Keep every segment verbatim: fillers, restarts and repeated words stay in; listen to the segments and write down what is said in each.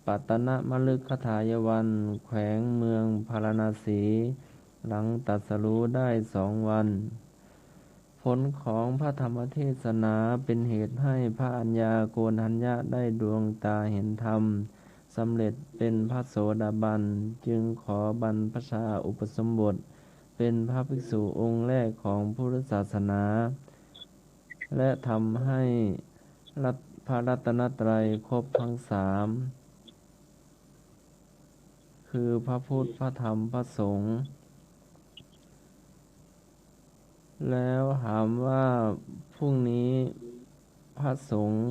ปัตตนมฤคทายวัน แขวงเมืองพาราณสี หลังตรัสรู้ได้สองวัน ผลของพระธรรมเทศนาเป็นเหตุให้พระอัญญาโกณฑัญญะได้ดวงตาเห็นธรรม สำเร็จเป็นพระโสดาบัน จึงขอบรรพชาอุปสมบท เป็นพระภิกษุองค์แรกของพุทธศาสนา และทำให้รัต- พระรัตนตรัยครบทั้งสาม คือพระพุทธ พระธรรม พระสงฆ์ แล้วถามว่าพรุ่งนี้พระสงฆ์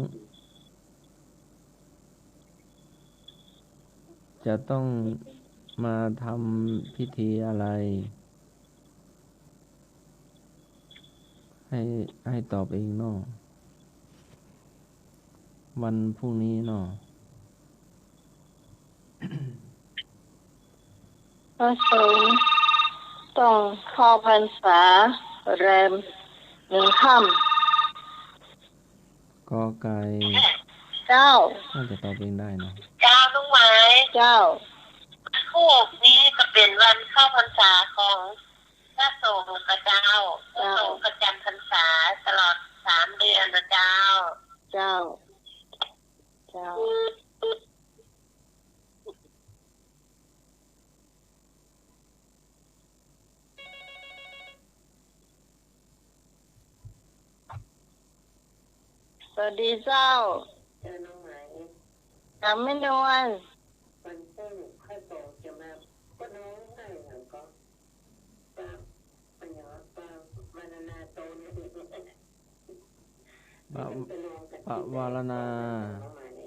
จะต้องมาทำพิธีอะไร ให้ ให้ตอบเองเนาะ วันพรุ่งนี้เนาะ พระสงฆ์ต้องเข้าพรรษาแรมหนึ่งค่ำ กอไก่ เจ้า น่าจะตอบเองได้เนาะ เจ้า ลุงหมาย เจ้า วันพูกนี้จะเป๋นวันเข้าพรรษาของพระสงฆ์กะเจ้า เจ้า พระสงฆ์ประจำพรรษาตลอดสามเดือนนะเจ้า เจ้า เจ้า สวัสดีเจ้า เจ้าน้องไหม จ๋าแม่นวล วันพรุ่งค่อยบอกจะมา ก็น้องให้หยังก็ ปะ ปะหยัง ปะวารณาตน ปะ- ปะวารณา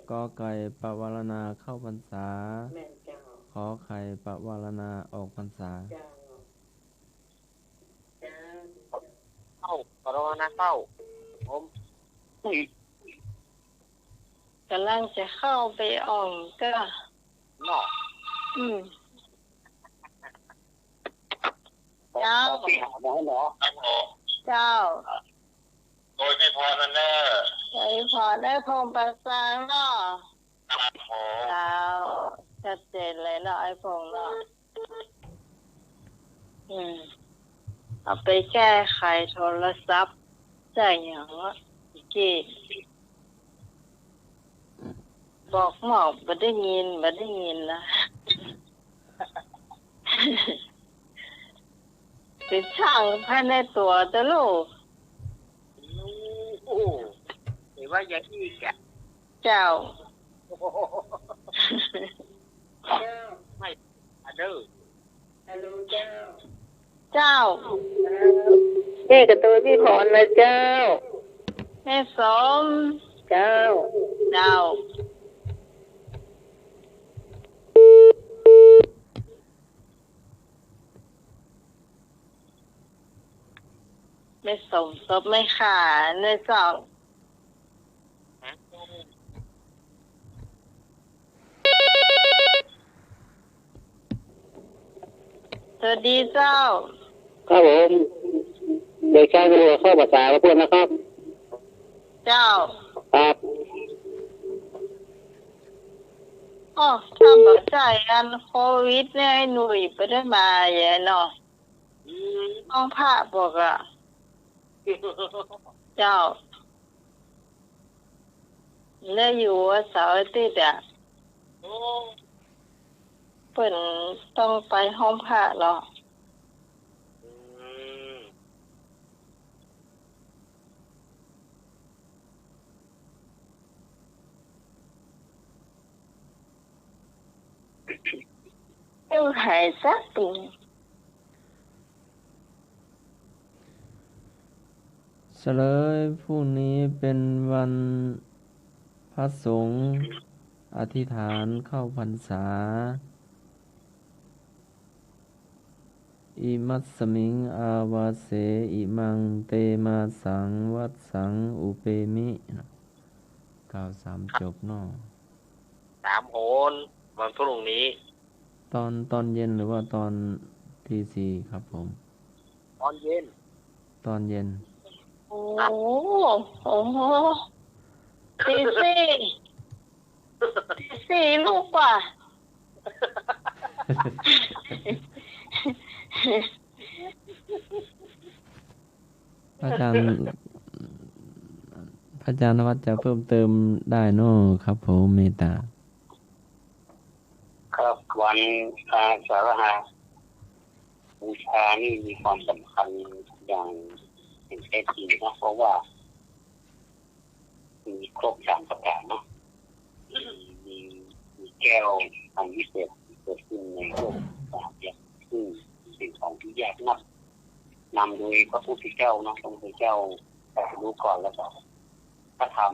กอไก่ ปะวารณาเข้าพรรษา แม่นเจ้า ขอไข่ ปะวารณาออกพรรษา เจ้า เจ้า เข้า ปะวารณาเข้า ผม ก๋ำลังจะเข้าไปอ่องก็ เนาะ อืม เจ้า เจ้า โดยพี่พรนั่นแหละ โดยพี่พร ไอ้พงษ์ประสานเนาะ ครับผม เจ้า ชัดเจนเลยเนาะ ไอ้พงษ์เนาะ อืม เอาไปแก้ไขโทรศัพท์ ใช่หยังวะ อีกกี้ บอกหมอก บ่ได้ยิน บ่ได้ยินนะ ไปสร้างภายในตั๋วเจ้าลูก โอ้โห เห็นว่าอย่างอี้แกะ เจ้า ไม่ อันเดอร์ ฮัลโหลเจ้า เจ้า นี่กระตูนพี่พรนะเจ้า แม่สม เจ้า เจ้า แม่สม สบไหมคะ แม่เจ้า สวัสดีเจ้า ครับผม เด็กชายตำรวจเข้าภาษากับเพื่อนนะครับ เจ้า ครับ อ้อ ถ้าบ่ใจ้อันโควิดเนี่ย ไอ้หนุ่ยบ่ได้มาแหย่เนาะ อืม ห้องพระบอกอะ เจ้า ได้อยู่วันเสาร์อาทิตย์อะ โอ้ เปิ้นต้องไปห้องพระเนาะ อืม ต้องหายสักปี เฉลย พรุ่งนี้เป็นวันพระสงฆ์อธิษฐานเข้าพรรษา อิมัสสมิงอาวาเส อิมังเตมาสังวัสสังอุเปมิ กล่าวสามจบเนาะ สามหน วันพรุ่งนี้ ตอน ตอนเย็นหรือว่าตอนตีสี่ครับผม ตอนเย็น ตอนเย็น โอ้ โอ้โห ตีสี่ สี่ลูกกว่า พระอาจารย์ พระอาจารย์นวัตจะเพิ่มเติมได้เนาะครับผม เมตตา ครับ วันอาสาฬหบูชานี่มีความสำคัญอย่างแท้จริงนะ เพราะว่า มีครบสามประการเนาะ มี มีแก้วอันวิเศษเกิดขึ้นในโลกสามอย่าง ซึ่งเป็นของที่ยากนัก นำโดยพระพุทธเจ้าเนาะ พระพุทธเจ้าตรัสรู้ก่อน แล้วก็พระธรรม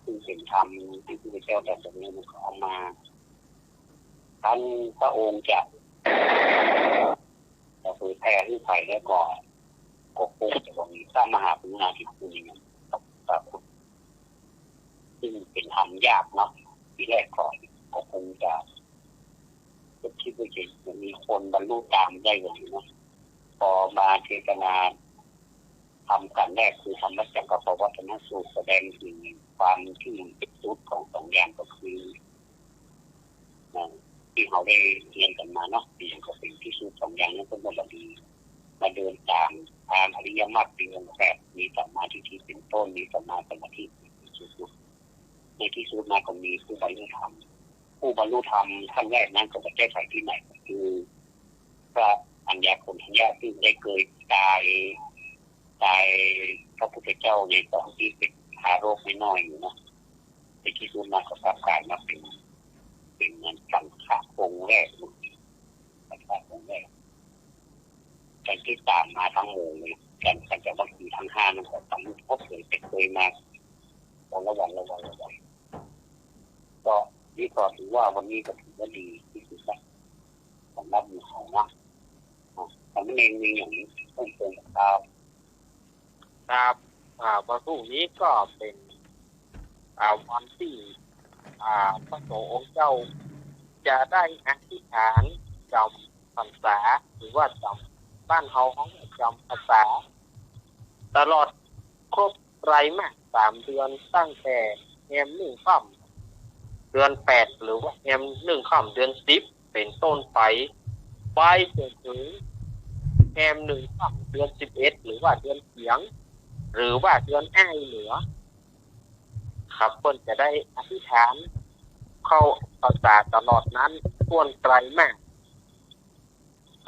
ซึ่งเป็นธรรมที่พระพุทธเจ้าตรัสรู้ มันก็เอามา ท่านพระองค์จะ จะเผยแผ่หื้อใผแล้วก็ ก็คงจะบ่มีพระมหากรุณาธิคุณกับพระพุทธ ซึ่งเป็นธรรมยากเนาะ ทีแรกก็ ก็คงจะ ก็คิดว่าจะ จะมีคนบรรลุตามได้อย่างนี้เนาะ พอมาเทศนาธรรมกันแรกคือธรรมจักรกัปปวัตนสูตร แสดงถึงความที่สุดของสองอย่างก็คือ นะ ที่เฮาได้เรียนกันมาเนาะ ที่ก็เป็นที่สุดสองอย่างนั้น เปิ้นก็บ่ดี มาเดินตามทางอริยมรรค มีองค์แปด มีสัมมาทิฏฐิเป็นต้น มีสัมมาสมาธิเป็นที่สุด ในที่สุดมาก็มีผู้บรรลุธรรม ผู้บรรลุธรรมท่านแรกนั้นก็บ่ใจ้ใผที่ไหน ก็คือพระอัญญาโกณฑัญญะ ซึ่งได้เกยตาย ตายพระพุทธเจ้าในตอนตี้เป็นทารกน้อยๆ อยู่เนาะ ในที่สุดมาก็กลับกลายมาเป็น เป็นเหมือนสังฆะองค์แรก สังฆะองค์แรก กันตี้ต๋ามมาตึงหมู่เลย กัน กันจะว่าคือตึงห้านั้นก็สำเร็จครบเลย แต่เกยมาวันละวันละวันละวัน ก็นี่ก็ถือว่าวันนี้ก็ถือว่าดีที่สุดละ สำหรับหมู่เฮานะ อ่ะ สามเณรมีอย่างนี้เพิ่มเติมครับ ครับ อ่า วันพรุ่งนี้ก็เป็น อ่า วันตี้ อ่า พระสงฆ์องค์เจ้า จะได้อธิษฐานจ๋ำพรรษา หรือว่าจ๋ำ บ้านเฮาฮ้องจ๋ำพรรษา ตลอดครบไตรมาสสามเดือน ตั้งแต่แฮมหนึ่งค่ำเดือนแปด หรือว่าแฮมหนึ่งค่ำเดือนสิบ เป็นต้นไป ไปจนถึงแฮมหนึ่งค่ำเดือนสิบเอ็ด หรือว่าเดือนเสียง หรือว่าเดือนอ้ายเหนือ ครับ เปิ้นจะได้อธิษฐานเข้าพรรษาตลอดนั้น ต้วนไตรมาส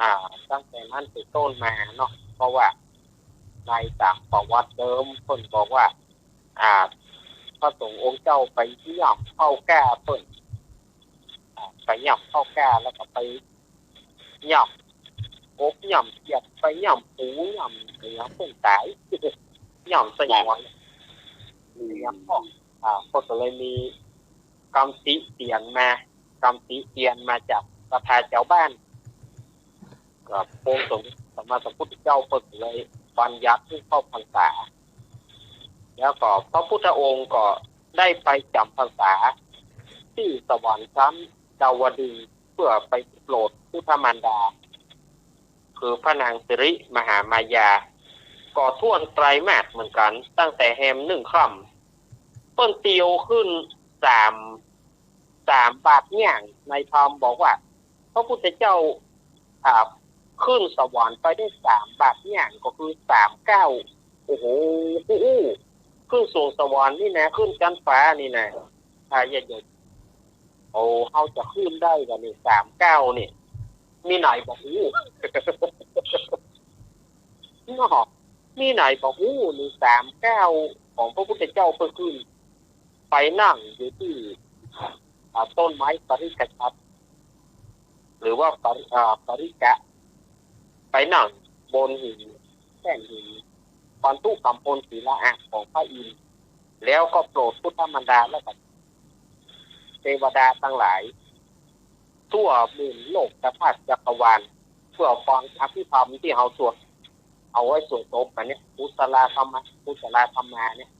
อ่า ตั้งแต่นั้นเป็นต้นมาเนาะ เพราะว่าในต๋ามประวัติเดิมเปิ้นบอกว่า อ่า พระสงฆ์องค์เจ้าไปย่ำเฝ้าก้าเปิ้น อ่า ไปย่ำเฝ้าก้า แล้วก็ไปย่ำกบย่ำเขียด ไปย่ำปูย่ำอะหยังเปิ้นต๋าย ย่ำไส้หงอน อืม อะหยังพวก อ่า เปิ้นก็เลยมีกำติเตียนมา กำติเตียนมาจากศรัทธาจาวบ้าน ก็องค์สม สัมมาสัมพุทธเจ้าเปิ้นก็เลยบัญญัติหื้อเข้าพรรษา แล้วก็พระพุทธองค์ก็ได้ไปจ๋ำพรรษาตี้สวรรค์ชั้นดาวดึงส์ เพื่อไปโปรดพุทธมารดา คือพระนางสิริมหามายา ก็ต้วนไตรมาสเหมือนกั๋น ตั้งแต่แฮมหนึ่งค่ำ เปิ้นเตียวขึ้นสาม สามบาทย่าง ในธรรมบอกว่า พระพุทธเจ้า อ่า ขึ้นสวรรค์ไปได้สามบาทย่าง ก็คือสามก้าว โอ้โห ฮู้ ขึ้นสวงสวรรค์นี่นะ ขึ้นจั๊นฟ้านี่นะ อ่า ญาติโยม โอ้ เฮาจะขึ้นได้ก่านี่ สามก้าวนี่ มีไหนบ่ฮู้ เนาะ มีไหนบ่ฮู้นี่ สามก้าวของพระพุทธเจ้าเปิ้นขึ้น ไปนั่งอยู่ตี้ อ่า ต้นไม้ปริกะฉัตร หรือว่าปริ อ่า ปริกะ ไปนั่งบนหิน แท่นหิน ปันธุกัมพลศิลาอาสน์ของพระอินทร์ แล้วก็โปรดพุทธมารดา แล้วก็เทวดาตังหลาย ทั่วหมื่นโลกธาตุจักรวาล เพื่อฟังอภิธรรมตี้เฮาสวด เอาไว้สวดศพอันเนี้ย กุศลาธัมมา กุศลาธัมมาเนี่ย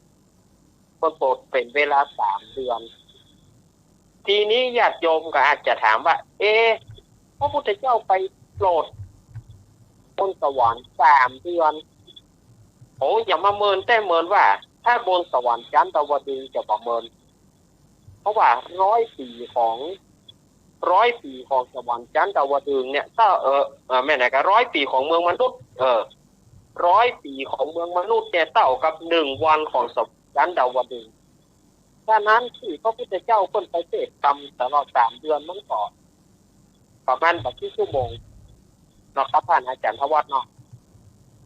เปิ้นโปรดเป๋นเวลาสามเดือน ทีนี้ญาติโยมก็อาจจะถามว่า เอ๊ะ พระพุทธเจ้าไปโปรดบนสวรรค์สามเดือน โอ้ อย่ามาเมินแต๊เมินว่า ถ้าบนสวรรค์จั๊นดาวดึงส์จะบ่เมิน เพราะว่าร้อยปีของ ร้อยปีของสวรรค์จันทวดึงเนี่ย ถ้า เออ เออ แม่นไหนก็ร้อยปีของเมืองมนุษย์ เออ ร้อยปีของเมืองมนุษย์เนี่ยเต้ากับหนึ่งวันของสวรรค์จันทวดึง ฉะนั้นตี้พระพุทธเจ้าเปิ้นไปเทศน์ธรรมตลอดสามเดือนมันก็ประมาณบ่กี่ชั่วโมงเนาะครับ ท่านอาจารย์ธวัฒน์เนาะ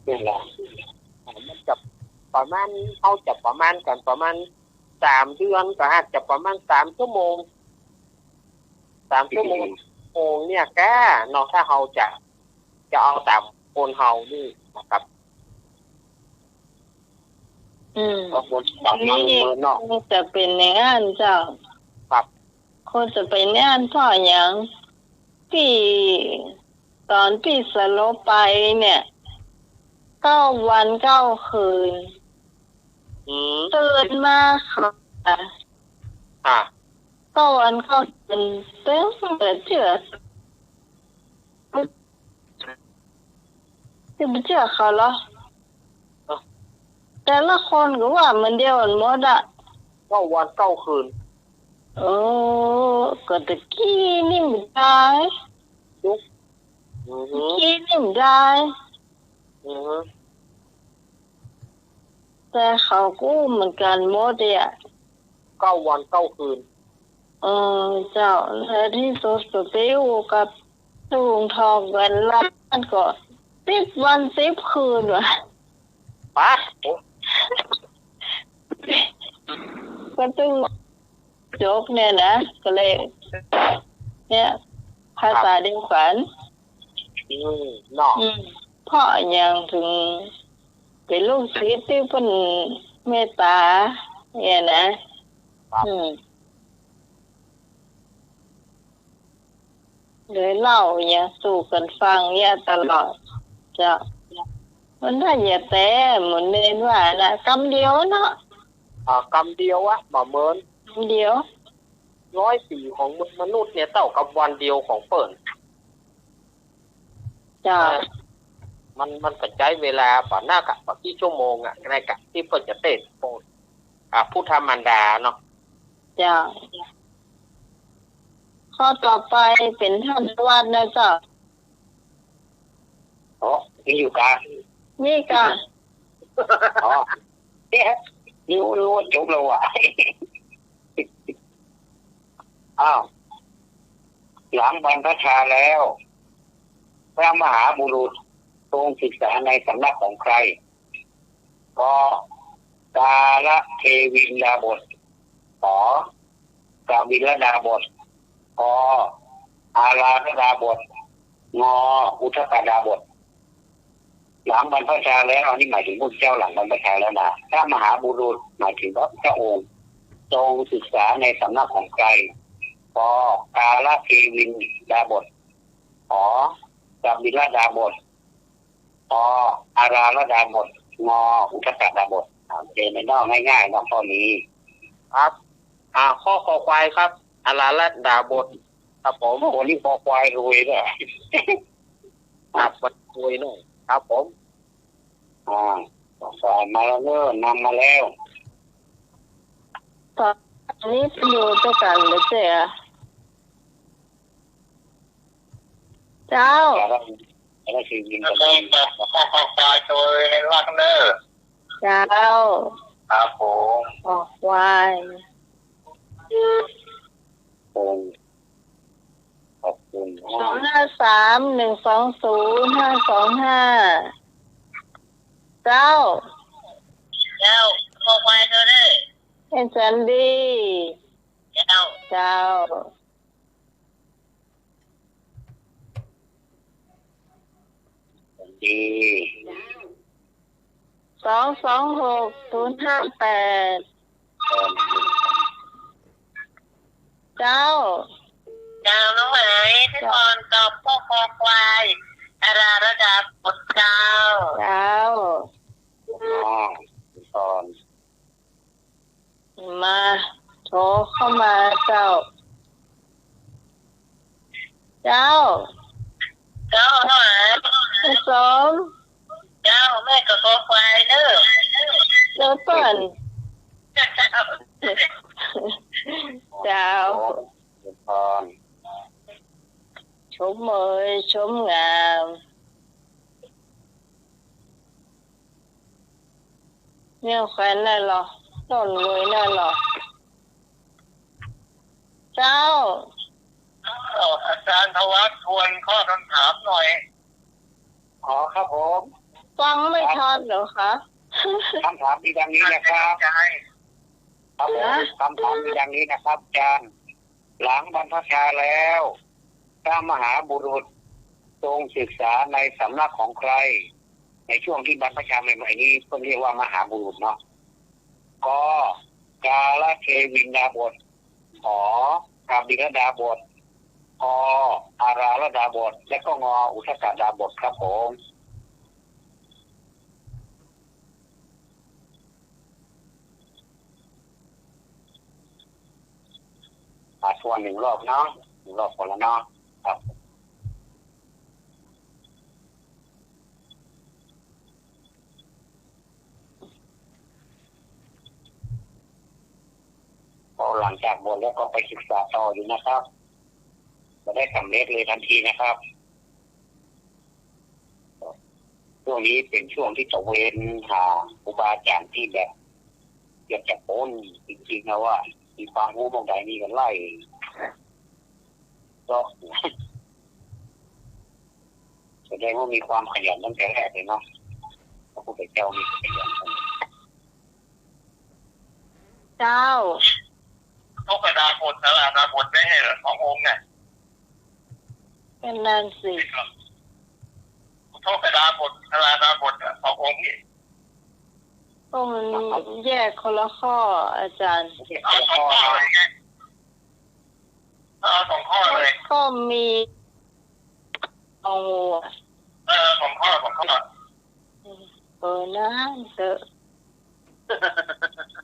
นี่แหละ มันจะประมาณ เฮาจะประมาณกั๋นประมาณสามเดือน ก็อาจจะประมาณสามชั่วโมง สามชั่วโมง โมงเนี่ยก้าเนาะ ถ้าเฮาจะ จะเอาต๋ามคนเฮานี่นะครับ อืม ก็คนต๋าม นี่ เมืองเนาะ คงจะเป๋นอย่างนั้นเจ้า ครับ คงจะเป๋นอย่างนั้น เพราะหยัง ตี้ต๋อนตี้สลบไปเนี่ย เก้าวันเก้าคืน อืม ตื่นมาค่ะ อ่ะ เก้าวันเก้าคืน ตึงบ่เจื้อ ตึงบ่เจื้อเขาเหรอ อ่ะ แต่ละคนก็ว่าเหมือนเดียวกั๋นหมดอะ เก้าวันเก้าคืน เออ ก็ตะกี้นี่บ่ได้ จุ๊ก อือฮึ ตะกี้นี่บ่ได้ อือฮึ แต่เขาก็เหมือนกั๋นหมดเนี่ย เก้าวันเก้าคืน เออ เจ้า แล้วตี้สุดก็ไปอู้กับลุงทองกันละ มันก็สิบวันสิบคืนว่ะ ปะ ก็ตึง โจ๊กเนี่ยนะ ก็เลย เนี่ย ภาษาเดียวกั๋น อืม เนาะ อืม เพราะหยังตึงเป๋นลูกศิษย์ตี้เปิ้นเมตต๋า เนี่ยนะ ครับ อืม เลยเล่าหยังสู่กั๋นฟังเยียะตลอด เจ้า มันถ้าเยียะแต๊เหมือนเณรว่านะ กำเดียวเนาะ อ่า กำเดียวอะ บ่เหมือน กำเดียว ร้อยปีของมนุษย์เนี่ยเต้ากับวันเดียวของเปิ้น เจ้า เออ มัน มันก็ใจ๊เวลาบ่นักอะ บ่กี่ชั่วโมงอะ ในก๋านตี้เปิ้นจะเตศน์โปรด อ่า พุทธมารดาเนาะ เจ้า ข้อต่อไปเป๋นท่านทวัฒน์นะเจ้า อ๋อ มีอยู่กา มีกา อ๋อ เอ๊ะ นึกว่าจบแล้วว่ะ อ้าว หลังบรรพชาแล้ว พระมหาบุรุษทรงศึกษาในสำนักของใคร ก กาลเทวินดาบส ข กบิลดาบส ก อาราธดาบส ง อุทกดาบส หลังบรรพชาแล้ว อันนี้หมายถึงพระพุทธเจ้าหลังบรรพชาแล้วนะ พระมหาบุรุษหมายถึงพระพุทธองค์ ทรงศึกษาในสำนักของใคร ก กาลเทวินดาบส ข กบิลดาบส ก อาราธดาบส ง อุทกดาบส อ่า เป๋นเนาะ ง่ายๆ เนาะ ข้อนี้ ครับ อ่า ข้อคอควายครับ อาราธดาบส ครับผม โอ้ นี่คอควายรวยด้วย ครับ มันรวยหน่อย ครับผม อ่า คอควายมาแล้วเนอะ นำมาแล้ว ต๋อนนี้อยู่ตวยกั๋นเหรอเจ้า เจ้า แล้วก็ แล้วก็คือวินกับวิน ตายโดยรักเนอะ เจ้า ครับผม คอควาย ขอบคุณ ขอบคุณ สองห้าสาม หนึ่งสองศูนย์ ห้าสองห้า เจ้า เจ้า คอควายโตเน่อ เอ็นสันดี เจ้า เจ้า ดี สองสองหก ศูนย์ห้าแปด เจ้า เจ้า น้องหมาย พี่พรตอบข้อคอควาย อาราธดาบส เจ้า เจ้า อ๋อ พี่พร มา โทรเข้ามาเจ้า เจ้า เจ้า น้องหมาย พี่สม เจ้า แม่ก็คอควายเนอะ เจ้าเปิ้น เจ้า เจ้า ขอเจริญพร ชมเมยชมงาม เนี่ยแขวนได้เหรอ ต้นเมยได้เหรอ เจ้า เอ่อ อาจารย์ธวัช ทวนข้อคำถามหน่อย อ๋อ ครับผม ฟังไม่ทันเหรอคะ คำถามมีดังนี้นะครับ ครับผม ฮะ คำถามมีดังนี้นะครับ อาจารย์ หลังบรรพชาแล้ว พระมหาบุรุษทรงศึกษาในสำนักของใคร ในช่วงที่บรรพชาใหม่ๆ นี้เพิ่นเรียกว่ามหาบุรุษเนาะ ก กาลเทวินดาบส ข กบิลดาบส ง อาราลดาบส และก็ ง อุทกดาบส ครับผม อ่ะ ทวนหนึ่งรอบเนาะ หนึ่งรอบก่อนแล้วเนาะ ครับ พอหลังจากบวชแล้วก็ไปศึกษาต่ออยู่นะครับ บ่ได้สำเร็จเลยทันทีนะครับ ช่วงนี้เป็นช่วงที่ตระเวนหาครูบาอาจารย์ตี้แบบอยากจะป๊นจริงๆ นะว่า มีความฮู้หม่องใดนี่ก็ไล่ ก็ แสดงว่ามีความขยันตั้งแต่แรกเลยเนาะ พระพุทธเจ้ามีขยัน เจ้า อุทกดาบส อาราลดาบส ได้เหรอ สององค์เนี่ย ก็นั่นสิ อุทกดาบส อาราลดาบส เนี่ย สององค์นี่ ก็มันแยกคนละข้อ อาจารย์ เอาสองข้อเลยไง เอาสองข้อเลย ก็มี สองหัว เออ สองข้อ สองข้อ เออ นั่นเถอะ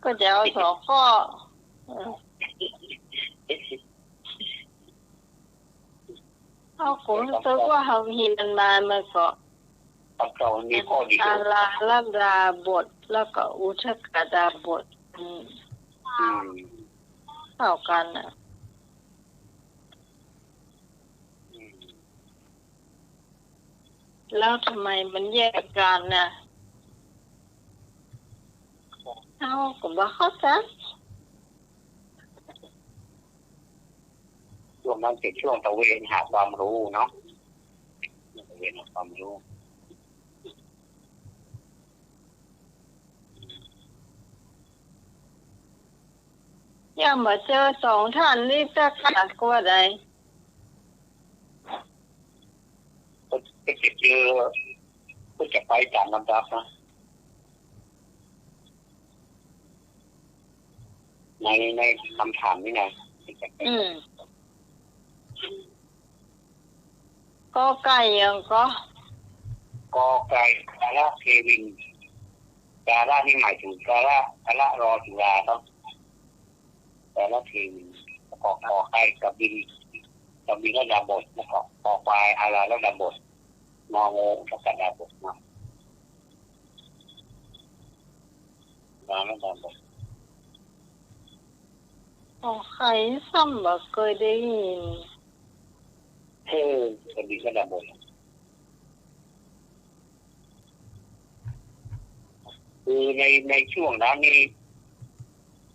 ก็จะเอาสองข้อ เออ เอา ผมรู้สึกว่าเฮาเฮียนมาเมื่อก่อน ของเก่ามันมีข้อเดียว อาราลดาบส แล้วก็อุทกดาบส อืม อืม เข้ากันน่ะ อืม แล้วทำไมมันแยกกันน่ะ เฮาก็บ่เข้าใจ๋ ช่วงนั้นเป็นช่วงตระเวนหาความรู้เนาะ ตระเวนหาความรู้ ยังบ่เจอสองท่านนี้สักครั้งก็ว่าได้ ก็จะเจอ ก็จะไปต๋ามลำดับนะ ใน ในคำถามนี่นะ อืม ก.ไก่ หยังก็ ก.ไก่ กาลเทวิน กาลนี่หมายถึงกาล กาล รอจุฬาครับ กาลเทวิน ขอ ข.ไข่ กบิล กบิลดาบส แล้วก็ ค.ควาย อาราลดาบส ง.งู อุทกดาบส นะ อาราลดาบส ของใครซ้ำบ่เคยได้ยิน เออ กบิลดาบส คือใน ในช่วงนั้นนี่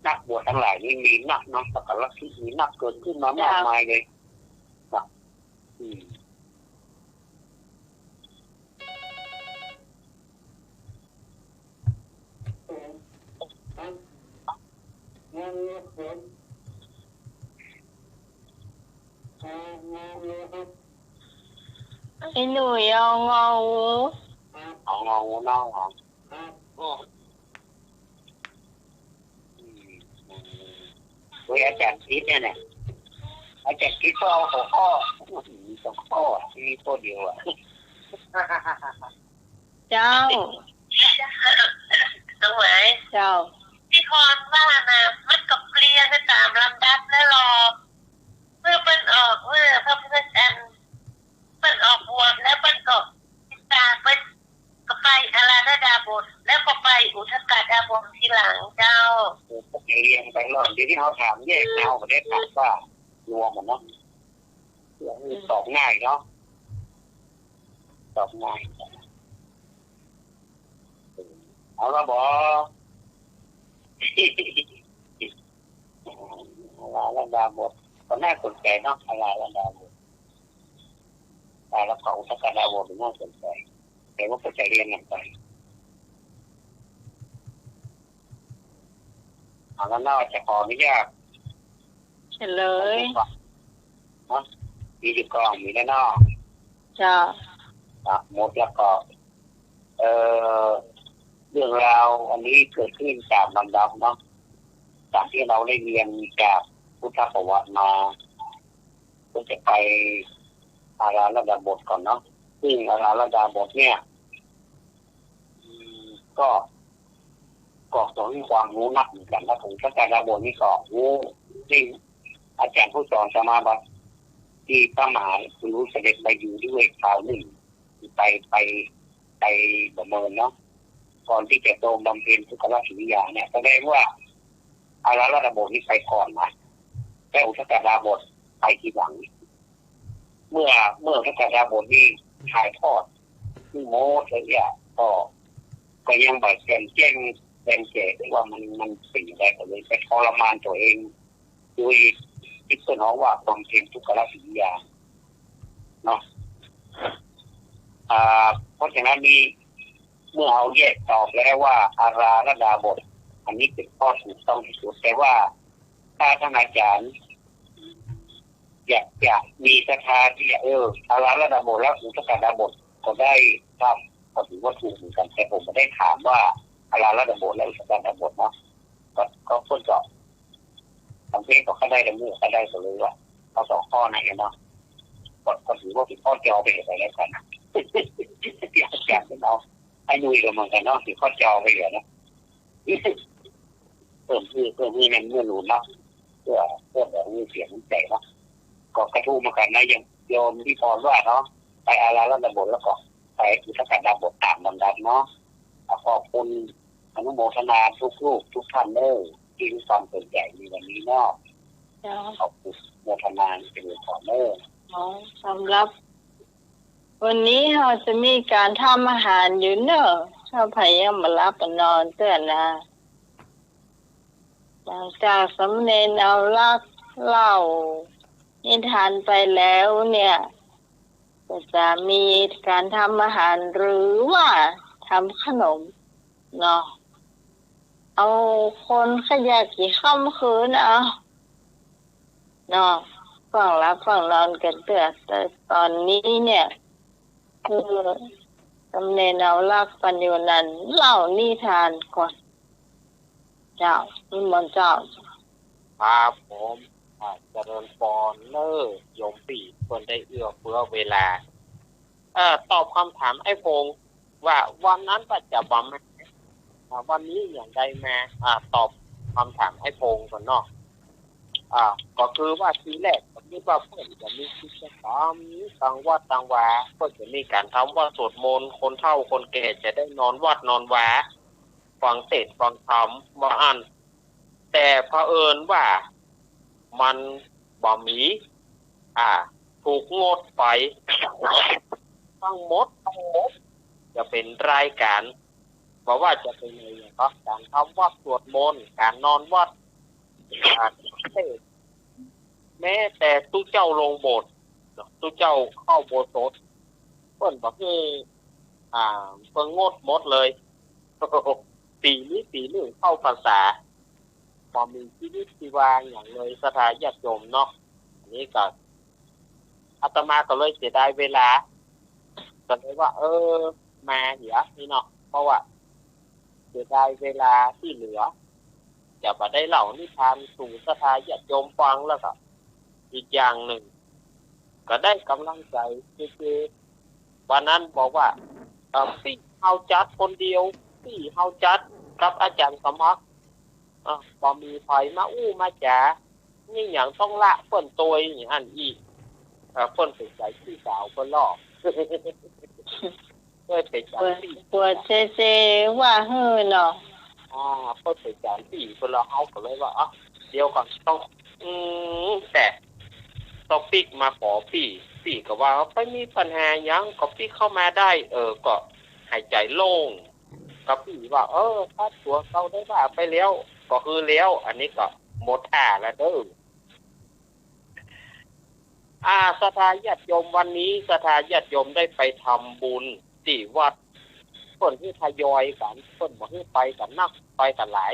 นักบวชทั้งหลายนี่มีนักเนาะ แล้วก็ลัทธิมีนักเกิดขึ้นมามากมายเลย ครับ อืม ไอ้หนุ่ยเอางองู เอางองูเนาะ อ๋อ อืม เฮ้ย อาจ๋ารย์พิษเนี่ยนะ อาจ๋ารย์พิษก็เอาหัวข้อ มีสองข้อ มีข้อเดียวอะ เจ้า ตรงไหน เจ้า ตี้คอนว่านะ มันก็เปลี่ยนไปต๋ามลำดับแล้วหรอก เมื่อเปิ้นออก เมื่อพระพุทธเจ้า เปิ้นออกบวชแล้วเปิ้นก็ติดตามไป ก็ไปอาราลดาบส แล้วก็ไปอุทกดาบสทีหลังเจ้า เออ ก็เรียงไปรอบ ดี๋ยวนี้เฮาถามแยกเอา บ่ได้ถามว่ารวมอะเนาะ เพื่อหื้อตอบง่ายเนาะ ตอบง่าย เอาละบ่ อาราระดาบท ก็น่าสนใจ๋เนาะ อาราระดาบท อา แล้วก็อุทกดาบทน่าสนใจ๋ แต่ว่าก็จะเรียนกันไป เอาละเนาะ จะขออนุญาต เชิญเลย เนาะ มีอยู่ก่อน มีแล้วเนาะ เจ้า อ่ะ หมดแล้วก็ เอ่อ เรื่องราวอันนี้เกิดขึ้นต๋ามลำดับเนาะ ต๋ามตี้เฮาได้เรียนจากพุทธประวัติมา ก็จะไปอาราระดาบทก่อนเนาะ ซึ่งอาราระดาบทเนี่ย อืม ก็ ก็สอนความฮู้นักเหมือนกั๋นนะ อุทกดาบทนี่ก็ฮู้ ซึ่งอาจ๋ารย์ผู้สอนสมาบัติตี้พระมหากุรุเสด็จไปอยู่ด้วยคราวนึ่ง ไป ไป ไปบ่เมินเนาะ ก่อนตี้จะทรงบำเพ็ญทุกขกิริยาเนี่ย แสดงว่าอาราระดาบทนี่ไปก่อนนะ แต่อุทกดาบทไปทีหลัง เมื่อ เมื่ออุทกดาบทนี่ถ่ายทอด คือโมเสสเนี่ย ก็ ก็ยังบ่แจ่มแจ้งแจ่มแจ้งว่ามัน มันเป๋นจะใด ก็เลยไปทรมานตั๋วเอง โดยตี้เปิ้นฮ้องว่าบำเพ็ญทุกขกิริยาเนาะ อ่า เพราะฉะนั้นนี่ เมื่อเฮาแยกตอบแล้วว่าอาราระดาบท อันนี้เป๋นข้อถูกต้องตี้สุด แต่ว่าถ้าต้านอาจ๋ารย์ อยากจะมีศรัทธาตี้จะ เออ อาราระดาบทและอุทกดาบทก็ได้ครับ ก็ถือว่าถูกเหมือนกั๋น แต่ผมบ่ได้ถามว่าอาราระดาบทและอุทกดาบทเนาะ ก็ ก็เปิ้นก็ บางทีก็เข้าได้ แต่หมู่เข้าได้ก็เลยว่า เอาสองข้อนั้นเนาะ ก็ ก็ถือว่าเป๋นข้อจอไปเลยแล้วกั๋นนะ เดี๋ยวอาจ๋ารย์เปิ้นเอา ไอ้นุ้ยก็เหมือนกั๋นเนาะ เป๋นข้อจอไปเลยนะ เพิ่ม เพิ่ม เพิ่มหื้อแน่นเมื่อหลูนเนาะ เปื้อ เปื้อบ่หื้อเสียน้ำใจ๋เนาะ ก็กระทู้เหมือนกั๋นนะ อย่างโยมนิพนธ์ว่าเนาะ ไปอาราระดาบทแล้วก็ไปอุทกดาบทต๋ามลำดับเนาะ ขอบคุณ อนุโมทนาทุกรูปทุกท่านเน้อ ตี้มีความสนใจ๋ในวันนี้เนาะ เจ้า ขอบคุณ โมทนาเป๋นขอเน้อ อ๋อ สำหรับวันนี้เฮาจะมีก๋านทำอาหารอยู่เน้อ ถ้าใผยังบ่หลับบ่นอนเตื้อนะ หลังจากสามเณรเอาลักษณ์เล่านิทานไปแล้วเนี่ย ก็จะมีก๋านทำอาหารหรือว่าทำขนมเนาะ เอาคนขยันกี่ค่ำคืนเอาเนาะ ฟั่งหลับฟั่งนอนกั๋นเตื้อ แต่ต๋อนนี้เนี่ย คือสามเณรเอาลักษณ์ปัญญูนันท์เล่านิทานก่อน เจ้า นิมนต์เจ้า ครับผม อ่า เจริญพรเน้อ โยมปี้ เปิ้นได้เอื้อเฟื้อเวลา เอ่อ ตอบกำถามไอ้พงษ์ว่าวันนั้นว่าจะบ่มา อ่า วันนี้อย่างใดมา อ่า ตอบกำถามไอ้พงษ์ก่อนเนาะ อ่า ก็คือว่าทีแรกก็นึกว่าเปิ้นจะมีกิจกรรมตางวัดตางวา เปิ้นจะมีก๋านทำวัตรสวดมนต์ คนเฒ่าคนแก่จะได้นอนวัดนอนวา ฟังเทศน์ฟังธรรมว่าอั้น แต่เผอิญว่ามันบ่มี อ่า ถูกงดไปตังหมดตังมวล จะเป๋นรายก๋าน บ่ว่าจะเป๋นอะหยังก็ ก๋านทำวัตรสวดมนต์ ก๋านนอนวัด อ่า เทศน์ แม้แต่ตุ๊เจ้าลงโบสถ์เนาะ ตุ๊เจ้าเข้าอุโบสถ เปิ้นบ่หื้อ อ่า เปิ้นงดหมดเลย ปี๋นี้ปี๋นึ่งเข้าพรรษา บ่มีชีวิตชีวาหยังเลย ศรัทธาญาติโยมเนาะ อันนี้ก็ อาตมาก็เลยเสียดายเวลา ก็เลยว่า เออ มาเหียนี่เนาะ เพราะว่าเสียดายเวลาตี้เหลือ จะบ่ได้เล่านิทานสู่ศรัทธาญาติโยมฟัง แล้วก็อีกอย่างนึ่ง ก็ได้ก๋ำลังใจ๋ คือ คือวันนั้นบอกว่า เอ่อ ปี้เฮาจัดคนเดียว ปี้เฮาจัดกับอาจ๋ารย์สมัคร เอ่อ บ่มีใผมาอู้มาจ๋า นี่หยังต้องละเปิ้นตวยอย่างอั้นอี้ เอ่อ เปิ้นเป๋นใจ๋ปี้สาวเปิ้นลอ เปิ้นเป๋นจ๋ารย์ปี้ ปวดเซๆ ว่าหื้อเนาะ อ่า เปิ้นเป๋นจ๋ารย์ปี้เปิ้นลอ เฮาก็เลยว่า เอ้า เดี๋ยวก่อน ต้อง อืม แต่ต้องปิ๊กมาขอปี้ ปี้ก็ว่า "ไปมีปัญหาหยัง ก็ปิ๊กเข้ามาได้" เออ ก็หายใจ๋โล่ง ก็ปี้ว่า "เออ ครับ ตั๋วเก่าได้ว่าไปแล้ว ก็คือแล้ว" อันนี้ก็หมดท่าแล้วเด้อ อ่า ศรัทธาญาติโยม วันนี้ศรัทธาญาติโยมได้ไปทำบุญตี้วัด เปิ้นหื้อทยอยกั๋น เปิ้นบ่หื้อไปกั๋นนัก ไปกั๋นหลาย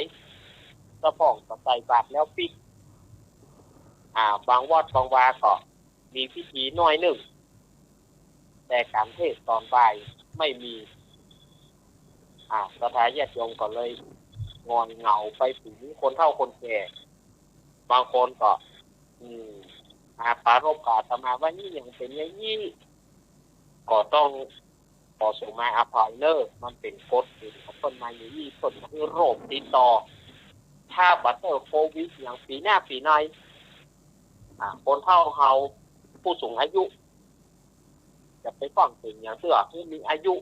สะพ่องก็ใส่บาตรแล้วปิ๊ก อ่า บางวัดบางวาก็มีพิธีน้อยนึ่ง แต่ก๋านเทศน์ต๋อนบ่ายไม่มี อ่า ศรัทธาญาติโยมก็เลยง่อยเหงาไปเถิงคนเฒ่าคนแก่ บางคนก็ อืม มาปรารภกับอาตมาว่า "นี่หยังเป๋นอย่างนี้" ก็ต้องขอสุมาอภัยเน่อ มันเป๋นกฎเก๋ณฑ์ของเปิ้นมาอย่างนี้ เปิ้นบ่หื้อโรคติดต่อ ถ้าบ่เจอโควิดอย่างปี๋หน้าปี๋ใน อ่า คนเฒ่าเฮา ผู้สูงอายุ จะไปฟั่งเสียงอย่างเตื้อ หื้อมีอายุ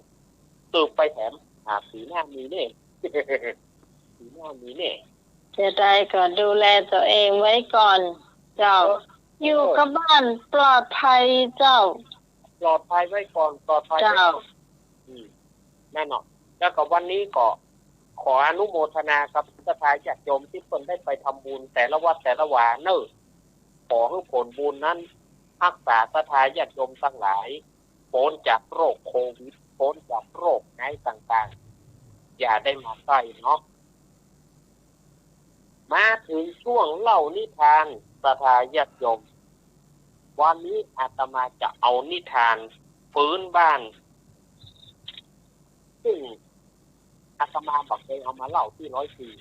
สืบไปแถม อ่า ปี๋หน้ามีแน่ ปี๋หน้ามีแน่ จะได้ก็ดูแลตั๋วเองไว้ก่อนเจ้า เออ อยู่กับบ้านปลอดภัยเจ้า ปลอดภัยไว้ก่อน ปลอดภัยไว้ก่อน เจ้า อืม นั่นเนาะ แล้วก็วันนี้ก็ขออนุโมทนากับศรัทธาญาติโยมตี้เปิ้นได้ไปทำบุญแต่ละวัดแต่ละวาเน่อ ขอหื้อผลบุญนั้นฮักษาศรัทธาญาติโยมตังหลาย ป๊นจากโรคโควิด ป๊นจากโรคไงต่างๆ อย่าได้มาใก้เนาะ มาเถิงช่วงเล่านิทาน ศรัทธาญาติโยม วันนี้อาตมาจะเอานิทานพื้นบ้าน ซึ่งอาตมาบ่เกยเอามาเล่าตี้ร้อยสี่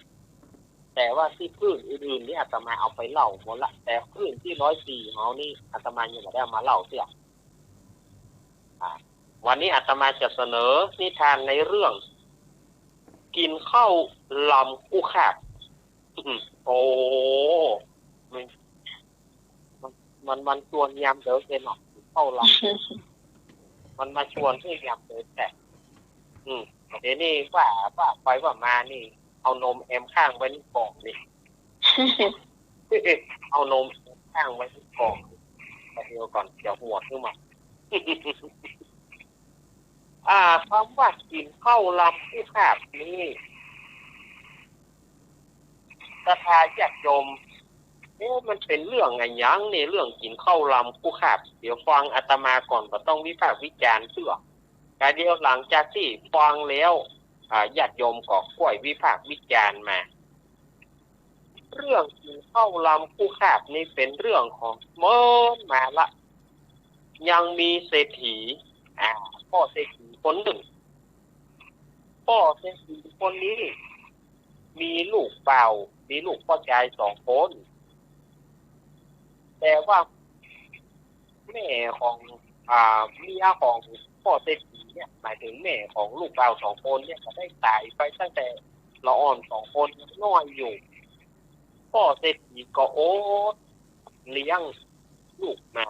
แต่ว่าตี้คลื่นอื่นๆ นี่อาตมาเอาไปเล่าหมดละ แต่คลื่นตี้ร้อยสี่เฮานี่อาตมายังบ่ได้เอามาเล่าเตื้อ อ่า วันนี้อาตมาจะเสนอนิทานในเรื่อง กิ๋นข้าวลำกู้คาบ โอ้ มัน มัน มัน มันจวนยามเดิมเลยเนาะ ข้าวลำ มันมาจวนตี้ยามเดิมแต๊ อืม เดี๋ยวนี้ว่า ว่าไปว่ามานี่ เอานมแอมข้างไว้ในกล่องนี่ เอานมแอมข้างไว้ในกล่อง ประเดี๋ยวก่อน เดี๋ยวหัวขึ้นมา อ่า กำว่ากิ๋นข้าวลำกู้คาบนี่ ศรัทธาญาติโยม เอ๊ะ มันเป๋นเรื่องอะหยังนี่ เรื่องกิ๋นข้าวลำกู้คาบ เดี๋ยวฟังอาตมาก่อน บ่ต้องวิพากษ์วิจารณ์เตื้อ แต่เดี๋ยวหลังจากตี้ฟังแล้ว อ่า ญาติโยมก็ก้อยวิพากษ์วิจารณ์มา เรื่องกิ๋นข้าวลำกู้คาบนี่เป๋นเรื่องของเมินมาละ ยังมีเศรษฐี อ่า ป้อเศรษฐีคนนึ่ง ป้อเศรษฐีคนนี้ มีลูกบ่าว มีลูกป้อจายสองคน แต่ว่าแม่ของ อ่า เมียของป้อเศรษฐีเนี่ย หมายเถิงแม่ของลูกบ่าวสองคนเนี่ย ก็ได้ต๋ายไปตั้งแต่ละอ่อน สองคนยังน้อยอยู่ ป้อเศรษฐีก็อดเลี้ยงลูกมา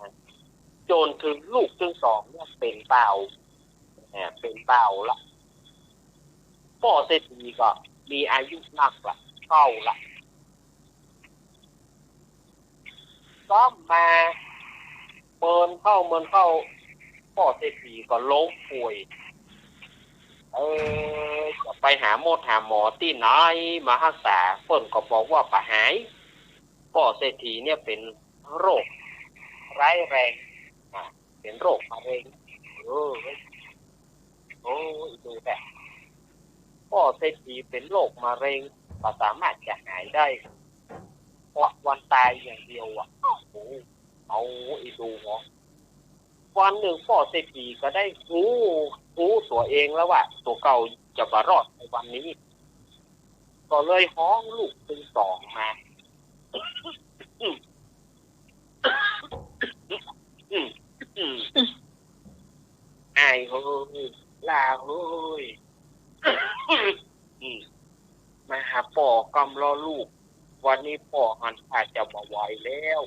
จ๋นเถิงลูกตึงสองเนี่ยเป๋นบ่าว อ่า เป๋นบ่าวละ ป้อเศรษฐีก็มีอายุนักละ เฒ่าละ ซ้ำมาเมินเข้า เมินเข้า ป้อเศรษฐีก็ล้มป่วย เออ จะไปหาหมอ หาหมอตี้ไหนมาฮักษา เปิ้นก็บอกว่าบ่หาย ป้อเศรษฐีเนี่ยเป๋นโรคร้ายแรง อ่ะ เป๋นโรคมะเร็ง เออ โอ้ย ดูแต๊ ป้อเศรษฐีเป๋นโรคมะเร็ง บ่สามารถจะหายได้ เพราะวันต๋ายอย่างเดียวอะ โอ้โห เอาอีดูเหรอ วันนึ่งป้อเศรษฐีก็ได้ฮู้ ฮู้ตั๋วเองแล้วว่าตั๋วเก่าจะบ่รอดในวันนี้ ก็เลยฮ้องลูกตึงสองมา อ้ายเฮย หล้าเฮย มาหาป้อก้ำลอลูก วันนี้ป้อหันท่าจะบ่ไหวแล้ว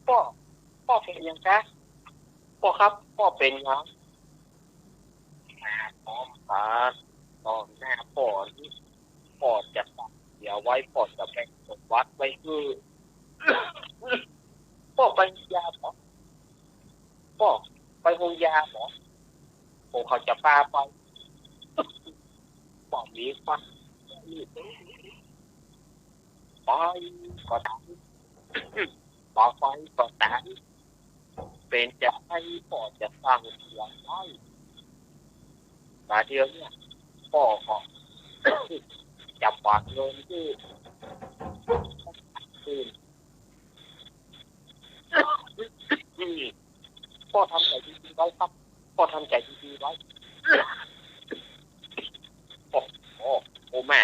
ป้อ ป้อเป๋นหยังกะ ป้อครับ ป้อเป๋นหยัง มาพร้อมกัน ต่อหน้าป้อนี้ ป้อจะตัดเสียไว้ ป้อจะแบ่งสมบัติไว้หื้อ ป้อไปโฮงยาบ่ ป้อไปโฮงยาบ่ โอ้ เขาจะปาไป ป้อมีฟัน ไปก็ต๋าย บ่ไปก็ต๋าย เป๋นจาใดป้อจะสร้างเสียงได้ บาดเดี่ยวนี้ ป้อก็จะปาดเงินหื้อ ป้อทำใจ๋ดีๆ ไว้ครับ ป้อทำใจ๋ดีๆ ไว้ โอ้ โอ้ โอ้ แม่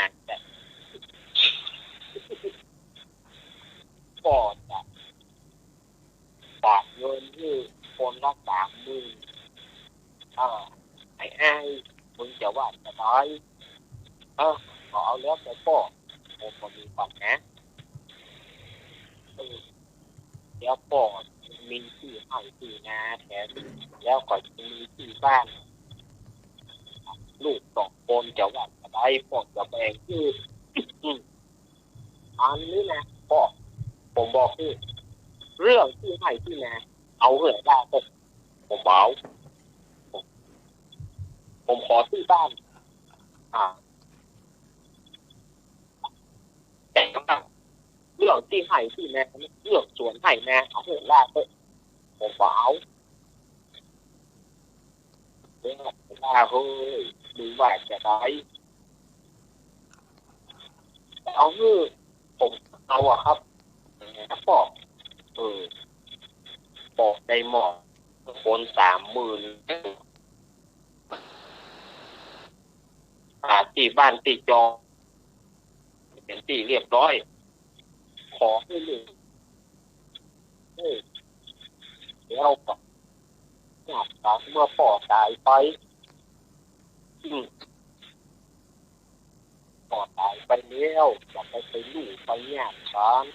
ป้อจะปาดเงินหื้อคนละสามหมื่น เออ ไอ้อ้าย มึงจะว่าจะต๋าย เออ ก็เอาแล้วแต่ป้อ ผมบ่มีปัญหา เออ เดี๋ยวป้อมีตี้ไฮ่ตี้นาแถม แล้วก็จะมีตี้บ้าน ลูกสองคนจะว่าจะต๋าย ป้อจะแบ่งหื้อ อันนี้นะ ป้อ ผมบอกหื้อ เรื่องตี้ไฮ่ตี้นา เอาหื้อได้ ผมบ่เอา ผมขอตี้บ้าน อ่า แต่ว่าเรื่องตี้ไฮ่ตี้นา เรื่องสวนไฮ่นา เอาหื้อลาดเต๊อะ ผมบ่เอา เรื่องลาด เฮ้ย มึงว่าจะต๋าย เอาหื้อ ผมเอาอะครับ ป้อ เออ ป้อได้มอบคนสามหมื่น อ่า ตี้บ้านตี้จอง เป๋นตี้เรียบร้อย ขอหื้อ เออ แล้วก็ เมื่อป้อต๋ายไป อืม ป้อต๋ายไปแล้ว จะไป ไปฮู้ไปเยียะกั๋น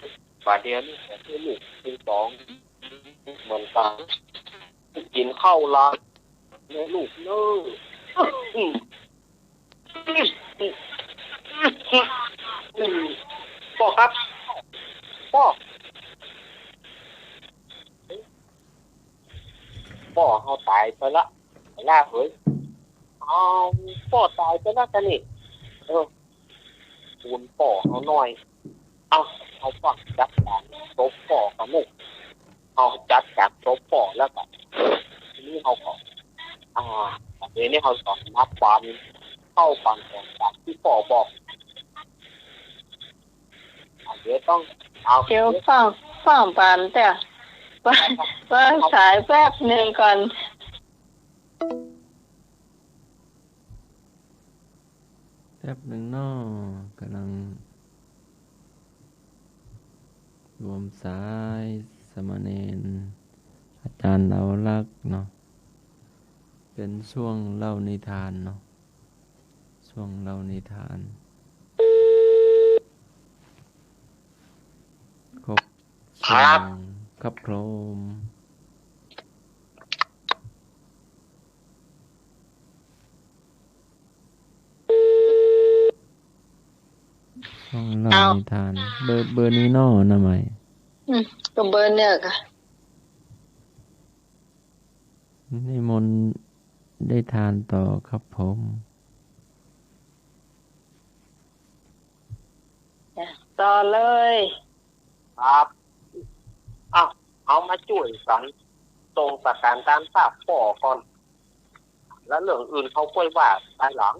บาดเดี่ยวนี้ก็หื้อลูกหื้อต๋องเหมือนกั๋น กิ๋นข้าวลา เน่อลูกเน่อ ป้อครับ ป้อ ป้อเฮาต๋ายไปละ ไอ้ลาดเอ๋ย เอา ป้อต๋ายไปละกั๋นนี่ เออ ปูนป้อเฮาหน้อย เอา เอาป้อจัดก๋านศพป้อกั๋นเน่อ เอาจัดก๋านศพป้อแล้วกั๋น ทีนี้เฮาก็ อ่า เดี๋ยวนี้เฮาก็นับวัน เข้าวันของต๋ามตี้ป้อบอก อ่า เดี๋ยวต้อง เอา เดี๋ยวฟัง ฟังปานเต๊อะ วาง วางสายแป๊บหนึ่งก่อน แป๊บหนึ่งเนาะ ก่ำลังรวมสายสามเณรอาจ๋ารย์เหลาลักษณ์เนาะ เป๋นช่วงเล่านิทานเนาะ ช่วงเล่านิทาน ครบ ครับ ช่วง ครับผม ช่วงเล่า เอา นิทาน เบอร์ เบอร์นี้เนาะ น้าใหม่ อืม ก็เบอร์เนี่ยค่ะ นิมนต์ได้ทานต่อครับผม ต่อเลย ครับ เอา เอามาจ้วยกั๋น ส่งสักการตานซากป้อก่อน แล้วเรื่องอื่นเขาค่อยว่าภายหลัง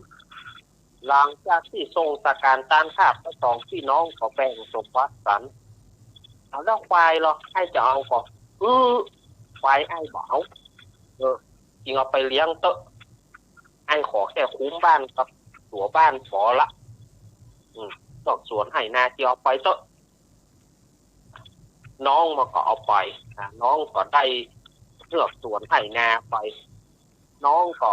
หลังจากตี้ส่งสักการตานซาก แล้วสองปี้น้องก็แบ่งสมบัติกั๋น เอาแล้วควายลอ ใค่จะเอาก่อ เออ ควายอ้ายบ่เอา เออ จึงเอาไปเลี้ยงเต๊อะ อ้ายขอแค่คุ้มบ้านกับตั๋วบ้านปอละ อืม นอกสวนไฮ่นาจึงเอาไปเต๊อะ น้องมันก็เอาไป อ่า น้องก็ได้เฮือกสวนไฮ่นาไป น้องก็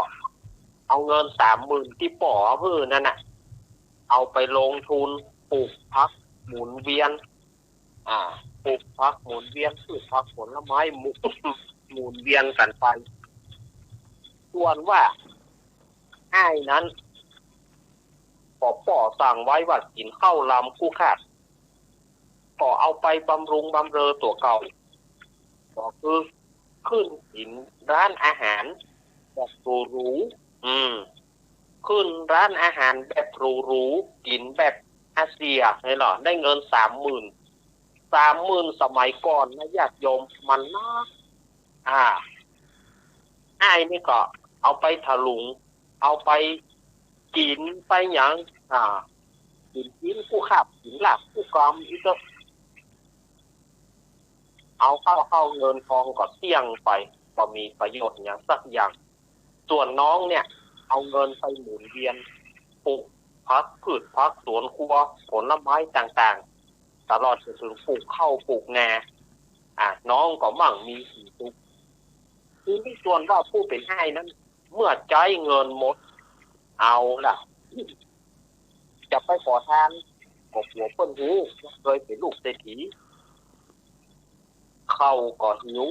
เอาเงินสามหมื่นตี้ป้อหื้อนั่นน่ะ เอาไปลงทุนปลูกผักหมุนเวียน อ่า ปลูกผักหมุนเวียน พืชผักผลไม้หมุน หมุนเวียนกั๋นไป ส่วนว่า อ้ายนั้น ก็ป้อสั่งไว้ว่ากิ๋นข้าวลำกู้คาบ ก็เอาไปบำรุงบำเรอตั๋วเก่า ก็คือขึ้นกิ๋นร้านอาหารแบบหรูๆ อืม ขึ้นร้านอาหารแบบหรูๆ กิ๋นแบบอาเซียนี่เหรอ ได้เงินสามหมื่น สามหมื่น สมัยก่อนนะญาติโยม มันนัก อ่า อ้ายนี่ก็เอาไปถลุง เอาไปกิ๋นไปหยัง อ่า กิ๋น กิ๋นกู้คาบ กิ๋นลาบกู้กำ อีกก็เอาเข้า เข้าเงินทองก็เสี้ยงไป บ่มีประโยชน์หยังสักอย่าง ส่วนน้องเนี่ย เอาเงินไปหมุนเวียน ปลูกผัก พืชผักสวนครัว ผลไม้ต่างๆ ตลอดจนถึงปลูกข้าวปลูกนา อ่ะ น้องก็มั่งมีสีสุข ทีนี้ส่วนว่าผู้เป๋นอ้ายนั้น เมื่อใจ๊เงินหมด เอาล่ะ จะไปขอทาน ก็กั๋วเปิ้นฮู้ว่าเกยเป๋นลูกเศรษฐี ข้าวก็หิว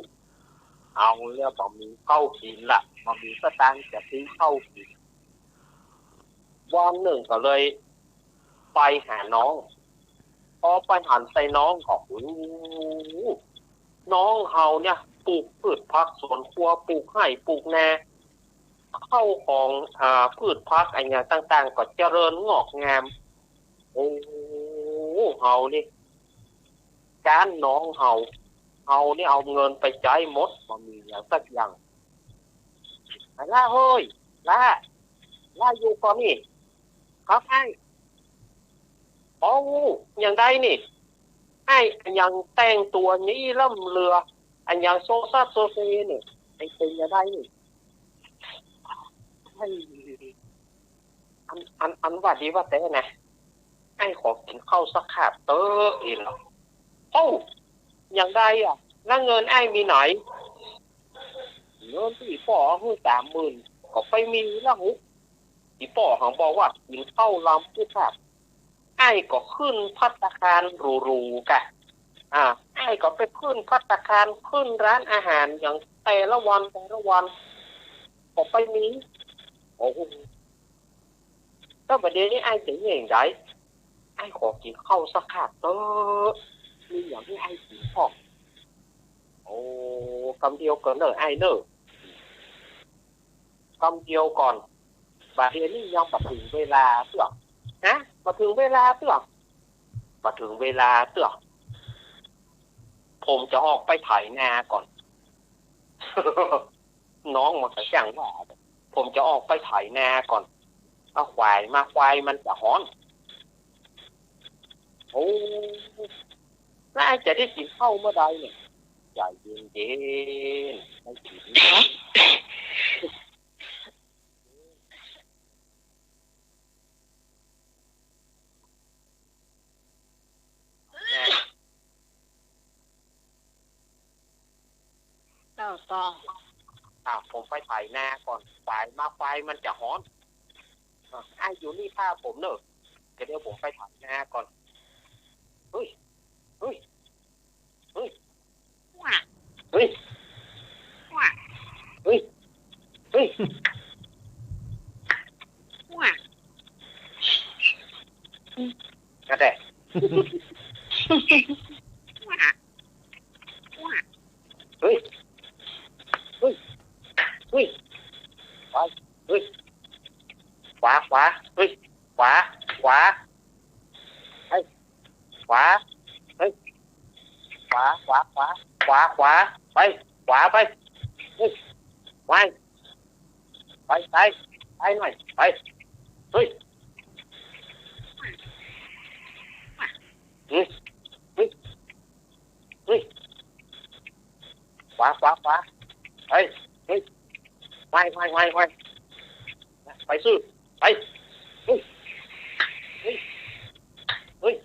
เอาแล้วบ่มีข้าวกิ๋นละ บ่มีสตางค์จะซื้อข้าวกิ๋น วันนึ่งก็เลยไปหาน้อง พอไปหันใส่น้องก็ โอ้ น้องเฮาเนี่ย ปลูกพืชผักสวนครัว ปลูกไฮ่ปลูกนา ข้าวของ อ่า พืชผักอะหยังต่างๆ ก็เจริญงอกงาม โอ้ เฮานี่ จ๊านน้องเฮา เฮานี่เอาเงินไปใจ๊หมด บ่มีหยังสักอย่าง ล้าเฮ้ย ล้า ล้าอยู่ก่อนี่ ครับอ้าย โอ้ หยังใดนี่ อ้ายอะหยังแต่งตั๋วนี่ล่ำเหลือ อะหยังโซซัดโซเซนี่ เป๋น เป๋นหยังใดนี่ เฮ้ย อัน อัน อันว่าดีว่าแต๊นะ อ้ายขอกิ๋นข้าวสักคาบเต๊อะ เห็นเหรอ โอ้ หยังใดอะ แล้วเงินอ้ายมีไหน เงินตี้ป้อหื้อสามหมื่น ก็ไปมีละหุ ตี้ป้อหังบอกว่ากิ๋นข้าวลำกู้คาบ อ้ายก็ขึ้นภัตตาคารหรูๆ ก่ะ อ่า อ้ายก็ไปขึ้นภัตตาคาร ขึ้นร้านอาหารอย่างแต่ละวันแต่ละวัน ก็ไปมี โอ้โห แล้วบ่าเดี่ยวนี้อ้ายจะเยียะหยังใด อ้ายขอกิ๋นข้าวสักคาบเต๊อะ มีหยังหื้ออ้ายกิ๋นพ่อง โอ้ กำเดียวก่อนเน่ออ้ายเน่อ กำเดียวก่อน บ่าเดี่ยวนี้ยังบ่เถิงเวลาเตื้อ ฮะ บ่เถิงเวลาเตื้อ บ่เถิงเวลาเตื้อ ผมจะออกไปไถนาก่อน น้องมันก็จ้างว่า ผมจะออกไปไถนาก่อน เอาควายมา ควายมันจะฮ้อน โอ้ แล้วอ้ายจะได้กิ๋นข้าวเมื่อใดเนี่ย ใจ๋เย็นๆ ได้กิ๋น เจ้าต่อ อ่ะ ผมไปไถนาก่อน ควายมา ควายมันจะฮ้อน อ่ะ อ้ายอยู่นี่ท่าผมเน่อ เดี๋ยวผมไปไถนาก่อน เฮ้ย เฮ้ย เฮ้ย เฮ้ย เฮ้ย เฮ้ย กระแดะ เฮ้ย เฮ้ย เฮ้ย ไป เฮ้ย ขวา ขวา เฮ้ย ขวา ขวา ไป ขวา เฮ้ย ขวา ขวา ขวา ขวา ขวา ไป ขวา ไป เฮ้ย ไป ไป ไป ไปหน่อย ไป เฮ้ย เฮ้ย เฮ้ย เฮ้ย ขวา ขวา ขวา ไป เฮ้ย ไป ไป ไป ไป ไปซื่อ ไป เฮ้ย เฮ้ย เฮ้ย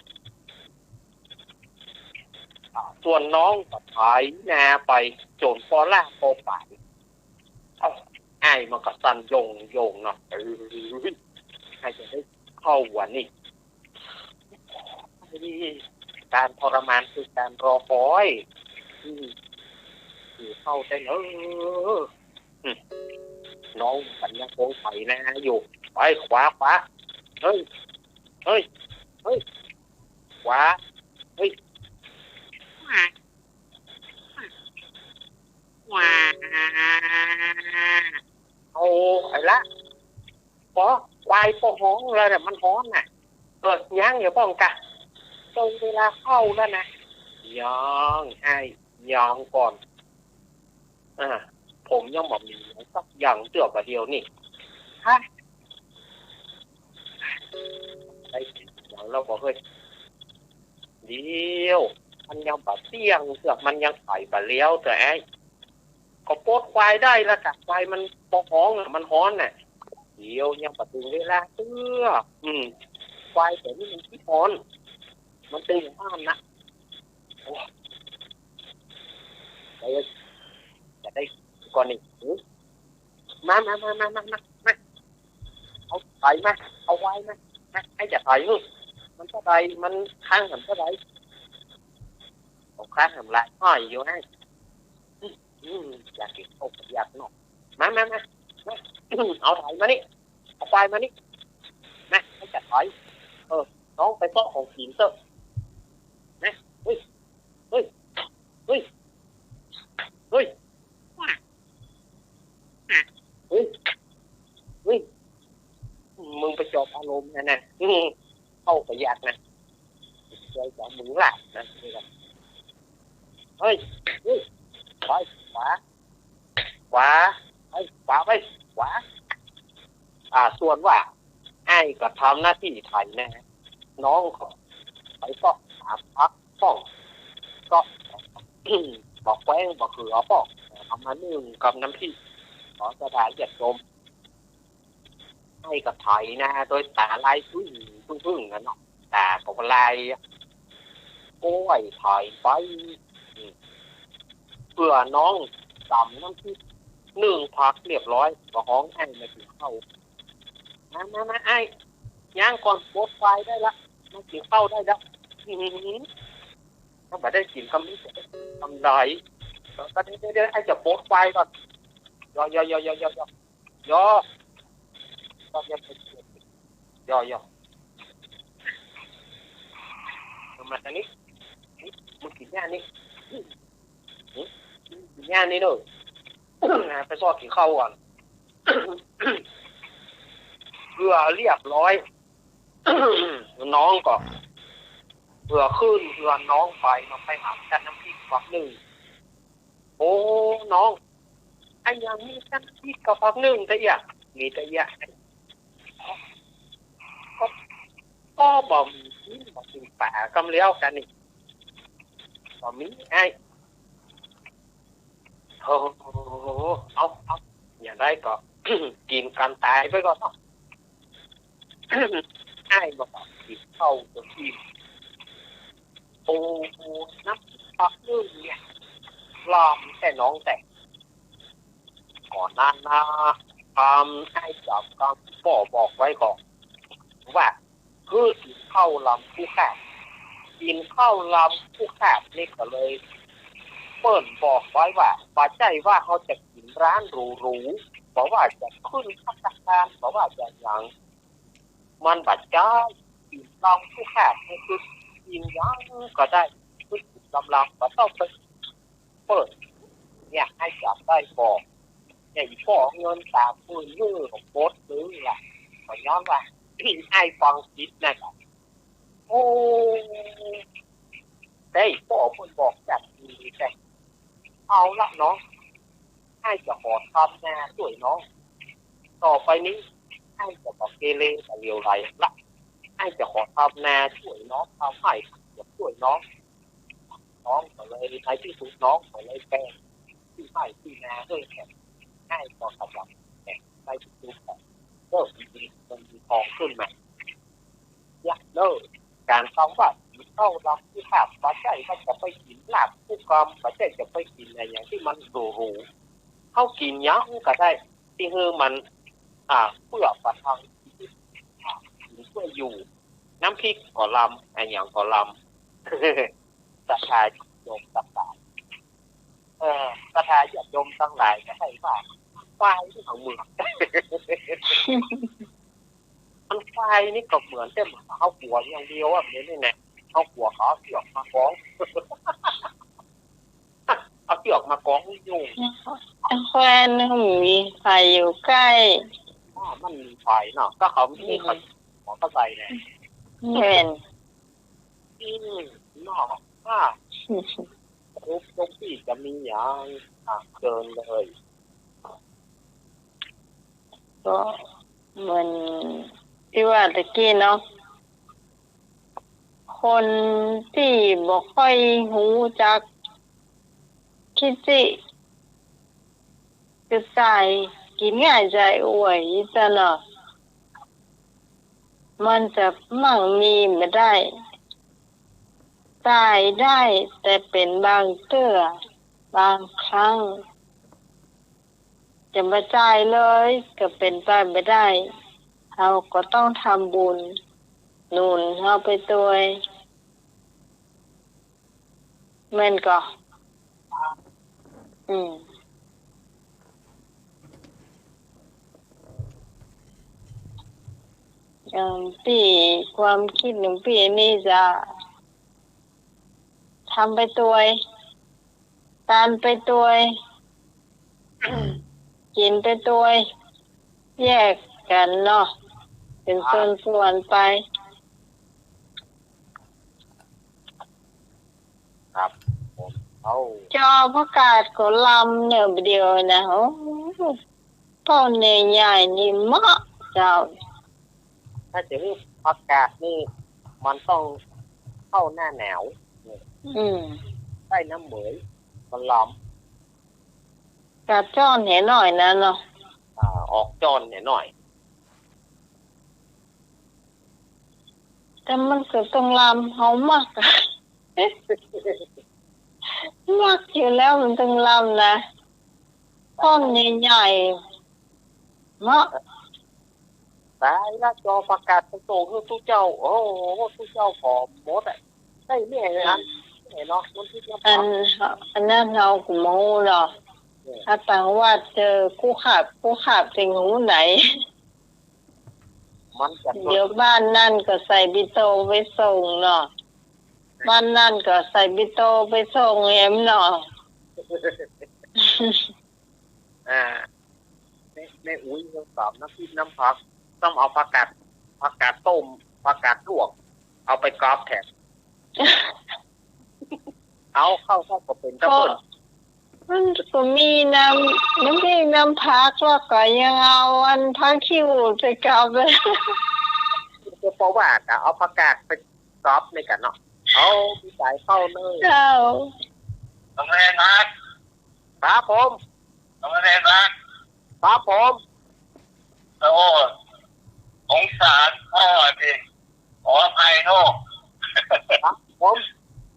อ่า ส่วนน้องก็ไถนาไป จ๋นปอล่าปอป๋าย เอ้า อ้ายมันก็สั่นโยงโยงเนาะ เอ้ย ใครจะได้ข้าววันนี้ การทรมานคือการรอคอย อืม หิวข้าวแต๊เนอะ อืม น้องมันยังคงไถนาอยู่ ไป ขวา ขวา เฮ้ย เฮ้ย เฮ้ย ขวา เฮ้ย ว้า เอา ไอ้ละ ปอ ควายปอฮ้องแล้วเนี่ย มันฮ้อนน่ะ เออ ยังอย่าป้องกะ ตรงเวลาเข้าแล้วนะ ยังไอ้ ยังก่อน อ่า ผมยังบ่มีหยังสักอย่างเตื้อบ่าเดี่ยวนี่ ฮะ ได้กิ๋นหยังแล้วบ่เฮ้ย เดี๋ยว มันยังบ่เตี้ยงเตื้อ มันยังไปบ่แล้วเตื้อไอ้ ก็ปลดควายได้แล้วกะ ควายมันปอฮ้องอ่ะ มันฮ้อนน่ะ เดี๋ยวยังบ่ตึงเวลาเตื้อ อืม ควายแต่นี่มันขี้ฮ้อน มันตึงอยู่บ้านนะ โอ้ จะได้ก่อนนี่ หือ มา มา มา เอาไถมา เอาควายมา มา ไอ้จะไถ หือ มันเต้าใด มันครั้งหำเต้าใด เอาครั้งหำละ อ้อยอยู่ไอ้ อืม อยากกิ๋นข้าวกับยาดเนาะ มา มา มา มา เอาไถมานี่ เอาควายมานี่ มา ไอ้จะไถ เออ น้องไปเซาะของกิ๋นเต๊อะ มา เฮ้ย เฮ้ย เฮ้ย เฮ้ย เฮ้ย เฮ้ย มึงไปจอบอารมณ์นะนะ อืม เข้าไปยากนะ ใจของมึงล่ะนะ เฮ้ย เฮ้ย ไป ขวา ขวา ไป ขวา ไป ขวา อ่า ส่วนว่า ไอ้ก็ทำหน้าตี้ไถนา น้องก็ไปเซาะหาฟักฟอง ก็ บ่แคว้งบ่เขือฟอง เอามานึ่งกับน้ำพริก ขอศรัทธาญาติโยม ไอ้ก็ไถนาโดยต๋าลายพึ่ง พึ่งๆ นั่นเนาะ ต๋าก็ลายอะ โอ้ย ไถไป อืม เปื้อน้องต๋ำน้ำพริก นึ่งผักเรียบร้อย ก็ฮ้องไอ้มากิ๋นข้าว มา มา มา ไอ้ ย่างก่อน ปลดควายได้ละ มากิ๋นข้าวได้ละ อืม ถ้าบ่ได้กิ๋นกำนี้จะได้กำไร เดี๋ยว เดี๋ยว เดี๋ยว ไอ้จะปลดควายก่อน ยอ ยอ ยอ ยอ ยอ ยอ ยอ ยอ ยอ มาตรงนี้ มึงกิ๋นหญ้านี่ กิ๋นหญ้านี่เนอะ ไปซอกกิ๋นข้าวก่อน เปื้อเรียบร้อย น้องก็ เปื้อขึ้น เปื้อน้องไป มาไปหาจัดน้ำพริกฟักนึ่ง โอ้ น้อง ไอ้ยังมีจัดน้ำพริกกับฟักนึ่งตะเอียะ มีตะเอียะ ก็ ก็บ่มีกิ๋น บ่กิ๋นป๋ากำแล้วกั๋นนี่ บ่มีไอ้ โอ้ เอา เอา อย่างใดก็ กิ๋นกั๋นต๋ายไปก่อนเนาะ ไอ้บ่กิ๋นข้าวจนอิ่ม โอ้ น้ำพริกฟักนึ่งเนี่ย ลำแต๊น้องแต๊ ก่อนนั้นนะ กำไอ้จ๋ำกำป้อบอกไว้ก่อน ว่า คือกิ๋นข้าวลำคู่แคบ กิ๋นข้าวลำคู่แคบนี่ก็เลย เปิ้นบอกไว้ว่า บ่ใจ้ว่าเฮาจะกิ๋นร้านหรูๆ บ่ว่าจะขึ้นภัตตาคาร บ่ว่าจะหยัง มันบ่ใจ้ กิ๋นลำคู่แคบนี่คือกิ๋นหยังก็ได้ คือกิ๋นลำๆ บ่ต้องไป เปิ้น เนี่ย ไอ้จ๋ำได้บอก เนี่ย อีป้อเอาเงินสามหมื่นหื้อ ก็ปลดเลยล่ะ ก็ย้อนว่า ไอ้ฟังผิดนั่นแหละ โอ้ แต่อีป้อเปิ้นบอกจัดดีแต่ เอาละน้อง ไอ้จะขอทำนาจ้วยน้อง ต่อไปนี้ ไอ้จะบ่เกเรบ่เหลวไหลละ ไอ้จะขอทำนาจ้วยน้อง ทำไฮ่จ้วยน้อง น้องก็เลย ในตี้สุดน้องก็เลยแบ่งตี้ไฮ่ตี้นาหื้อแถม ไอ้ก็กำลังแบ่งในตี้สุด ก็มีเงินมีทองขึ้นมา เนี่ยเนอะ ก๋านกำว่ากิ๋นข้าวลำคู่แคบ บ่ใจ้ว่าจะไปกิ๋นลาบคู่กำ บ่ใจ้จะไปกิ๋นอะหยังตี้มันหรูๆ เฮากิ๋นหยังก็ได้ ตี้หื้อมัน อ่า เปื้อประทังชีวิต อ่า กิ๋นเปื้ออยู่ น้ำพริกก็ลำ อะหยังก็ลำ ศรัทธาโยมตังหลาย เอ่อ ศรัทธาญาติโยมตังหลายก็ใจ้ว่า ควายตี้ของมึง มัน ไปนี่ก็เหมือนแต่หมา เขากั๋วอย่างเดียวอะ เดี๋ยวนี้แหละ เขากั๋ว เขาเอาเสื้อมากอง เอาเสื้อมากองนี่ยุ่ง แคว่นมันมีไฟอยู่ใก้ อ้อ มันมีไฟเนาะ ก็เขามี อืม เขา หมอเขาใส่เนี่ย แม่น อืม เนาะ อ่า สรุปหลวงปี้จะมีหยัง อ่ะ เชิญเลย ก็เหมือนตี้ว่าตะกี้เนาะ คนตี้บ่ค่อยฮู้จัก คิดตี้จะตาย กิ๋นง่ายใจ๋อวยจ้ะเนาะ มันจะมั่งมีบ่ได้ ตายได้แต่เป๋นบางเตื้อ บางครั้ง จะบ่ตายเลยก็เป๋นไปบ่ได้ เฮาก็ต้องทำบุญหนุนเฮาไปตวย แม่นก่อ อืม อย่างตี้ความคิดหลวงปี้นี่จะทำไปตวย ตานไปตวย กิ๋นไปตวย แยกกั๋นเนาะ เป๋นส่วนๆ ไป ครับผม เอา จอประกาศก็ลำเนี่ยเดี๋ยวนะ โอ้ ต้นใหญ่ๆ นี่เหมาะเจ้า ถ้าจะหื้อประกาศนี่ มันต้องเข้าหน้าหนาว อืม ใต้น้ำเหมย มันลำ กาดจ้อนแหน่หน้อยนะเนาะ อ่า ออกจ้อนแหน่หน้อย แต่มันก็ต้องลำ เฮามัก มักอยู่แล้วมันต้องลำนะ ต้นใหญ่ๆ เนาะ ต๋ายละ จอประกาศไปส่งหื้อตุ๊เจ้า โอ้โห ตุ๊เจ้าผอมหมดอะ ได้แม่อัน แม่เนาะ มันคิดว่า อัน อันนั้นเฮาก็บ่ฮู้เนาะ เออ ถ้าต่างว่าเจอกู้ขาบ กู้ขาบเต็งหูไหน มันจะ เดี๋ยวบ้านนั่นก็ใส่ปิโตไปส่งเนาะ บ้านนั่นก็ใส่ปิโตไปส่งแหมเนาะ อ่า แม่ แม่อุ๊ยต้องตอบน้ำพริกน้ำผัก ต้องเอาผักกาด ผักกาดต้ม ผักกาดลวก เอาไปกอบแทน เอาเข้า เข้าก็เป๋นตะเปิ้น มันก็มีน้ำ น้ำพริกน้ำผัก แล้วก็ยังเอาอันผักขี้หูดไปกอบเลย ก็เพราะว่าจะเอาผักกาดไปกอบในกันเนาะ เอาพี่สายเข้าเลย เจ้า ต้องเร่งรัด ครับผม ต้องเร่งรัด ครับผม โอ้ สงสารพ่อสิ ขออภัยเนาะ ครับผม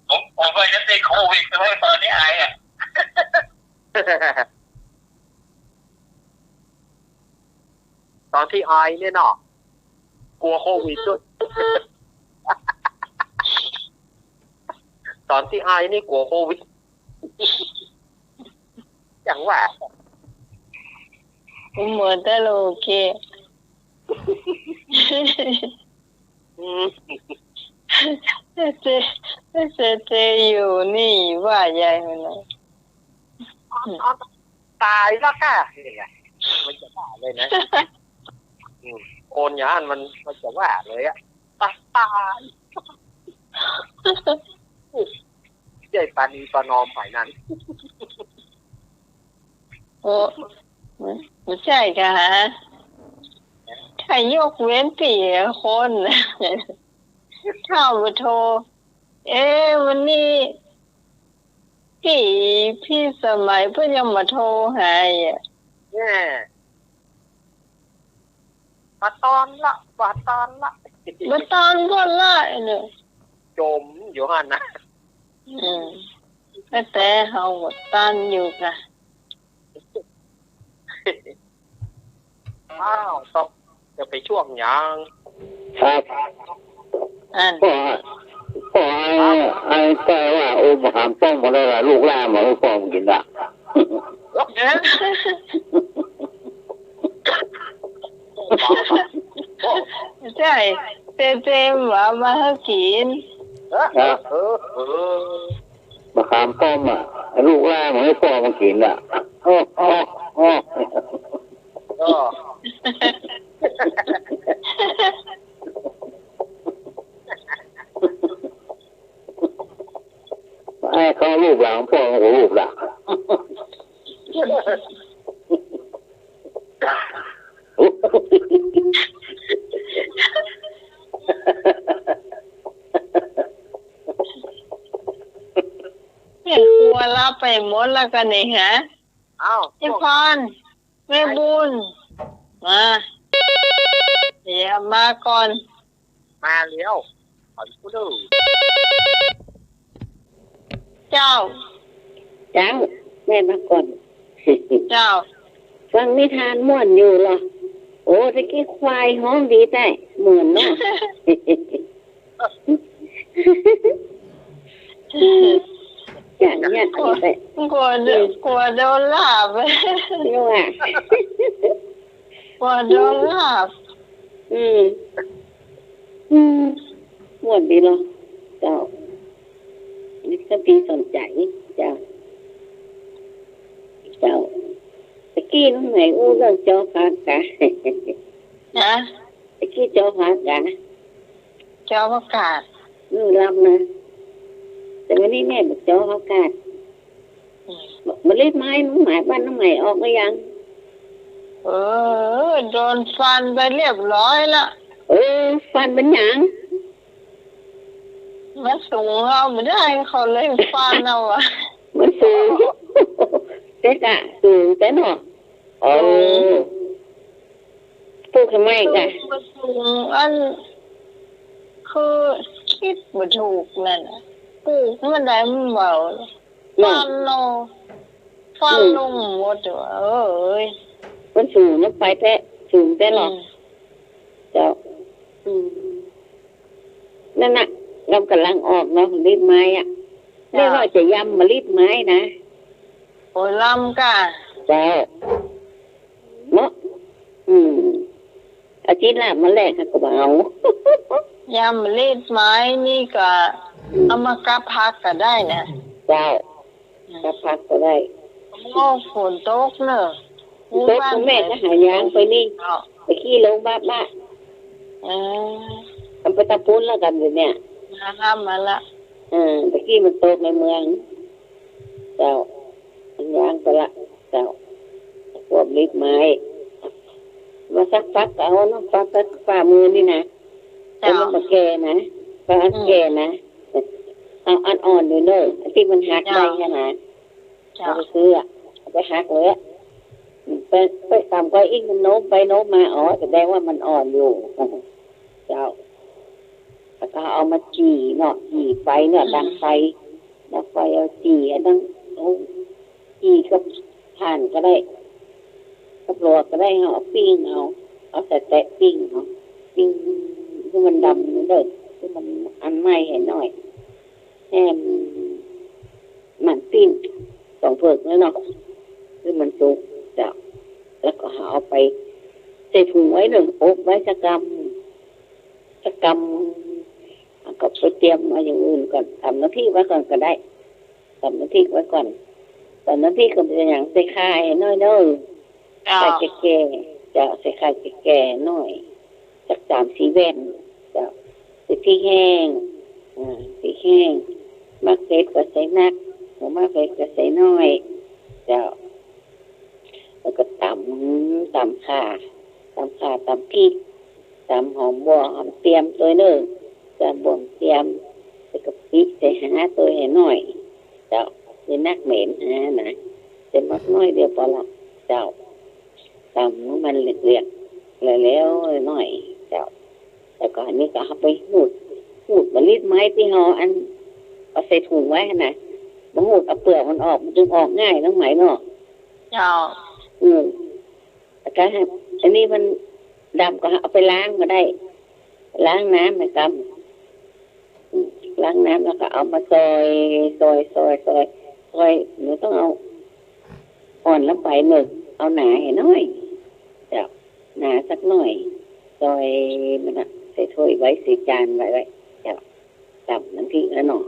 ผม ผมว่าจะติดโควิดด้วย ตอนนี้ไออะ ตอนที่ไอเนี่ยเนาะ กั๋วโควิดด้วย ตอนที่ไอนี่กั๋วโควิด อย่างว่า เหมือนแต่โลเกะ อืม เจ เจ เจอยู่นี่ว่าใหญ่เลย ต๋ายละค่ะ นี่ไง มันจะว่าเลยนะ อืม คนอย่างนั้นมัน มันจะว่าเลยอะ ต๋าย ต๋าย ใหญ่ปานีประนอมฝ่ายนั้น โอ้ บ่ใจ้ก่ะฮะ ถ้ายกเว้นตี้คน ถ้าบ่โทร เอ๊ะ วันนี้ ปี้ ปี้สมัยเปิ้นยังบ่โทรหาอะ แน่ บ่ตอนละ บ่ตอนละ บ่ตอนบ่ละเนี่ย จ่มอยู่หั้นนะ อืม แต่เฮาบ่ตอนอยู่ก่ะ อ้าว ตก จะไปช่วงหยัง ครับ อัน ก็ ก็ไอ้ ไอ้แก้ว่า โอ้ บ่หามต้มมาแล้วล่ะ ลูกหล้านมาให้ฟองกิ๋นละ เอ๊ะ โอ้ ใจ้ เต้ๆ ว่ามาหื้อกิ๋น ครับ เออ เออ มะขามป้อมอะ ลูกหล้ามาหื้อป้อมากิ๋นอะ อ้อ อ้อ อ้อ อ้อ ไอ้เขาลูกหลานป้อมันก็ลูกหลาน แม่ครัวลาไปหมดแล้วกั๋นนี่ฮะ อ้าว ไอ้พร แม่บุญ มา เดี๋ยวมาก่อน มาแล้ว ขอดู เจ้า เจ้า แม่มาก่อน เจ้า ฟังนิทานม่วนอยู่เหรอ โอ้ ตะกี้ควายฮ้องดีแต๊ ม่วนเนาะ อย่างเงี้ย กลัว ไป กลัวโดน อืม กลัวโดนลาบ นี่ว่ะ กลัวโดนลาบ อืม อืม ม่วนดีเนาะ เจ้า นี่ก็ดีสนใจ๋ เจ้า เจ้า ตะกี้น้องไหมอู้เรื่องจอผักกาด ฮะ ตะกี้จอผักกาด จอผักกาด อืม ลำนะ แต่วันนี้แม่บอกจอผักกาด อืม บอก มาลีดไม้น้องไหม บ้านน้องไหมออกหรือยัง เออ โดนฟันไปเรียบร้อยละ เออ ฟันเป๋นหยัง มันสูงเอาไม่ได้ เขาเลยฟันเอาอะ มันสูง แต่กะสูงแต่เนาะ อ๋อ สูง ปลูกทำไมกะ สูง มันสูง อัน คือคิดบ่ถูกนั่นน่ะ ปลูกมันได้มันเบา เนาะ ฟันลง ฟัน อืม ลงหมดว่ะ เอ้ย มันสูงนะ ไปแต๊ สูงแต๊หรอ อืม เจ้า อืม นั่นน่ะ ลำก่ำลังออกเนาะ ลีดไม้อะ เจ้า แม่ว่าจะยำมาลีดไม้นะ โอ้ย ลำก่ะ เจ้า เนาะ อืม เอาจีนลาบมาแลกก็บ่เอา ยำลีดไม้นี่ก็ อืม เอามากับผักก็ได้นะ เจ้า อืม กับผักก็ได้ โอ้ ฝนตกเนอะ ตก แม่ก็หายางไปนี่ เนาะ ไปขี้ลงบ้าๆ เออ มันไปตะปูนแล้วกันอยู่เนี่ย มาห้ามมาละ เออ ตะกี้มันตกในเมือง เจ้า มันยางไปละ เจ้า พวกลีดไม้ มาสักพักก็เอาเนาะ ฟักสักฝ่ามือนี่นะ เจ้า แต่มันบ่แก่นะ ฟักอัน อืม แก่นะ เอาอันอ่อนอยู่เนอะ อันตี้มันหักได้ เจ้า หั้นนะ เจ้า เอาไปซื้ออะ เอาไปหักเลยอะ ไป ไปตำก้อยอิ้งมันโน้มไปโน้มมา อ๋อ แสดงว่ามันอ่อนอยู่ เจ้า แล้วก็เอามาจี่เนาะ จี่ไฟเนี่ย อืม ดังไฟ ดังไฟเอาจี่ อันนั้น เอาจี่กับถ่านก็ได้ กับหลวดก็ได้ เอาปิ้งเอา เอาใส่แต๊ปิ้งเอา ปิ้งหื้อมันดำเด้อ หื้อมันอันไหม้หื้อหน่อย แหม มันปิ้งสองเผิกนั่นเนาะ หื้อมันสุก เจ้า แล้วก็เอาไปใส่ถุงไว้เนาะ อบไว้สักกำ สักกำ แล้วก็ไปเตรียมเอาอย่างอื่นก่อน ตำน้ำพริกไว้ก่อนก็ได้ ตำน้ำพริกไว้ก่อน ตำน้ำพริกก็เป็นอย่าง ใส่ข่าหน่อยเนาะ เจ้า ข่าแก่ๆ เจ้า ใส่ข่าแก่ๆ หน่อย สักสามสี่แว่น เจ้า ใส่พริกแห้ง อ่า พริกแห้ง มักเผ็ดก็ใส่นัก บ่มักเผ็ดก็ใส่น้อย เจ้า แล้วก็ตำ ตำข่า ตำข่า ตำพริก ตำหอมบั่ว หอมเตียมตวยเน่อ ตำบ่วงเตียม ใส่กะปิ ใส่หาตวยหื้อหน่อย เจ้า อย่านักเหม็นหานะ ใส่หมดหน้อยเดียวปอละ เจ้า ตำหื้อมันเหลือกๆ แล้วๆ หน่อย เจ้า แล้วก็อันนี้ก็เอาไปหูด หูดบ่าลีดไม้ตี้เฮาอัน เอาใส่ถุงไว้หั้นนะ บ่าหูดเอาเปลือกมันออก มันจึงออกง่าย น้องไหมเนาะ เจ้า อืม แล้วก็อันนี้มันดำก็เอาไปล้างก็ได้ ล้างน้ำนะครับ ล้างน้ำแล้วก็เอามาซอย ซอย ซอย ซอย ซอย หนูต้องเอาอ่อนลงไปเน่อ เอาหนาหื้อหน่อย เจ้า หนาสักหน่อย ซอยมันน่ะ ใส่ถ้วยไว้ ใส่จานไว้ ไว้ เจ้า ต๋ำน้ำพริกแล้วเนาะ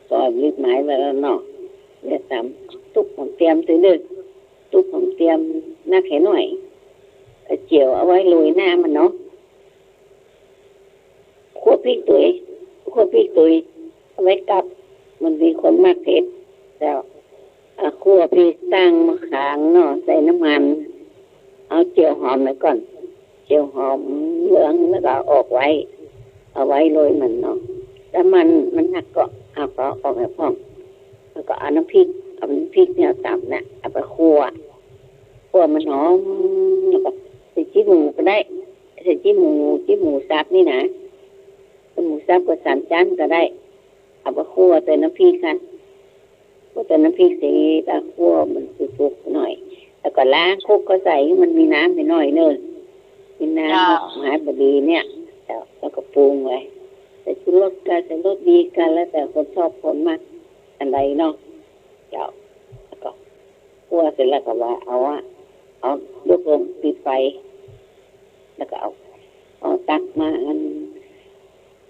ซอยปลี๊บไม้ไว้แล้วเนาะ แล้วต๋ำ ตุ๊บหอมเตียมตึงเด้อ ตุ๊บหอมเตียมนักแหหน่อย เอาเจียวเอาไว้โรยหน้ามันเนาะ ขั่วพริกตวย ขั่วพริกตวย เอาไว้กับ บางตี้คนมักเผ็ด เจ้า อ่ะ ขั่วพริกตั้งหม้อก๋างเนาะ ใส่น้ำมัน เอาเจียวหอมไว้ก่อน เจียวหอมเหลืองแล้วก็เอาออกไว้ เอาไว้โรยมันเนาะ แล้วมัน มันหักก็เอา ก็เอาออกให้พ่อง แล้วก็เอาน้ำพริก เอาน้ำพริกเนี่ยต๋ำน่ะ เอาไปขั่ว ขั่วมันหอม แล้วก็ใส่จี๊หมูก็ได้ ใส่จี๊หมู จี๊หมูสับนี่นะ หมูสับก็สามจ๊านก็ได้ เอาไปขั่วใส่น้ำพริกค่ะ ขั่วใส่น้ำพริกเสร็จ เอาขั่วมันสุกๆ หน่อย แล้วก็ล้างครกก็ใส่ให้มันมีน้ำไปหน่อยเน่อ มีน้ำ เจ้า หาพอดีเนี่ย เจ้า แล้วก็ปรุงไว้ ใส่ชูรสก็ ใส่รสดีก็ แล้วแต่คนชอบคนมักอันใดเนาะ เจ้า แล้วก็ขั่วเสร็จแล้วก็ว่าเอาอะ เอายกลงปิดไฟ แล้วก็เอา เอาตักมาอัน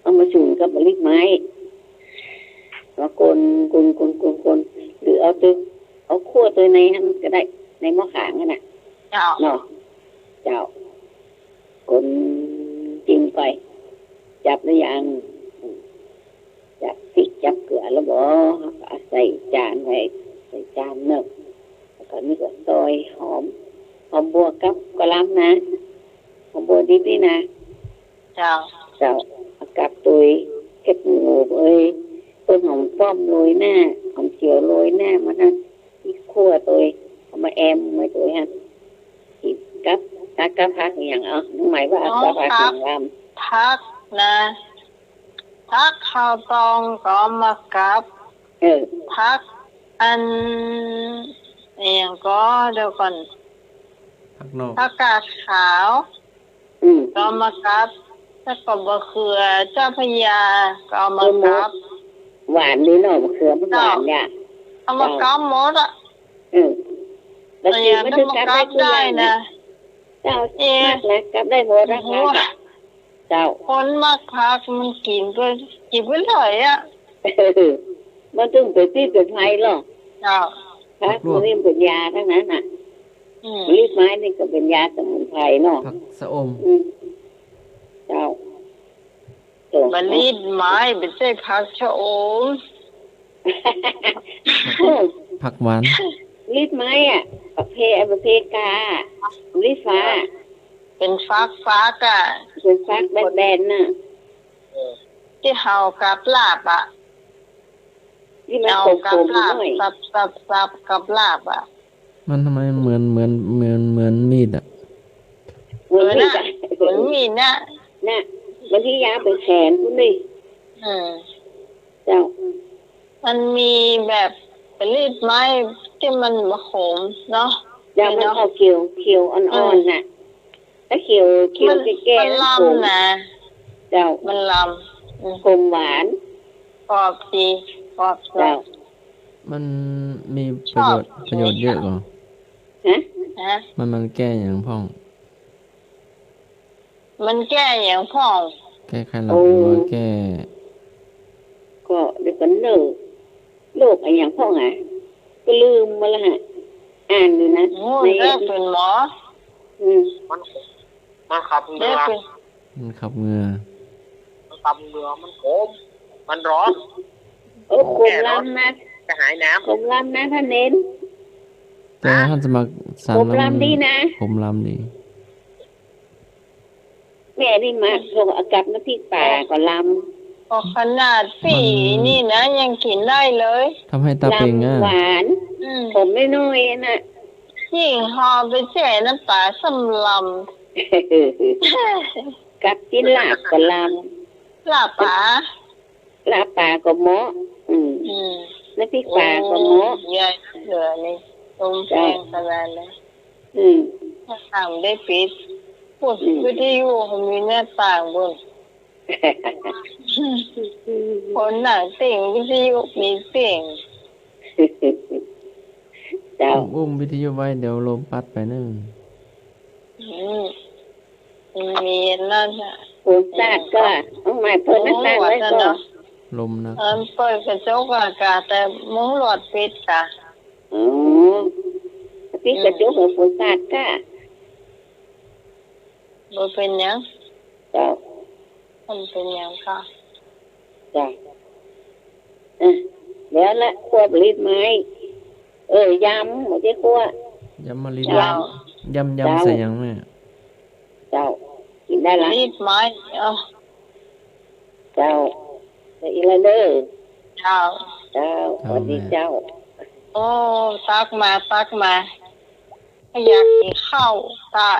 เอามาจุ่มกับปลี๊บไม้ มาคน คน คน คน คน หรือเอาตัว เอาขั่วตัวในนั้นก็ได้ ในหม้อก๋างนั่นน่ะ เจ้า เนาะ เจ้า คนจิ่มไป จับหรือยัง จับพริกจับเกลือแล้วบ่ เอาใส่จานไว้ ใส่จานเนาะ แล้วก็นี่ก็ซอยหอม หอมบัวกับกะหล่ำนะ หอมบัวดิบนี่นะ เจ้า เจ้า เอากับตวย แคบหมูเอ้ย ต้นหอมป้อมโรยหน้า หอมเจียวโรยหน้ามันนะ พริกขั่วตวย เอามาแอมไว้ตวยฮะ กิ๋นกับ ตักกับผักอะหยัง เอา น้องไหมว่า เอา กับผัก กับ อะหยังลำ ผักนะ ผักขาวตองก็เอามากับ เออ ผักอัน อะหยังก็ เดี๋ยวก่อน ผักนอก ผักกาดขาว อืม ก็เอามากับ แล้วก็มะเขือเจ้าพระยาก็เอามากับ หวานดีเนาะ มะเขือมันหวานเนี่ย เอามากับหมดอะ เออ แล้วกิ๋นมันก็กับได้กู้อย่างนะ เจ้า เอ๊ะ มากนะ กับได้หมดนะ โอ้โห ผักอะ เจ้า คนมักผักมันกิ๋นไป กิ๋นไปเลยอะ มันตึงเป๋นพิษเป๋นภัยหรอ เจ้า ผักมันนี่เป๋นยาตังนั้นน่ะ อืม ปลี๊บไม้นี่ก็เป๋นยาสมุนไพรเนาะ ผักชะอม อืม เจ้า โอ้ ปลี๊บไม้เป๋นใจ้ผักชะอม ผักหวาน ปลี๊บไม้อะ ประเภท ประเภทกา ปลี๊บฟ้า เป๋นฟักๆ อะ เป๋นฟักแบนๆ น่ะ ตี้เฮากับลาบอะ ตี้มันขมๆ หน่อย สับๆ ๆ กับลาบอะ มันทำไมเหมือน เหมือน เหมือน เหมือนมีดอะ เหมือนมีดอะ เหมือนมีดนะ น่ะ มันตี้ยาวเป๋นแขนปุ้นนี่ อืม เจ้า มันมีแบบปลี๊บไม้ตี้มันบ่ขมเนาะ เจ้า มันออกเขียว เขียวอ่อนๆ น่ะ ถ้าเขียว เขียวแก่ๆ มันลำนะ เจ้า มันลำ อืม ขมหวาน กรอบดี กรอบ เจ้า มันมีประโยชน์ ประโยชน์เยอะก่อ ฮะ ฮะ มัน มันแก้อะหยังพ่อง มันแก้อะหยังพ่อง แก้ไข้หลัง โอ้ หรือว่าแก้ ก็เดี๋ยวก่อนเน่อ โรคอะหยังพ่องอะ ก็ลืมหมดละฮะ อ่านอยู่นะ โอ้ ใน เลิกเป๋นหมอ อืม มัน มันขับเหงื่อ เลิกเป๋น มันขับเหงื่อ มันขับเหงื่อ มันขม มันร้อน โอ้ ขมลำนะ จะหายหนาว ขมลำนะท่านเณร แต่ท่านสมัครสาร ขมลำดีนะ ขมลำดี แม่นี่มา พวกเอากับน้ำพริกป่าก็ลำ ก็ขนาดปี้นี่นะ ยังกิ๋นได้เลย ทำให้ตาเป๋งอะ ลำหวาน อืม ขมน้อยๆ น่ะ ยิ่งห่อไปแจ้น้ำปลาส้มลำ กับกิ๋นลาบก็ลำ ลาบป๋า ลาบป๋าก็เหมาะ อืม อืม น้ำพริกป่าก็เหมาะ โอ้ ยายเหลือนี่ ต้มแป้งขนาดเลย เจ้า อืม หน้าต่างได้ปิด พูด อืม วิทยุมีหน้าต่างบุญ คนนั่งเต้งวิทยุมีเสียง เจ้า อุ้มวิทยุไว้ เดี๋ยวลมปั๊ดไปนึ่ง อืม มีนั่นน่ะ ฝนสาดก่อ เอาไม้เปิดหน้าต่างไว้ก่อ โอ้ ว่าซั่นเนาะ ลมนะ เออ เปิดกระจกอากาศ แต่มุ้งลวดปิดก่อ อ๋อ ปิดกระจก อืม หัวฝนสาดก่อ บ่เป๋นหยัง เจ้า บ่เป๋นหยังก่อ เจ้า อ่ะ แล้วละ คั่วปลี๊ดไม้ เออ ยำ บ่ใจ้คั่ว ยำมะลิน เจ้า ยำ ยำ เจ้า ใส่หยังแม่ เจ้า กิ๋นได้ละ ปลี๊ดไม้ เอ้า เจ้า ไปอีกแล้วเด้อ เจ้า เจ้า เจ้า สวัสดี แม่ เจ้า โอ้ ตักมา ตักมา อยากกิ๋นข้าว ตา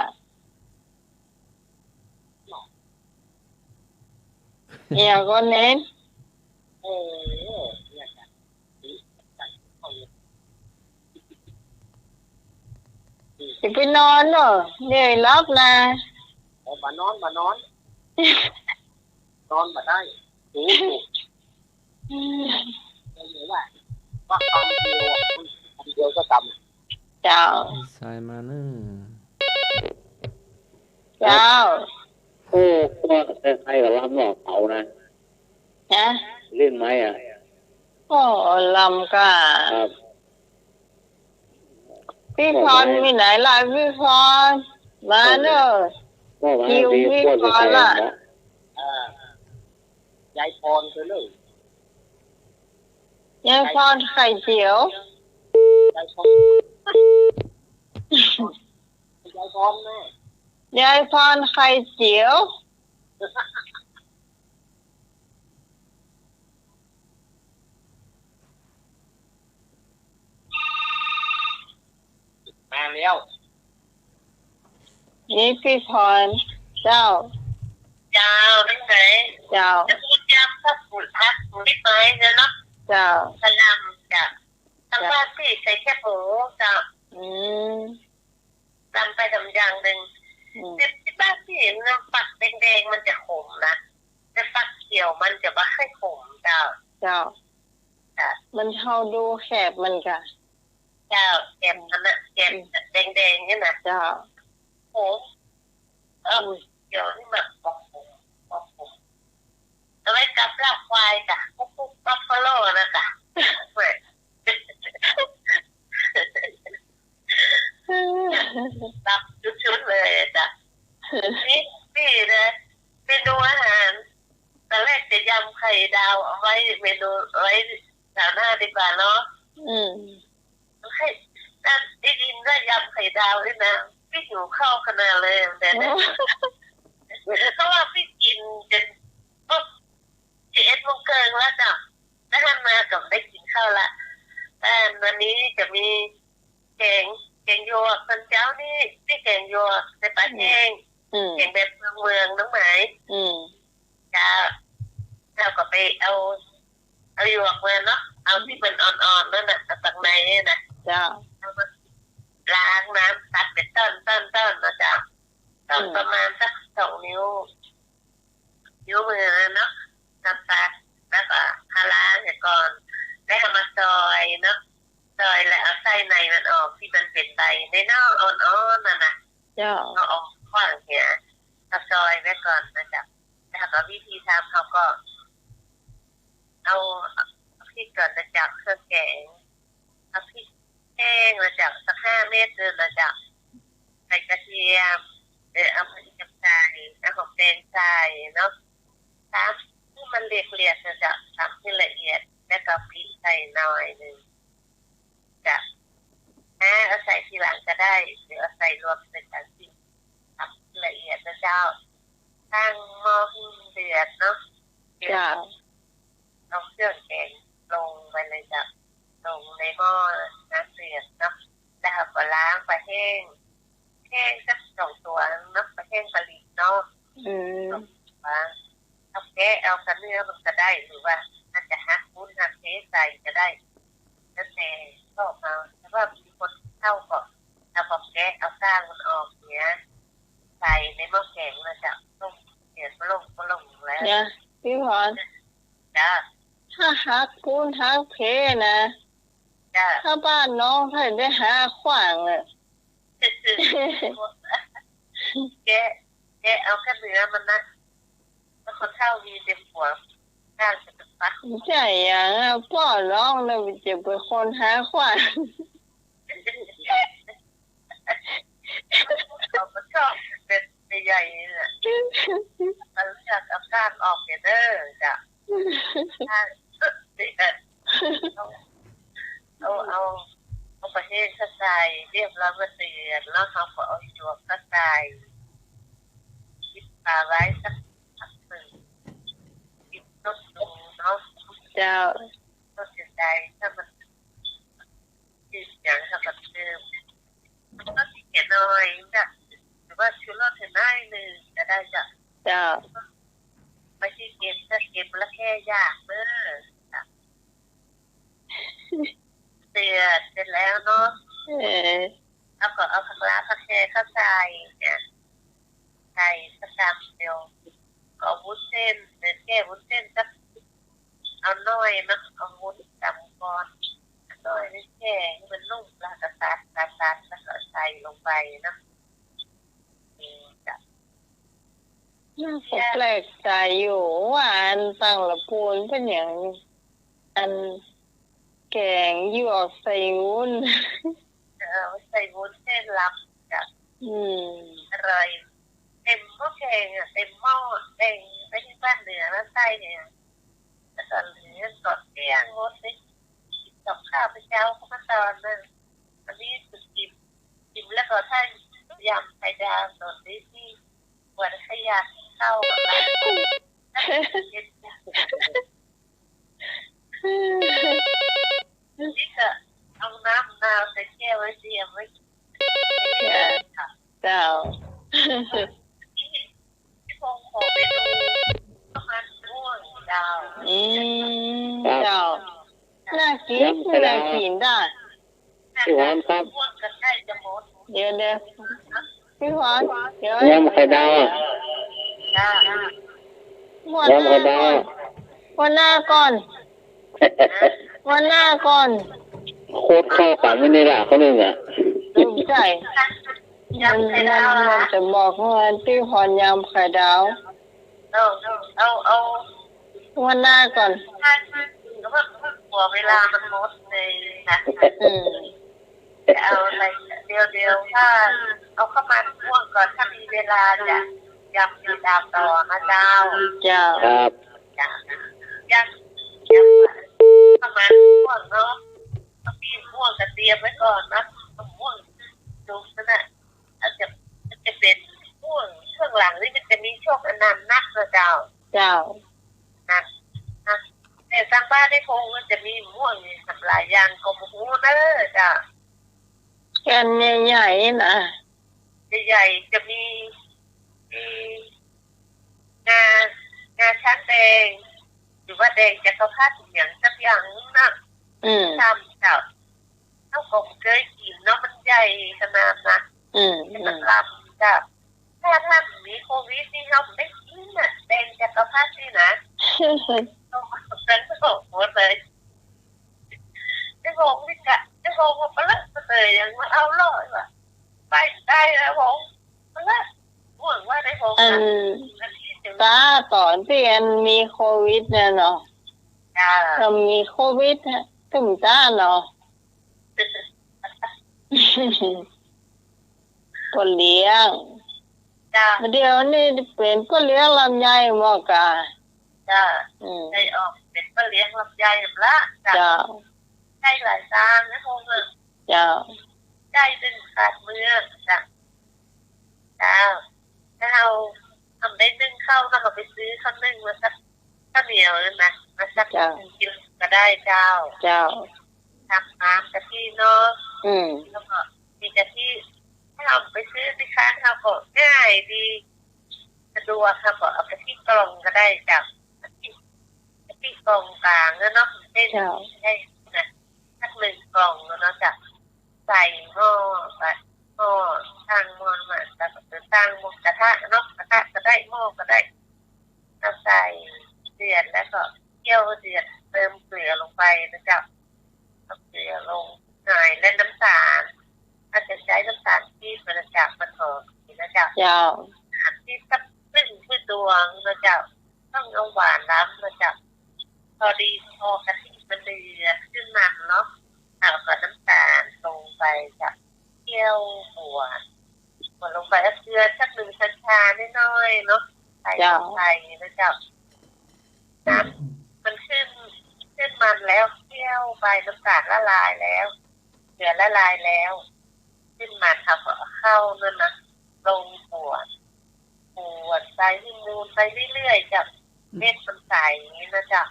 เอียงก่อเน้น สิไปนอนเนาะ เดี๋ยวหลับนะ อ๋อ บ่นอน บ่นอน นอนบ่ได้ โอ้โห อืม ว่าคำเดียวอะ คำเดียวก็กำ เจ้า สายมาเนอะ เจ้า โอ้ พวกใครๆ ก็ลำหลอกเขานะ ฮะ เล่นไม้อะ โอ้ ลำก่อ ครับ ปี้พร มีไหนล่ะ ปี้พร มาเนอะ ก็ว่า หิว ปี้พรละ เนาะ อ่า ยายพรไปเลย ยายพรไข่เจียว ยายพร ยายพรแม่ ยายพรไข่เจียว มาแล้ว นี่ปี้พร เจ้า เจ้า เป๋นไง เจ้า จะพูดยามพักบุญพักบุญนิดหน่อยเนาะ เจ้า สลาม เจ้า ตางบ้านปี้ใส่แคบหมู เจ้า อืม ตำไปตำอย่างนึ่ง อืม แต่ตี้บ้านปี้น้ำฟักแดงๆ มันจะขมนะ แต่ฟักเขียวมันจะบ่ค่อยขม เจ้า เจ้า จ้ะ มันเฮาดูแขบมันก่อ เจ้า แขบมันน่ะ แขบ อืม แดงๆ เนี่ยนะ เจ้า โอ้ เอ้า อุ้ย เดี๋ยวนี้มา โอ้โห โอ้โห เอาไว้กับลาบควายก่อ กุ๊กกุ๊กบัฟฟาโลนะก่อ เว้ย ตับชุดๆ เลยจ้ะ นี่ นี่นะ เมนูอาหาร ตอนแรกจะยำไข่ดาว เอาไว้เมนู เอาไว้คราวหน้าดีกว่าเนาะ อืม เฮ้ย นั่นได้ยินว่ายำไข่ดาวนี่นะ ไม่หิวข้าวขนาดเลย แต่เนี่ย เพราะว่าพี่กินจนปุ๊บ สิบเอ็ดโมงเกินแล้วจ้ะ แล้วหันมาก็ได้กินข้าวละ แต่วันนี้จะมีแกง แกงหยวก ตอนเจ๊านี่ นี่แกงหยวก ใส่ปลาแห้ง อืม แกงแบบเมืองๆ น้องไหม อืม จ้ะ เจ๊าก็ไปเอา เอาหยวกมาเนาะ เอาตี้มันอ่อนๆ นั่นน่ะ เอาตังในนี่นะ เจ้า เอามาล้างน้ำ ตัดเป็นต้อนๆๆ นะเจ้า ต้อน อืม ประมาณสักสองนิ้ว นิ้วมือเนาะ ตัดๆ แล้วก็เอาล้างเหียก่อน แล้วเอามาซอยเนาะ ซอยแล้วเอาไส้ในมันออก ตี้มันเป๋นใบน้อยๆ อ่อนๆ นั่นน่ะ เจ้า เอาออกขว้างเหีย เอาซอยไว้ก่อนนะเจ้า แล้วก็วิธีทำเขาก็ เอา เอาพริกก่อนนะเจ้า เครื่องแกง เอาพริกแห้งนะเจ้า สักห้าเม็ดนึงนะเจ้า ใส่กระเทียม เออ เอากระเทียมใส่ เอาหอมแดงใส่เนาะ ตำให้มันเละๆ นะเจ้า ตำให้ละเอียด แล้วก็พริกใส่หน่อยนึง จ้ะ อ่า เอาใส่ทีหลังก็ได้ หรือเอาใส่รวมใส่กันสิ ทำละเอียดนะเจ้า ตั้งหม้อให้มันเดือดเนาะ เดือด เจ้า เอาเครื่องแกงลงไปเลยเจ้า ลงในหม้อน้ำเดือดเนาะ แล้วก็ล้างปลาแห้ง แห้งสักสองตัวเนาะ ปลาแห้งปลาลิดเนาะ อืม สองตัว เอาแกะเอากะเนื้อมันก็ได้ หรือว่าอาจจะหักปูนหักเทใส่ก็ได้ แล้วแต่ชอบเอา แต่ว่ามีคนเฒ่าก็เอาปอแกะเอาก้างมันออกเหีย ใส่ในหม้อแกงแล้วเจ้า ต้มเดือดปะโล่งปะโล่งแล้ว เนี่ย ปี้พร จ้ะ ถ้าหักปูนหักเทนะ จ้ะ ถ้าบ้านน้องไผได้หาขว้างเลย แกะ แกะเอาแค่เนื้อมันนะ แล้วคนเฒ่ามีเต็มหัว ก้างจะเป็นฟัก ใจ้อะ ป้อลองแล้วจะไปค้นหาคว้า เอาปลาช่อนเป็นใหญ่ๆ นี่แหละ มันเลือกเอาก้างออกเนี่ยเด้อจ้ะ ก้างเสียด เอา เอา เอา เอาปลาแห้งเข้าใส่ เรียบร้อย มาเสียด แล้วเฮาก็เอาหยวกเข้าใส่ ปิดฝาไว้สักพักหนึ่ง ปิดต้นดูเนาะ เจ้า ต้นจะใด ถ้ามัน กินหยังเฮาก็เติม มันก็สิเก็ดหน่อยจ้ะ หรือว่าชูรสให้หน่อยหนึ่งก็ได้จ้ะ เจ้า ไม่ใช่เก็ด ถ้าเก็ดแล้วแก้ยากเด้อจ้ะ เสียดเสร็จแล้วเนาะ เออ แล้วก็เอาผักล้าผักแคเข้าใส่เนี่ย ใส่สักกำเดียว ก็เอาวุ้นเส้น เดี๋ยวแก้วุ้นเส้นสัก เอาหน่อยนะ เอาวุ้นกำก่อน หน่อยนี่แก้ให้มันนุ่ม แล้วก็ตัด ตัด ตัด แล้วก็ใส่ลงไปนะ นี่จ้ะ น่าก็แปลกใจ๋อยู่ว่าอันตังละปูนเป็นอย่าง อันแกงหยวกใส่วุ้น เออ ใส่วุ้นเส้นลำจ้ะ อืม อร่อย เต็มหม้อแกงอะ เต็มหม้อ แกงไปที่บ้านเหนือบ้านใต้เนี่ย แล้วก็เหลือก่อนเที่ยงหมดเลย กับข้าวไปเช้าก็มาตอนนึง อันนี้สุดอิ่ม อิ่มแล้วก็ถ้ายำไข่ดาวตอนนี้ที่วันขยันเข้ามา นี่ก็เอาน้ำมะนาวใส่แก้วไว้เตรียมไว้กิน เจ้า ที่คงขอเมนูข้าวมันม่วงเจ้า อืม เจ้า น่ากิ๋น น่ากิ๋นจ้ะ พี่หวานครับ เดี๋ยว เดี๋ยว พี่หวาน เดี๋ยว ยำไข่ดาวอะ จ้ะ งวดหน้าก่อน ยำไข่ดาวอะ งวดหน้าก่อน งวดหน้าก่อน โคตรเข้าฝันไม่ได้ละคนหนึ่งอะ ถูกใจ มัน มัน มันจะบอกว่าพี่หวานยำไข่ดาว เอา เอา เอา งวดหน้าก่อน หัวเวลามันหมดเลยนะ อืม จะเอาอะไร เดี๋ยว เดี๋ยว ถ้าเอาข้าวมันม่วงก่อน ถ้ามีเวลาจะยำไข่ดาวต่อนะเจ้า เจ้า ครับ จ้ะ ยำ ยำข้าวมันม่วงเนาะ มีม่วงก็เตรียมไว้ก่อนนะ ม่วงสุกนั่นน่ะ อาจจะ มันจะเป็นม่วง ช่วงหลังนี่มันจะมีช่วงอันนั้นนักนะเจ้า เจ้า นะ นะ แต่ตางบ้านในพงมันจะมีม่วงนี่หลายอย่างก็บ่ฮู้เด้อเจ้า แก่นใหญ่ๆ น่ะ ใหญ่ๆ จะมี มี งา งาช้างแดง หรือว่าแดงจักรพรรดิอย่างสักอย่างนึงนะ อืม ซ้ำเจ้า เฮาก็บ่เกยกิ๋นเนาะ มันใหญ่ขนาดนะ อืม มันลำเจ้า ถ้า ถ้ามีโควิดนี่เฮาบ่ได้กิ๋นน่ะ แดงจักรพรรดินี่นะ เฮาก็หัวเลย เจ้าของนี่กะ เจ้าของก็ปะเลอะปะเตย ยังมาเอาเลาะอีกว่ะ ไปได้แล้วผม ปะเลอะ ม่วงว่าได้ผม อัน นะ ตาต๋อนตี้อันมีโควิดเนี่ยเนาะ จ้า ก็มีโควิดเนี่ย ตึงตาเนาะ ป้อเลี้ยง จ้า เดี๋ยวนี้เป๋นป้อเลี้ยงลำไยหมดก่ะ จ้า อืม ได้ออกเป๋นป้อเลี้ยงลำไยละจ้า เจ้า ได้หลายตางนะพงษ์เอ้ย เจ้า ได้ตึงขาดเมือจ้า เจ้า ถ้าเฮาทำได้นึ่งข้าว แล้วก็ไปซื้อข้าวนึ่งมาสัก ข้าวเหนียวนั่นนะ มาสัก เจ้า หนึ่งกิโลก็ได้เจ้า เจ้า ทำน้ำกะทิเนาะ อืม แล้วก็มีกะทิ ถ้าเฮาไปซื้อตี้ร้านเฮาก็ง่ายดี สะดวก เฮาก็เอากะทิกล่องก็ได้เจ้า กะทิ กะทิกล่องกลางเนาะ เส้น เจ้า ได้นะ สักหนึ่งกล่องเนาะเจ้า ใส่หม้อไป หม้อ ตั้งหม้อมา แล้วก็ตั้งหม้อกระทะเนาะ กระทะก็ได้ หม้อก็ได้ เอาใส่เดือด แล้วก็เคี่ยวเดือด เติมเกลือลงไปนะเจ้า เอาเกลือลงหน่อย และน้ำตาล อาจจะใจ๊น้ำตาลปี๊บนะเจ้า มันหอมดีนะเจ้า เจ้า น้ำตาลปี๊บสัก วงนะเจ้า ต้องเอาหวานล้ำนะเจ้า พอดีพอกะทิมันเดือดขึ้นมาเนาะ เอาก็น้ำตาลลงไปเจ้า เคี่ยวบวช บวชลงไป เอาเกลือสักหนึ่งช้อนชาน้อยๆเนาะ ใส่ลงไปนะเจ้า น้ำมันขึ้น ขึ้นมันแล้ว เคี่ยวไป น้ำตาลละลายแล้ว เกลือละลายแล้ว ขึ้นมัน เอาก็เอาข้าวนั่นนะ ลงบวช บวชไปให้มูนไปเรื่อยๆเจ้า เม็ดมันใสนะเจ้า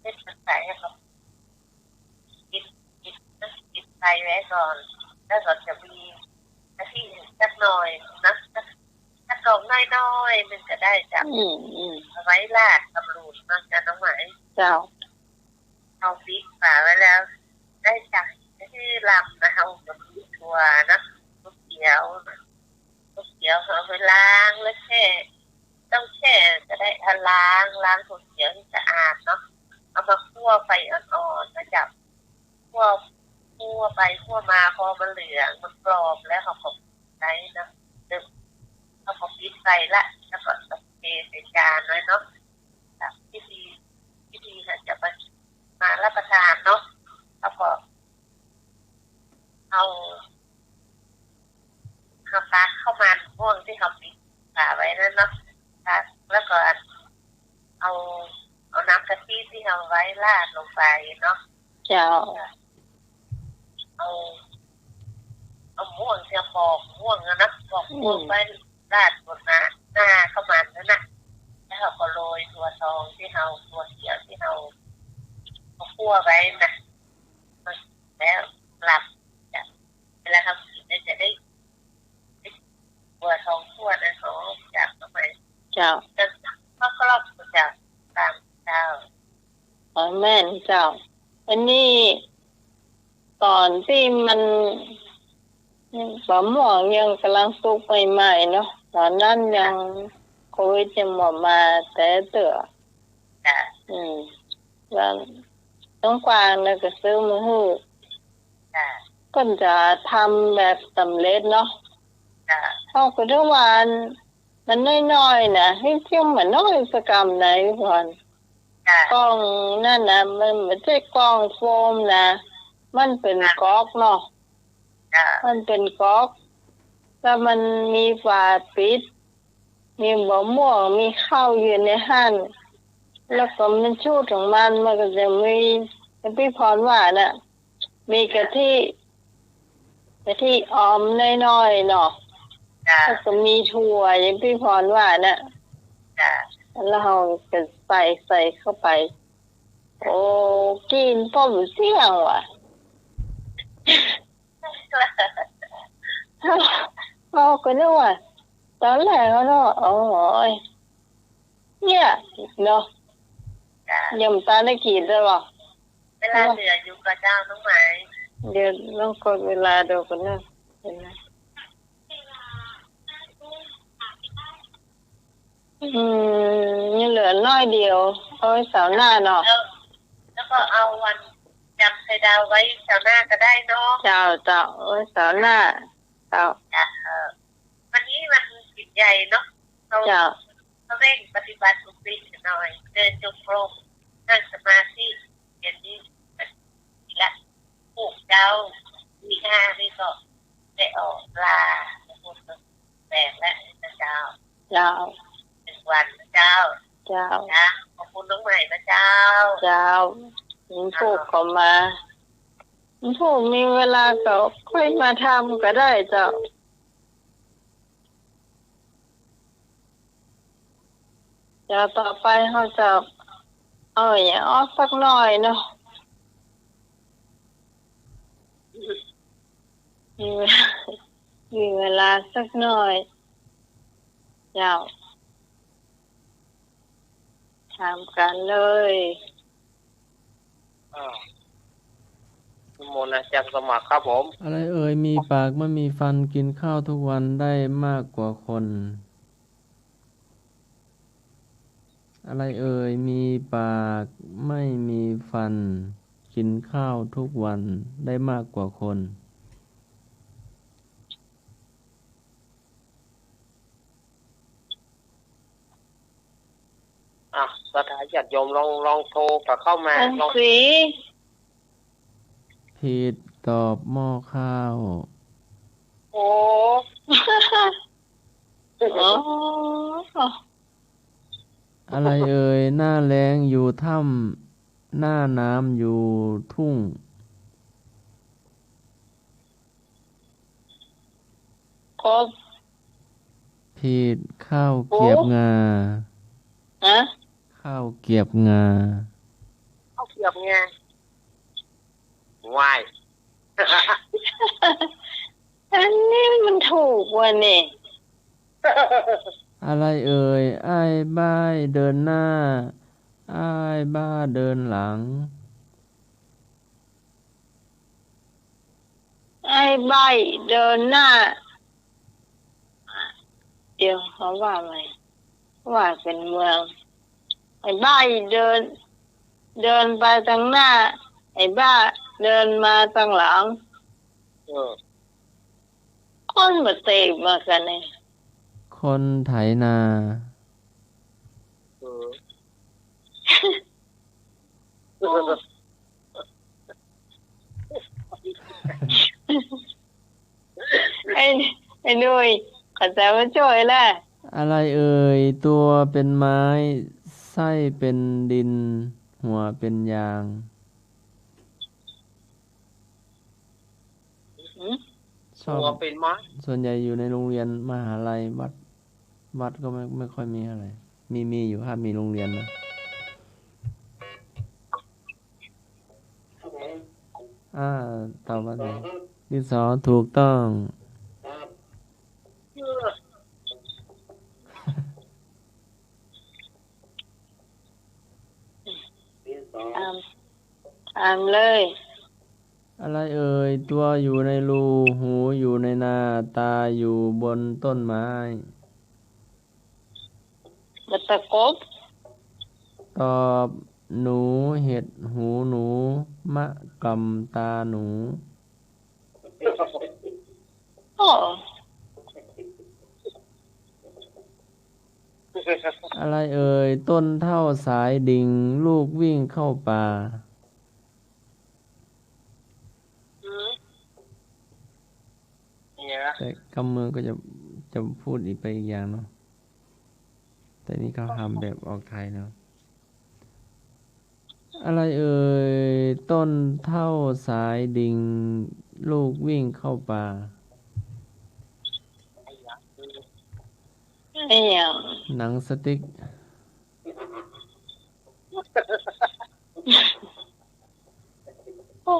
เม็ดมันใส เอาก็ปิด ปิด ปิดไฟไว้ก่อน แล้วก็จะมีกะทิสักหน่อยนะ สัก สักกองน้อยๆหนึ่งก็ได้เจ้า อืม อืม เอาไว้ราดตำลูนเนาะเจ้าน้องไหม เจ้า เอาปิดฝาไว้แล้ว ได้จากที่ลำนะ เอากับถั่วนะ ถั่วเขียวนะ ถั่วเขียวเอาไปล้างแล้วแช่ ต้องแช่ก็ได้ เอาล้าง ล้างถั่วเขียวให้สะอาดเนาะ เอามาคั่วไฟอ่อนๆนะเจ้า คั่ว คั่วไปคั่วมา พอมันเหลือง มันกรอบแล้ว เอาก็ได้นะ เดี๋ยวเอาก็ปิดไฟละ แล้วก็เทใส่จานไว้เนาะ วิธี วิธีหาจะมา มารับประทานเนาะ แล้วก็เอา เอาตักข้าวมันม่วงที่เขาปิดฝาไว้นั่นเนาะ ตัก แล้วก็เอา เอาน้ำกะทิที่เอาไว้ราดลงไปเนาะ เจ้า เอา เอาม่วงที่ปอกม่วงนะนะ ปอกม่วง อืม ไว้ราดบนหน้า หน้าข้าวมันนั่นน่ะ แล้วเขาก็โรยถั่วทองที่เขา ถั่วเขียวที่เขา เขาคั่วไว้นะ แล้วหลับจ้ะ เวลาเขากินเนี่ยจะได้ ถั่วทองคั่วนะ เขาจับเข้าไป เจ้า จนข้าวกรอบเจ้า ตามเจ้า อ๋อ แม่นเจ้า อันนี้ ตอนตี้มัน มะม่วงยังก่ำลังสุกใหม่ๆเนาะ ตอนนั้นยัง โควิดยังบ่มาแต๊เตื้อ จ้ะ อืม แล้วน้องกวางเนี่ยก็ซื้อมาหื้อ จ้ะ เปิ้นจะทำแบบสำเร็จเนาะ จ้ะ เฮาก็ถือว่า มันน้อยๆ นะ เฮ้ย เที่ยวมันน้อยสักกำนะ พี่พร จ้ะ กล่องนั่นนะ มันบ่ใจ้กล่องโฟมนะ มันเป๋น จ้ะ ก๊อกเนาะ จ้ะ มันเป๋นก๊อก แล้วมันมีฝาปิด มีมะม่วง มีข้าวอยู่ในหั้น แล้วก็มันชูดของมัน มันก็จะมี อย่างพี่พรว่าน่ะ มีกะทิ กะทิออมน้อยๆ เนาะ จ้ะ แล้วก็มีถั่ว อย่างพี่พรว่าน่ะ จ้ะ แล้วเฮาก็ใส่ ใส่เข้าไป โอ้ กิ๋นป้อมเสี้ยงว่ะ เฮาก็นึกว่า ตอนแรกเนาะ โอ๊ย เนี่ย เนาะ จ้ะ ยังบ่ตันได้กิ๋นเลยว่ะ เวลาเหลืออยู่ก่อเจ้าน้องไหม เดี๋ยวลองกดเวลาดูก่อนนะ เดี๋ยวนะ อืม ยังเหลือน้อยเดียว เอาไว้เสาร์หน้าเนาะ แล้ว แล้วก็เอาวันจำไข่ดาวไว้เสาร์หน้าก็ได้เนาะ เจ้า เจ้า เอาไว้เสาร์หน้า เจ้า จ้ะ เออ วันนี้วันศีลใหญ่เนาะ เฮา เจ้า เฮาเร่งปฏิบัติทุกสิ่งหน่อย เดินจงกรม นั่งสมาธิ เดี๋ยวนี้ ละ ปลูกเจ้า ตีห้านี่ก็ได้ออกลา แปดแล้วนะเจ้า เจ้า หนึ่งวันนะเจ้า เจ้า นะ ขอบคุณน้องใหม่นะเจ้า เจ้า หลวงปู่ก็มา หลวงปู่มีเวลาก็ค่อยมาทำก็ได้เจ้า เดี๋ยวต่อไปเฮาจะเอาอะหยังออกสักหน่อยเนาะ มีเวลา มีเวลาสักหน่อย เจ้า ถามกันเลย อ่า นิมนต์อาจารย์สมัครครับผม อะไรเอ่ย มีปากไม่มีฟัน กินข้าวทุกวันได้มากกว่าคน อะไรเอ่ย มีปากไม่มีฟัน กินข้าวทุกวันได้มากกว่าคน ญาติโยมลอง ลองโทรกับเข้ามา อัน ลอง สี ผิด ตอบหม้อข้าว โอ้ อ๋อ อะไรเอ่ย หน้าแล้งอยู่ถ้ำ หน้าหนาวอยู่ทุ่ง กบ ผิด ข้าวเกียบงา ฮะ ข้าวเกียบงา ข้าวเกียบงา ว้าย อันนี้มันถูกว่ะนี่ อะไรเอ่ย อ้ายบ้ายเดินหน้า อ้ายบ้าเดินหลัง อ้ายบ้ายเดินหน้า เดี๋ยวเขาว่าไง ว่าเป็นเมือง ไอ้บ้าเดิน เดินไปตังหน้า ไอ้บ้าเดินมาตังหลัง เออ คนบ่เตะมากันเนี่ย คนไถนา เออ ไอ้ ไอ้หนุ่ย ขอบใจมาจ้วยละ อะไรเอ่ย ตัวเป็นไม้ ไส้เป็นดิน หัวเป็นยาง หืม ชอบ หัวเป็นไม้ ส่วนใหญ่อยู่ในโรงเรียนมหาลัย วัด วัดก็ไม่ ไม่ค่อยมีอะไร มี มีอยู่ครับ มีโรงเรียนนะ อ่า ตอบว่าไง ดินสอ ถูกต้อง อ่าน อ่านเลย อะไรเอ่ย ตัวอยู่ในรู หูอยู่ในนา ตาอยู่บนต้นไม้ บักตะกบ ตอบ หนู เห็ดหูหนู มะกำตาหนู โอ้ อะไรเอ่ย ต้นเฒ่าสายดิง ลูกวิ่งเข้าป่า อืม เนี่ยนะ แต่กำเมืองก็จะ จะพูดอีกไปอีกอย่างเนาะ แต่นี่เขาทำแบบออกไทยเนาะ อะไรเอ่ย ต้นเฒ่าสายดิง ลูกวิ่งเข้าป่า ไอ้หยัง หนังสติ๊ก โอ้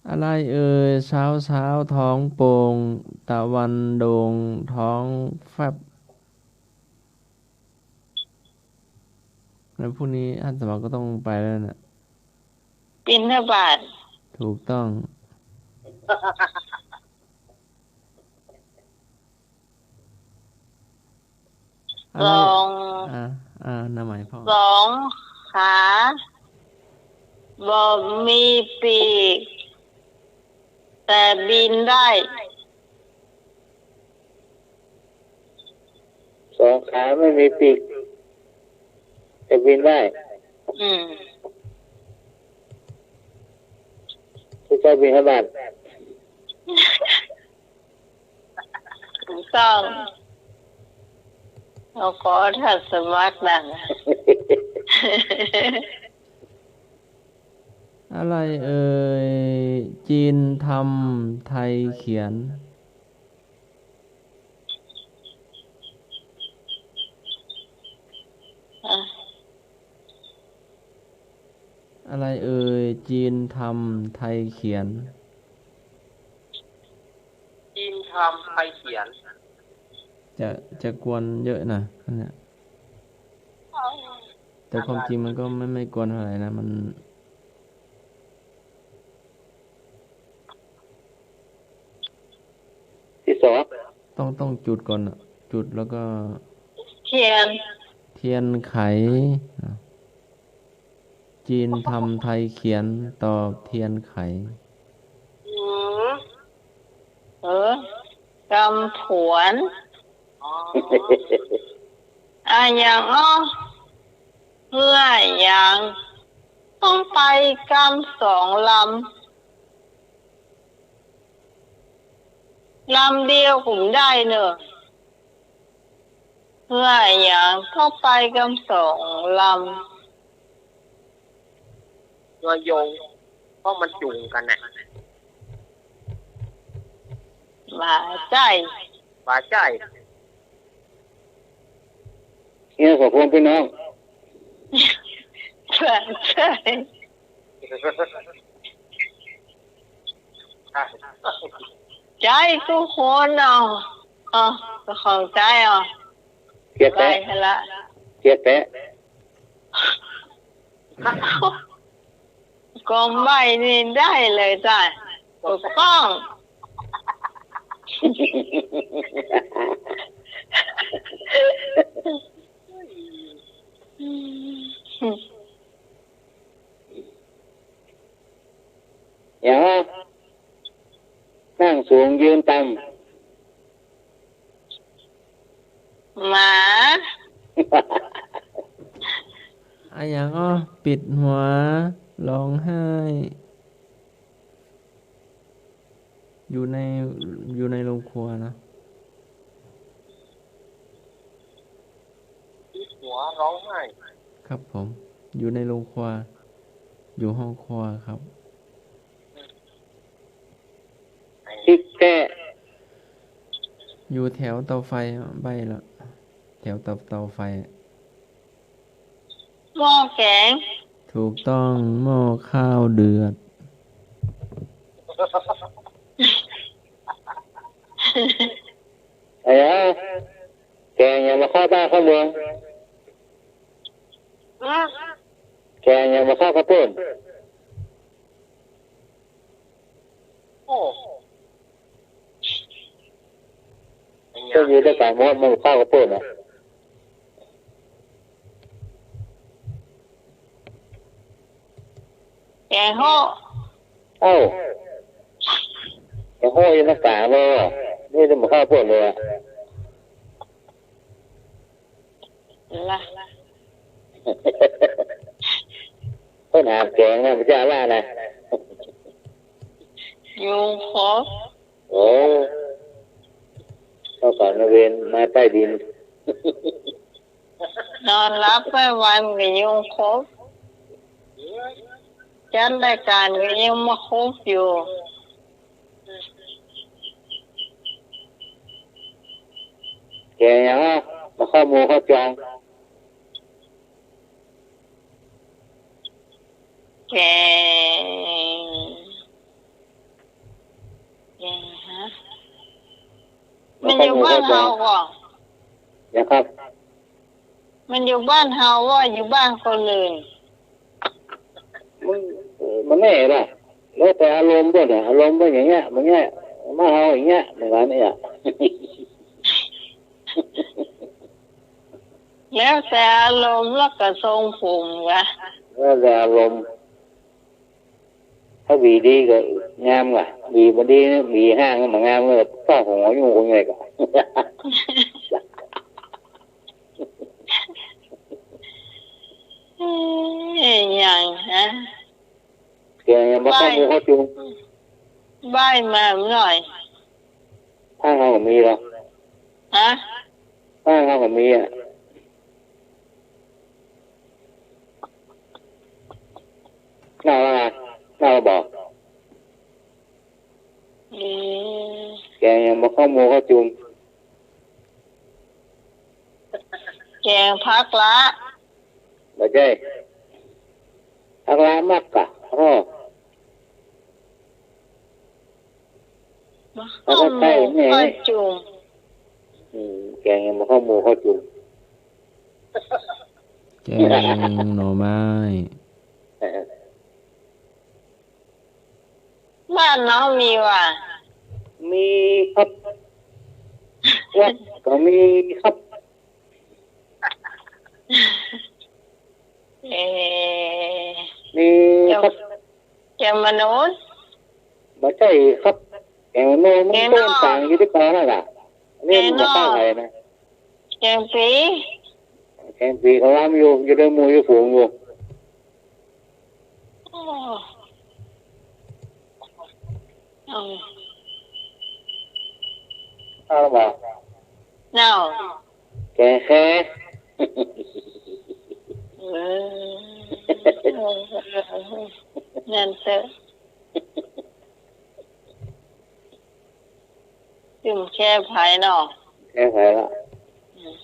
อะไรเอ่ย เช้าเช้าท้องโป่ง ตะวันโด่งท้องแฟบ แล้วพรุ่งนี้อาตมาก็ต้องไปแล้วน่ะ บิณฑบาต ถูกต้อง อะไร สอง อ่า อ่า หน้าไม้พ่อ สองขา บ่มีปีก แต่บินได้ สองขาไม่มีปีก แต่บินได้ อืม ผู้เจ้าบิณฑบาต ถูกต้อง เอาขอท่านสมัครนั่ง อะไรเอ่ย จีนทำ ไทยเขียน อ่ะ อะไรเอ่ย จีนทำ ไทยเขียน จีนทำ ไทยเขียน จะ จะกวนเยอะนะอันเนี้ย แต่ความจริงมันก็ไม่ ไม่กวนเท่าไหร่นะ มัน ที่สอง ต้อง ต้องจุดก่อนน่ะ จุดแล้วก็ เทียน เทียนไข อ่ะ จีนทำ ไทยเขียน ตอบ เทียนไข อืม เออ กำผวน อ๋อ อ่ะ อย่างอ้อ เฮือหยังต้องไปกำสองลำ ลำเดียวก็บ่ได้เน่อ เฮือหยังต้องไปกำสองลำ เฮือโยง เพราะมันจุ่งกั๋นน่ะ บ่ใจ้ บ่ใจ้ เฮียขอบคุณพี่น้อง ใจ้ ใจ้กู้คนเนาะ เออ ก็เข้าใจ๋อ่ะ เกียรติแต๊ะ ใจ้ละ เกียรติแต๊ะ ก็ใบ้นี่ได้เลยจ้ะ ถูกต้อง เดี๋ยว นั่งสูงยืนต่ำ หมา อะหยังอ้อ ปิดหัว ร้องไห้ อยู่ใน อยู่ในโรงครัวนะ ปิดหัวร้องไห้ ครับผม อยู่ในโรงครัว อยู่ห้องครัวครับ ติ๊กแต๊ะ อยู่แถวเตาไฟ ใบ้ละ แถวเตา เตาไฟ หม้อแก๋ง ถูกต้อง หม้อข้าวเดือด ไอ้หยัง แก๋งหยังบ่เข้าบ้านเข้าเมือง ฮะ แก๋งหยังบ่เข้าข้าวปุ้น โอ้ ก็อยู่ด้วยกันหมด มันเข้าข้าวปุ้นอ่ะ แก๋งโฮ่ เอ้า แก๋งโฮ่อยู่ในกลางเลยอ่ะ นี่จะมาเข้าข้าวปุ้นเลยอ่ะ ละ คนหาแก๋งนะ พระเจ้าว่านะ ยุงขบ โอ้ เจ้ากรรมนายเวรมาใต้ดิน นอนหลับไปวันก็ยุงขบ จัดรายการก็ยังมาขบอยู่ แก๋งหยังอ่ะ บ่เข้าหมู่เข้าจอง แก๋ง แก๋งฮะ บ่เข้าหมู่เข้าจอง มันอยู่บ้านเฮาก่อ ยังครับ มันอยู่บ้านเฮาว่าอยู่บ้านคนอื่น มัน มันแน่ล่ะ แล้วแต่อารมณ์เปิ้นน่ะ อารมณ์เปิ้นอย่างเงี้ย มันเงี้ย มาเฮาอย่างเงี้ย เหมือนกั๋นเนี่ย แล้วแต่อารมณ์แล้วก็ทรงผมก่อ แล้วแต่อารมณ์ ถ้าหวีดีก็งามก่อ หวีบ่ดี หวีห้างก็บ่งามเลย ป้าหัวยุ่งคงไงก่อ เอ้ย หยังฮะ แก๋งหยังบ่เข้าหมู่เข้าจุม ใบ้มาหน่อย ทางเฮาก็มีเหรอ ฮะ ทางเฮาก็มีอ่ะ เน่าแล้วไง เน่าแล้วบ่ อืม แก๋งหยังบ่เข้าหมู่เข้าจุม แก๋งผักละ บ่ใจ้ ผักละมักก่ะ อ้อ บ่เข้าหมู่เข้าจุม อืม แก๋งหยังบ่เข้าหมู่เข้าจุม แก๋งหน่อไม้ บ้านน้องมีว่ะ มีครับ วัดก็มีครับ เอ่อ มีครับ แก๋งมะโนด บ่ใจ้ครับ แก๋งมะโนดมัน แก๋งนอก ต้นต่างอยู่ตี้ก่อนนั่นน่ะ อันนี้มันบ่เข้าไปนะ แก๋งปี แกงปี๋ก็ล้ำอยู่ อยู่ในหมู่อยู่ฝูงอยู่ โอ้ เอา เอาละบ่ เนาะ แกแค่ เออ เออ เออ เออ นั่นเต๊อะ จึงแค่ไผเนาะ แค่ไผละ อืม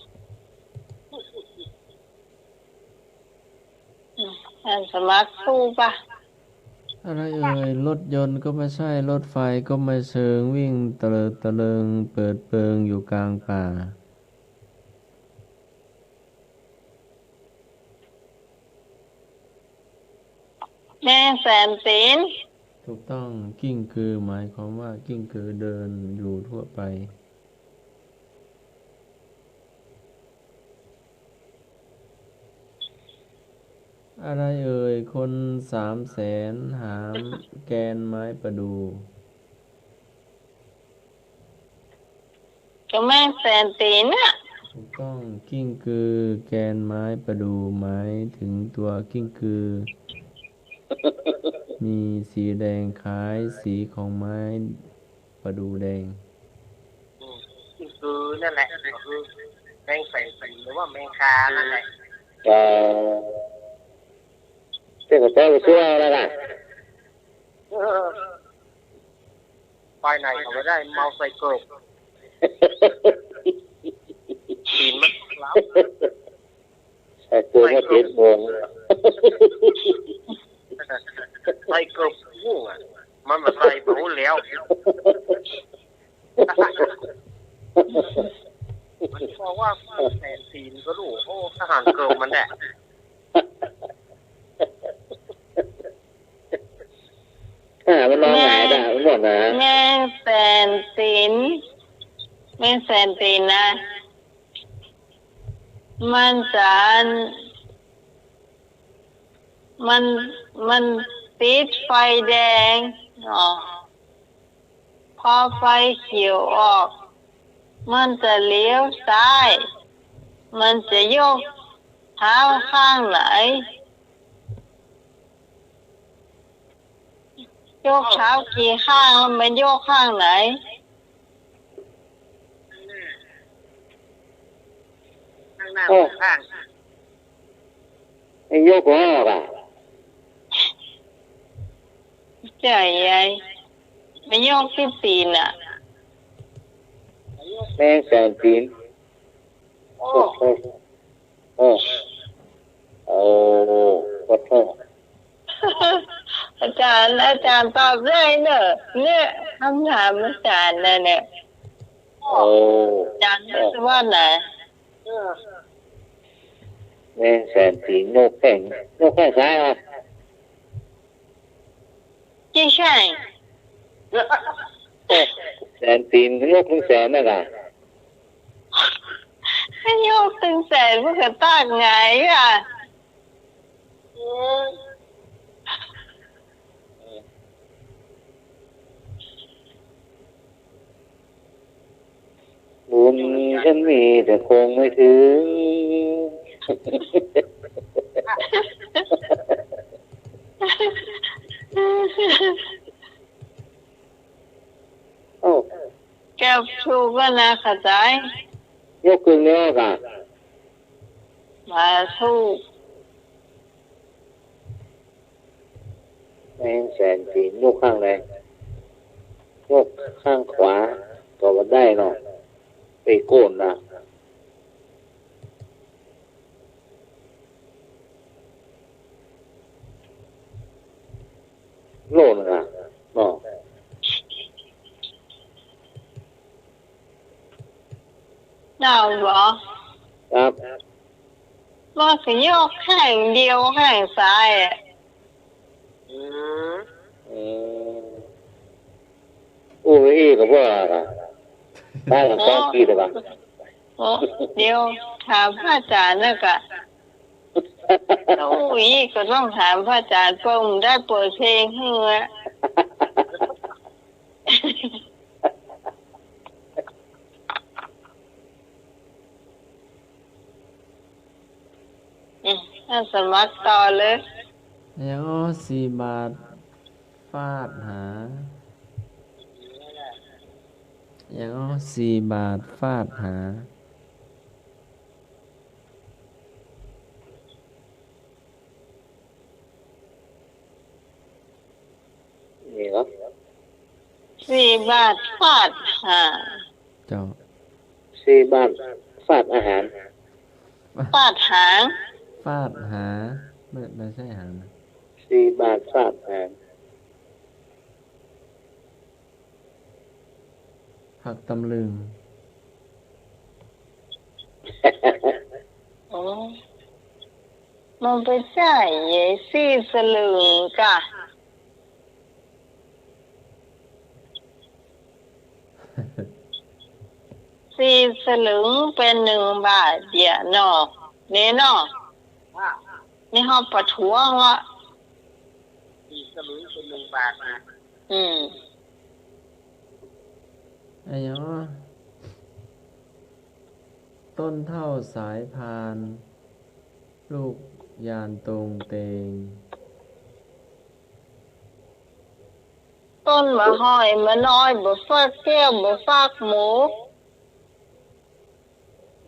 อืม ท่านสมัครสู้ปะ อะไรเอ่ย รถยนต์ก็ไม่ใช่ รถไฟก็ไม่เชิง วิ่งตะเลิดตะเลิง เปิดเปิงอยู่กลางป่า แมงแสนตีน ถูกต้อง กิ้งกือ หมายความว่ากิ้งกือเดินอยู่ทั่วไป อะไรเอ่ย คนสามแสนหามแกนไม้ประดู่ ก็แมงแสนตีนน่ะ ถูกต้อง กิ้งกือ แกนไม้ประดู่ หมายถึงตัวกิ้งกือ มีสีแดงคล้ายสีของไม้ประดู่แดง อืม กิ้งกือนั่นแหละ ก็คือแมงแสนตีนหรือว่าแมงคานั่นแหละ เออ เจ้าก็แปลว่าเชื่อแล้วล่ะ เออ ไปไหนก็ไม่ได้ เมาใส่เกิบ ตีนมันหลับ ใส่เกิบมาเจ็ดโมง ใส่เกิบหู้อะ มันมาใส่บ่ฮู้แล้ว มันบอกว่าแสนตีนก็รู้ โอ้ ทหารเกิบมันแหละ อ่า มันนอนหงายด่ามันหมดนะ แมงแสนตีน แมงแสนตีนนะ มันจะ มัน มันติดไฟแดง อ๋อ พอไฟเขียวออก มันจะเลี้ยวซ้าย มันจะยกเท้าข้างไหน ยกเท้ากี่ข้าง มันยกข้างไหน ข้างหน้า โอ้ ข้าง ไอ้ยกหัวออกอะ ใช่ไง มันยกตี้ตีนอะ แมงแสนตีน โอ้ โอ้โห โอ้ โอ้ ขอโทษ อาจารย์ อาจารย์ตอบได้เนอะ เนี่ย คำถามอาจารย์นะเนี่ย โอ้ อาจารย์วิศวะนะ เออ แมงแสนตีน ยกแข้ง ยกแข้งซ้ายออก กี่แข้ง โอ้ แสนตีน ยกตึงแสนนั่นน่ะ ยกตึงแสน มันก็ตากไงอะ บุญฉันมีแต่คงไม่ถึง โอ้ แกถูกแล้วนะ เข้าใจ๋ ยกขึ้นแล้วก่ะ มาถูก แมงแสนตีน ยกข้างใด ยกข้างขวา ก็ว่าได้เนาะ ไปโก้นนะ โลนึงอะเนาะ เจ้าบ่ ครับ ว่าก็ยกแข้งเดียวแข้งซ้ายอะ อืม อืม อู้อี้ก็บ่ล่ะ ได้กับต้องคิดอะ โอ้ เดี๋ยวถามพระอาจารย์นะกะ อู้อี้ก็ต้องถามพระอาจารย์ เปิ้นได้เปิดเพลงหื้ออะ เ สมัครต่อเลย ยังอ้อ สี่บาทฟาดหา ยังอ้อ สี่บาทฟาดหา นี่เหรอ สี่บาทฟาดหา เจ้า สี่บาทฟาดอาหาร ฟาดหาง ฟาดหา ไม่ ไม่ใช่หางนะ สี่บาทฟาดหาง ผักตำลึง อ๋อ มันไปใจ้เย้ย สี่สลึงก่ะ สี่สลึงเป๋นหนึ่งบาทเดียวเนาะ นี่เนาะ นี่เฮาประท้วงว่า สี่สลึงเป๋นหนึ่งบาทนะ อืม อะหยังวะ ต้นเฒ่าสายพาน ลูกยานตงเตง ต้นบ่ฮ้อยบ่น้อย บ่ฟักแก้ว บ่ฟักหมู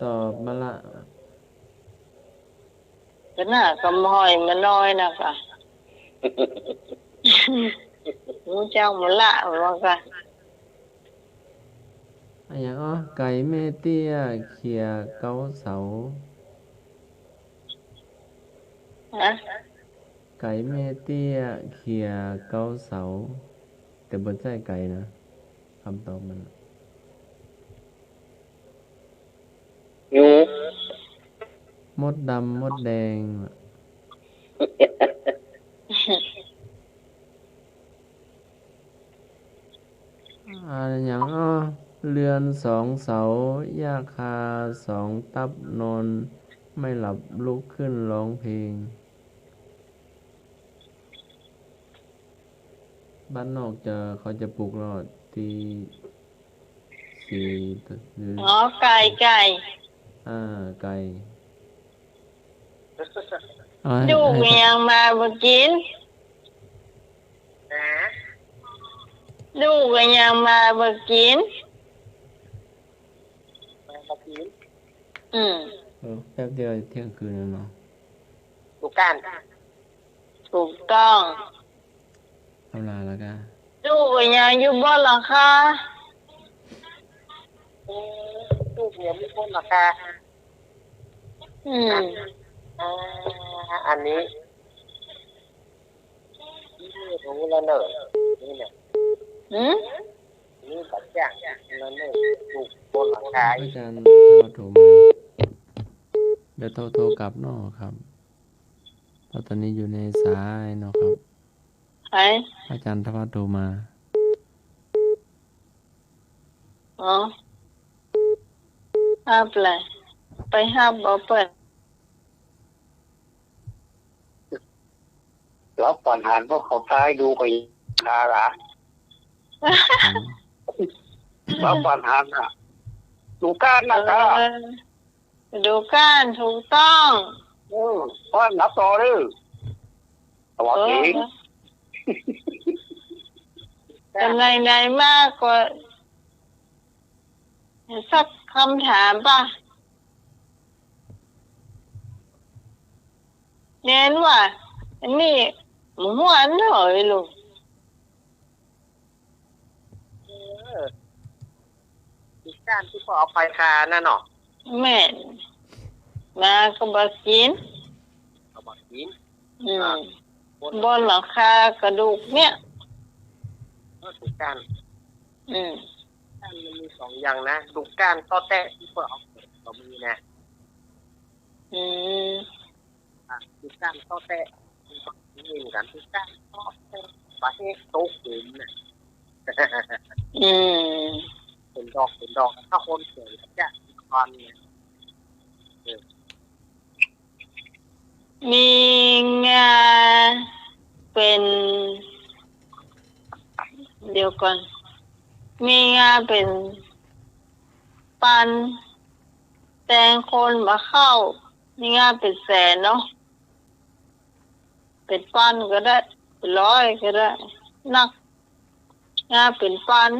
ตอบมาละ ก็น่าก็บ่ฮ้อยบ่น้อยนะกะ ฮู้จักบ่ละว่าก็ อะหยังอ้อ ไก่แม่เตี้ยเขี่ยเก๊าเสา ฮะ ไก่แม่เตี้ยเขี่ยเก๊าเสา แต่บ่ใจ้ไก่นะ กำตอบมัน หนู มดดำมดแดง อะหยังอ้อ เฮือนสองเสา หญ้าคาสองตับ นอนไม่หลับลุกขึ้นร้องเพลง บ้านนอกจะ เขาจะปลุกเราตีสี่ หรือ อ๋อ ไก่ ไก่ อ่า ไก่ เอาให้ ดูก ให้ ก็ยังมาบ่กิ๋น ฮะ ดูก ก็ยังมาบ่กิ๋น มาบ่กิ๋น อืม เออ แป๊บเดียวเที่ยงคืนแล้วเนาะ ดูกก้าน ถูกต้อง อำลาแล้วก็ ดูก ก็ยังอยู่บนหลังคา อืม ดูก ก็ยังอยู่บนหลังคา อืม อ่า อันนี้ นี่ฮู้แล้วเน่อ นี่เนี่ย หืม นี่ก็แจ้งแล้วเน่อ ดูก บนหลังคา อาจารย์โทรมา เดี๋ยวโทร โทรกลับเนาะครับ เพราะตอนนี้อยู่ในสายเนาะครับ ใคร อาจารย์ธวัชโทรมา อ๋อ ฮับเลย ไปฮับเอาไป แล้วปัญหาพวกเขาตายดูก ก็ยังคาละ แล้วปัญหาน่ะ ดูกก้านนะ เออ ดูกก้าน ถูกต้อง เออ ว่านับต่อเด้อ สวัสดี เออ แต่ไหนๆ มาก็ สักกำถามป่ะ แน่นว่า อันนี้ หมู่หัวอันน้อยลูก เออ ดูกก้านตี้เปิ้นเอาไปคานั่นเนาะ แม่น หมาก็บ่กิ๋น ก็บ่กิ๋น อืม อ่า บนหลังคากระดูกเนี่ย เออ ดูกก้าน อืม ก้านมันมีสองอย่างนะ ดูกก้านต๊อแต๊ะตี้เปิ้นเอาก็มีนะ อืม อ่ะ ดูกก้านต๊อแต๊ะ มีเหมือนกัน ดูกก้านต๊อแต๊ะ ปะเอ๊ะ โต๊ะเห็นน่ะ อืม เป๋นดอก เป๋นดอก ถ้าคนเขียนก็จะมีควันเนี่ย เออ มีงาเป๋น เดี๋ยวก่อน มีงาเป๋นปัน แต่คนบ่เข้า มีงาเป๋นแสนเนาะ เป๋นปันก็ได้ เป๋นร้อยก็ได้ นัก งาเป๋นปัน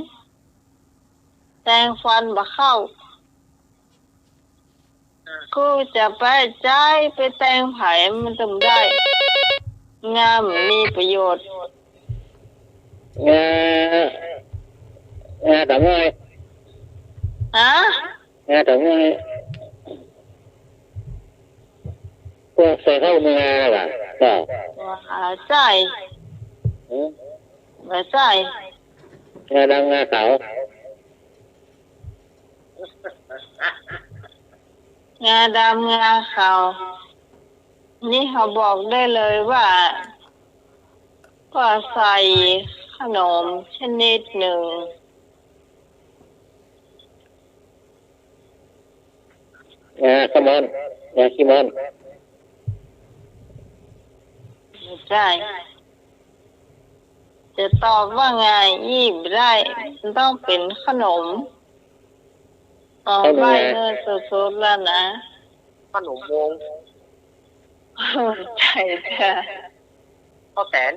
แตงฟันบ่เข้า กูจะไปใจ๊ไปแตงใผมันก็บ่ได้ งาบ่มีประโยชน์ งา งาเต๋าง้อย ฮะ งาเต๋าง้อย พวกใส่เข้าเมืองงาล่ะ ก็ บ่ใจ้ หือ บ่ใจ้ งาดำงาขาว งาดำงาขาว นี่เขาบอกได้เลยว่า ก็ใส่ขนมชนิดหนึ่ง งาขมอน งาขี้มอน บ่ใจ้ จะตอบว่างาอี้บ่ได้ มันต้องเป๋นขนม ตอบ ขนม ใบ้ งา เนิ่นสุดๆ แล้วนะ ขนมวง ใจ้จ้ะ ข้าวแต๋น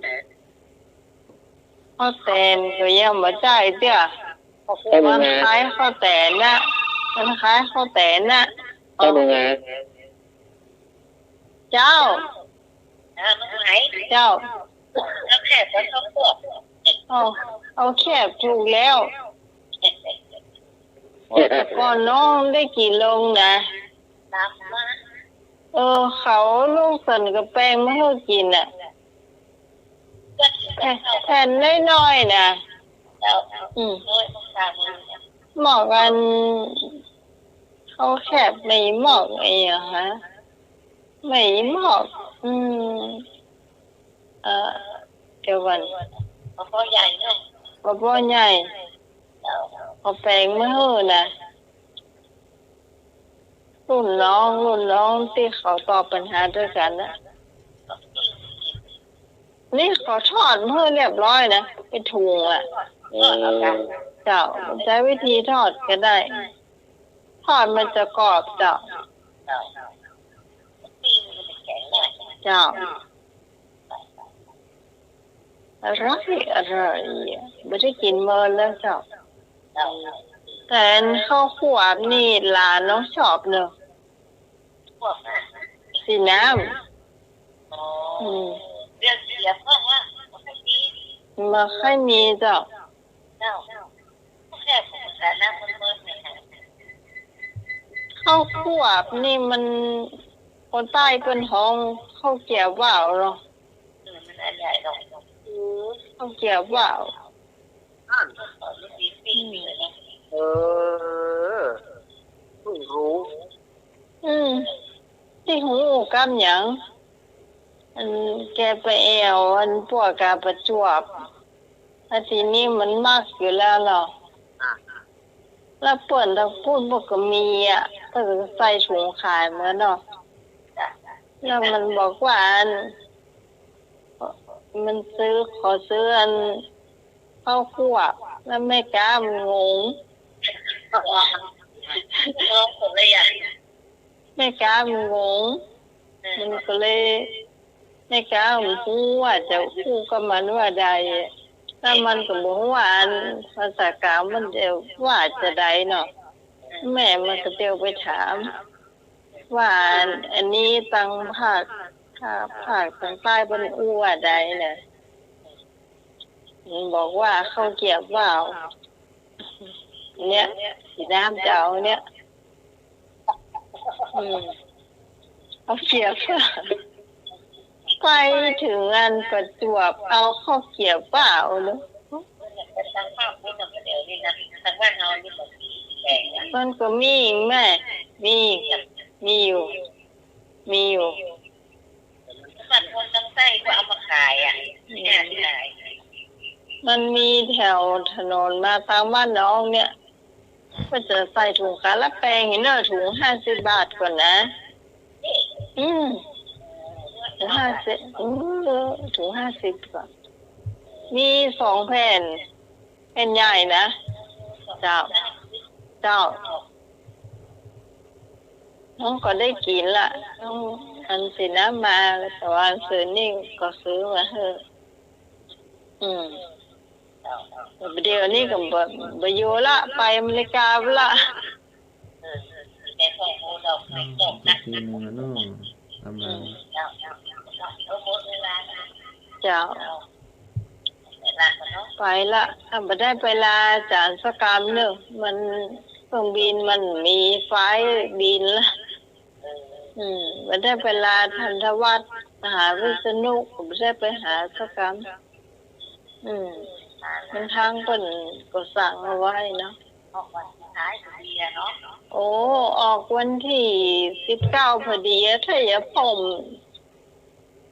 ข้าวแต๋นก็ยังบ่ใจ้เตื้อ ข้าวโพด มันคล้ายข้าวแต๋นนะ มันคล้ายข้าวแต๋นนะ ข้าวโพดงา เจ้า เออ มันไหน เจ้า เอาแคบกับข้าวโพด เอา เอาแคบถูกแล้ว แต่ก่อนน้องได้กิ๋นลงนะ เออ เขาลูกสันกะแปงมาหื้อกิ๋นน่ะ แผ่น แผ่นน้อยๆ น่ะ อืม เหมาะอัน ข้าวแคบไม่เหมาะไอ้หยังฮะ ไม่เหมาะ อืม เอ่อ เดี๋ยวก่อน ข้าวโพดใหญ่เนาะ ข้าวโพดใหญ่ เอาแปงมาหื้อน่ะ รุ่นน้อง รุ่นน้องตี้เขาตอบปัญหาตวยกั๋นนะ นี่เขาทอดมาหื้อเรียบร้อยนะ เป๋นถุงอะ อืม เจ้า ใจ๊วิธีทอดก็ได้ ทอดมันจะกรอบเจ้า เจ้า อร่อย อร่อย บ่ได้กิ๋นเมินแล้วเจ้า แต่อันข้าวควบนี่หลานน้องชอบเนอะ สีน้ำ อืม บ่ค่อยมีเจ้า ข้าวควบนี่มัน คนใต้เปิ้นฮ้องข้าวเกี๊ยวหว้าวเนาะ ข้าวเกี๊ยวหว้าว เออ เพิ่งฮู้ อืม ตี้ฮู้กำหยัง อันแกไปแอ่ว อันปวกกาประจวบ แล้วทีนี้มันมักอยู่แล้วเนาะ แล้วเปิ้นตางปู้นเปิ้นก็มีอะ เปิ้นก็ใส่ถุงขายเหมือนเนาะ แล้วมันบอกว่าอัน มันซื้อ ขอซื้ออันข้าวควบ แล้วแม่ก๊ามันงง แม่ก๊ามันงง มันก็เลย แม่ก๊ามันฮู้ว่าจะอู้กับมันว่าใด แล้วมันก็บ่ฮู้ว่าอันภาษากลางมันจะว่าจะใดเนาะ แม่มันก็เตียวไปถาม ว่าอันนี้ตังภาค ภาค ภาคตังใต้เปิ้นอู้ว่าใดน่ะ มันบอกว่าข้าวเกี๊ยวหว้าว เนี่ย สีน้ำจะเอาเนี่ย อืม ข้าวเกี๊ยวหว้าว ไปเถิงอันประจวบ เอาข้าวเกี๊ยวหว้าวเนาะ มันก็มีแม่ มี มีอยู่ มีอยู่ มันคนทางใต้ก็เอามาขายอะ อืม มันมีแถวถนนมาตางบ้านน้องเนี่ย ก็จะใส่ถุงกาละแปง เห็นเนอะ ถุงห้าสิบบาทก่อนนะ อืม ถุงห้าสิบ เออ ถุงห้าสิบก่อน มีสองแผ่น แผ่นใหญ่นะ เจ้า เจ้า น้องก็ได้กิ๋นละ น้อง อันสินำมา แต่ว่าซื้อนี่ก็ซื้อมาหื้อ อืม เดี๋ยวนี้ก็บ่ บ่อยู่ละ ไปอเมริกาไปละ อืม อีกปีหนึ่งอะเนาะ กำลัง เจ้า ไปละ ถ้าบ่ได้ไปลาอาจ๋ารย์สักกำเน่อ มัน เครื่องบินมันมีไฟล์บินละ อืม บ่ได้ไปลาทันทวัฒน์ หาวิษณุ ก็บ่ได้ไปหาสักกำ อืม มันทางเปิ้นก็สั่งเอาไว้เนาะ ออกวันสุดท้ายพอดีอะเนาะ โอ้ ออกวันที่สิบเก้าพอดีอะ ถ้าอย่าผม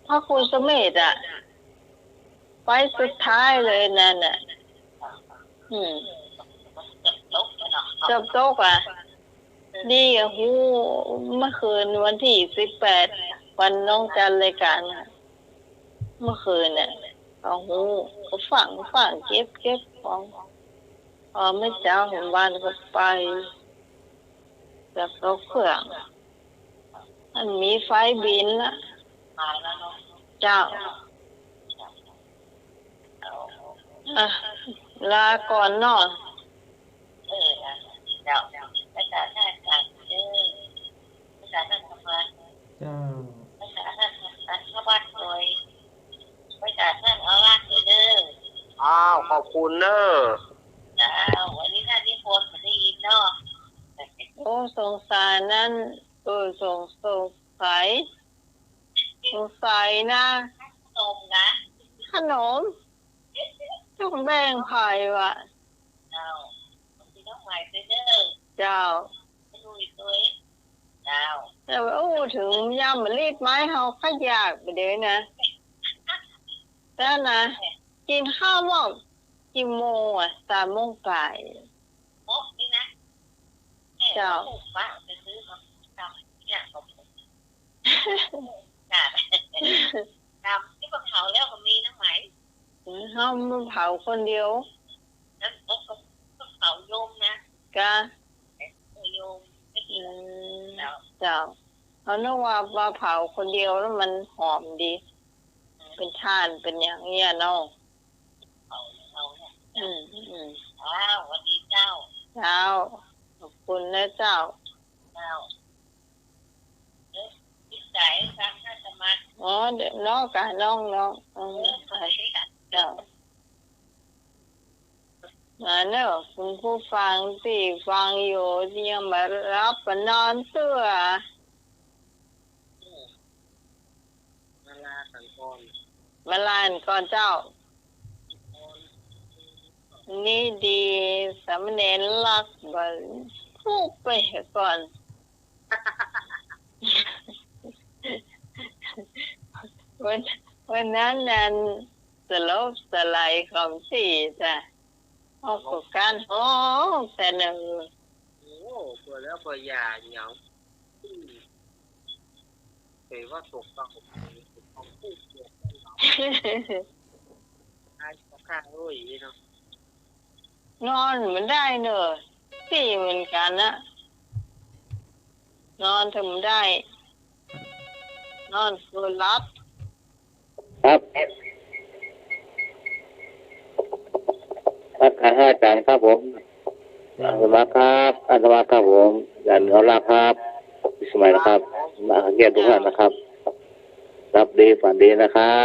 พระครูเสมสอะ ไฟล์สุดท้ายเลยนั่นน่ะ อืม เกือบตกอะ นี่อะ ฮู้ เมื่อคืนวันที่สิบแปด วันน้องจัดรายการอะ เมื่อคืนน่ะ ก็ฮู้ ก็ฟัง ฟัง เก็บ เก็บของ พอเมื่อเจ๊าของบ้านก็ไป เกือบตกเครื่อง มันมีไฟล์บินละ เจ้า อ่ะ ลาก่อนเนาะ เออ เจ้า ภาษาไทย เออ ภาษาไทย เจ้า ภาษาไทย ภาษาไทย โดย ภาษาไทย เอาละเด้อ อ้าว ขอบคุณเนอะ เจ้า วันนี้ท่านนิพนธ์ได้ยินเนาะ โอ้ สงสารนั่น เออ สง สงสัย สงสัยนะ ขนมนะ ขนม ต้องแบ่งใผวะ เจ้า พี่น้องใหม่ไปเด้อ เจ้า ไปลุยตัว เจ้า แต่ว่า โอ้ ถึงยามมารีดไม้เฮาก็อยากไปเด้อนะ แล้วนะ กินข้าวหมดกี่โมงอะ สามโมงปลาย โอ๊ะ นี่นะ เจ้า ปลูกบ้าง ไปซื้อมาตำเนี่ย ขอบคุณ จ้ะ ตำที่เผาแล้วก็มีนะไหม เฮามาเผาคนเดียว นั่นก็ ก็เผาโยมนะ กะ เออ โยม อืม เจ้า เจ้า เฮานึกว่ามาเผาคนเดียวแล้วมันหอมดี เป็นถ่านเป็นอย่างเงี้ยเนาะ อืม อืม อ้าว สวัสดีเจ้า เจ้า ขอบคุณนะเจ้า เจ้า เอ๊ะ นิสัยการสมัคร อ๋อ เดี๋ยวน้องกะน้อง น้อง อืม เออ เจ้า มาเนอะ คุณผู้ฟังตี้ฟังอยู่ ตี้ยังบ่หลับบ่นอนเตื้อ อืม มาลากั๋นก่อน มาลากั๋นก่อนเจ้า นี่ดี สามเณรลักษณ์บ่พูดไปก่อน วัน วันนั้นนั่นสลบสลายของตี้จ้ะ ออกจากการฮ้องแต่เนิ่น โอ้ เปื่อแล้วเปื่ออย่าเหงา อืม แต่ว่าตกเก่า ตกเก่าพูดเดียวกันเหรอ ไอ้ข้าเอ้ยเนาะ นอนบ่ได้เน่อ ตี้เหมือนกั๋นนะ นอนก็บ่ได้ นอนก็หลับ ครับ ครับ อาจารย์ครับผม อาตมาครับ อาตมาครับผม อาจารย์เอาละครับ ปีใหม่นะครับ มาเยี่ยมทุกท่านนะครับ หลับดีฝันดีนะครั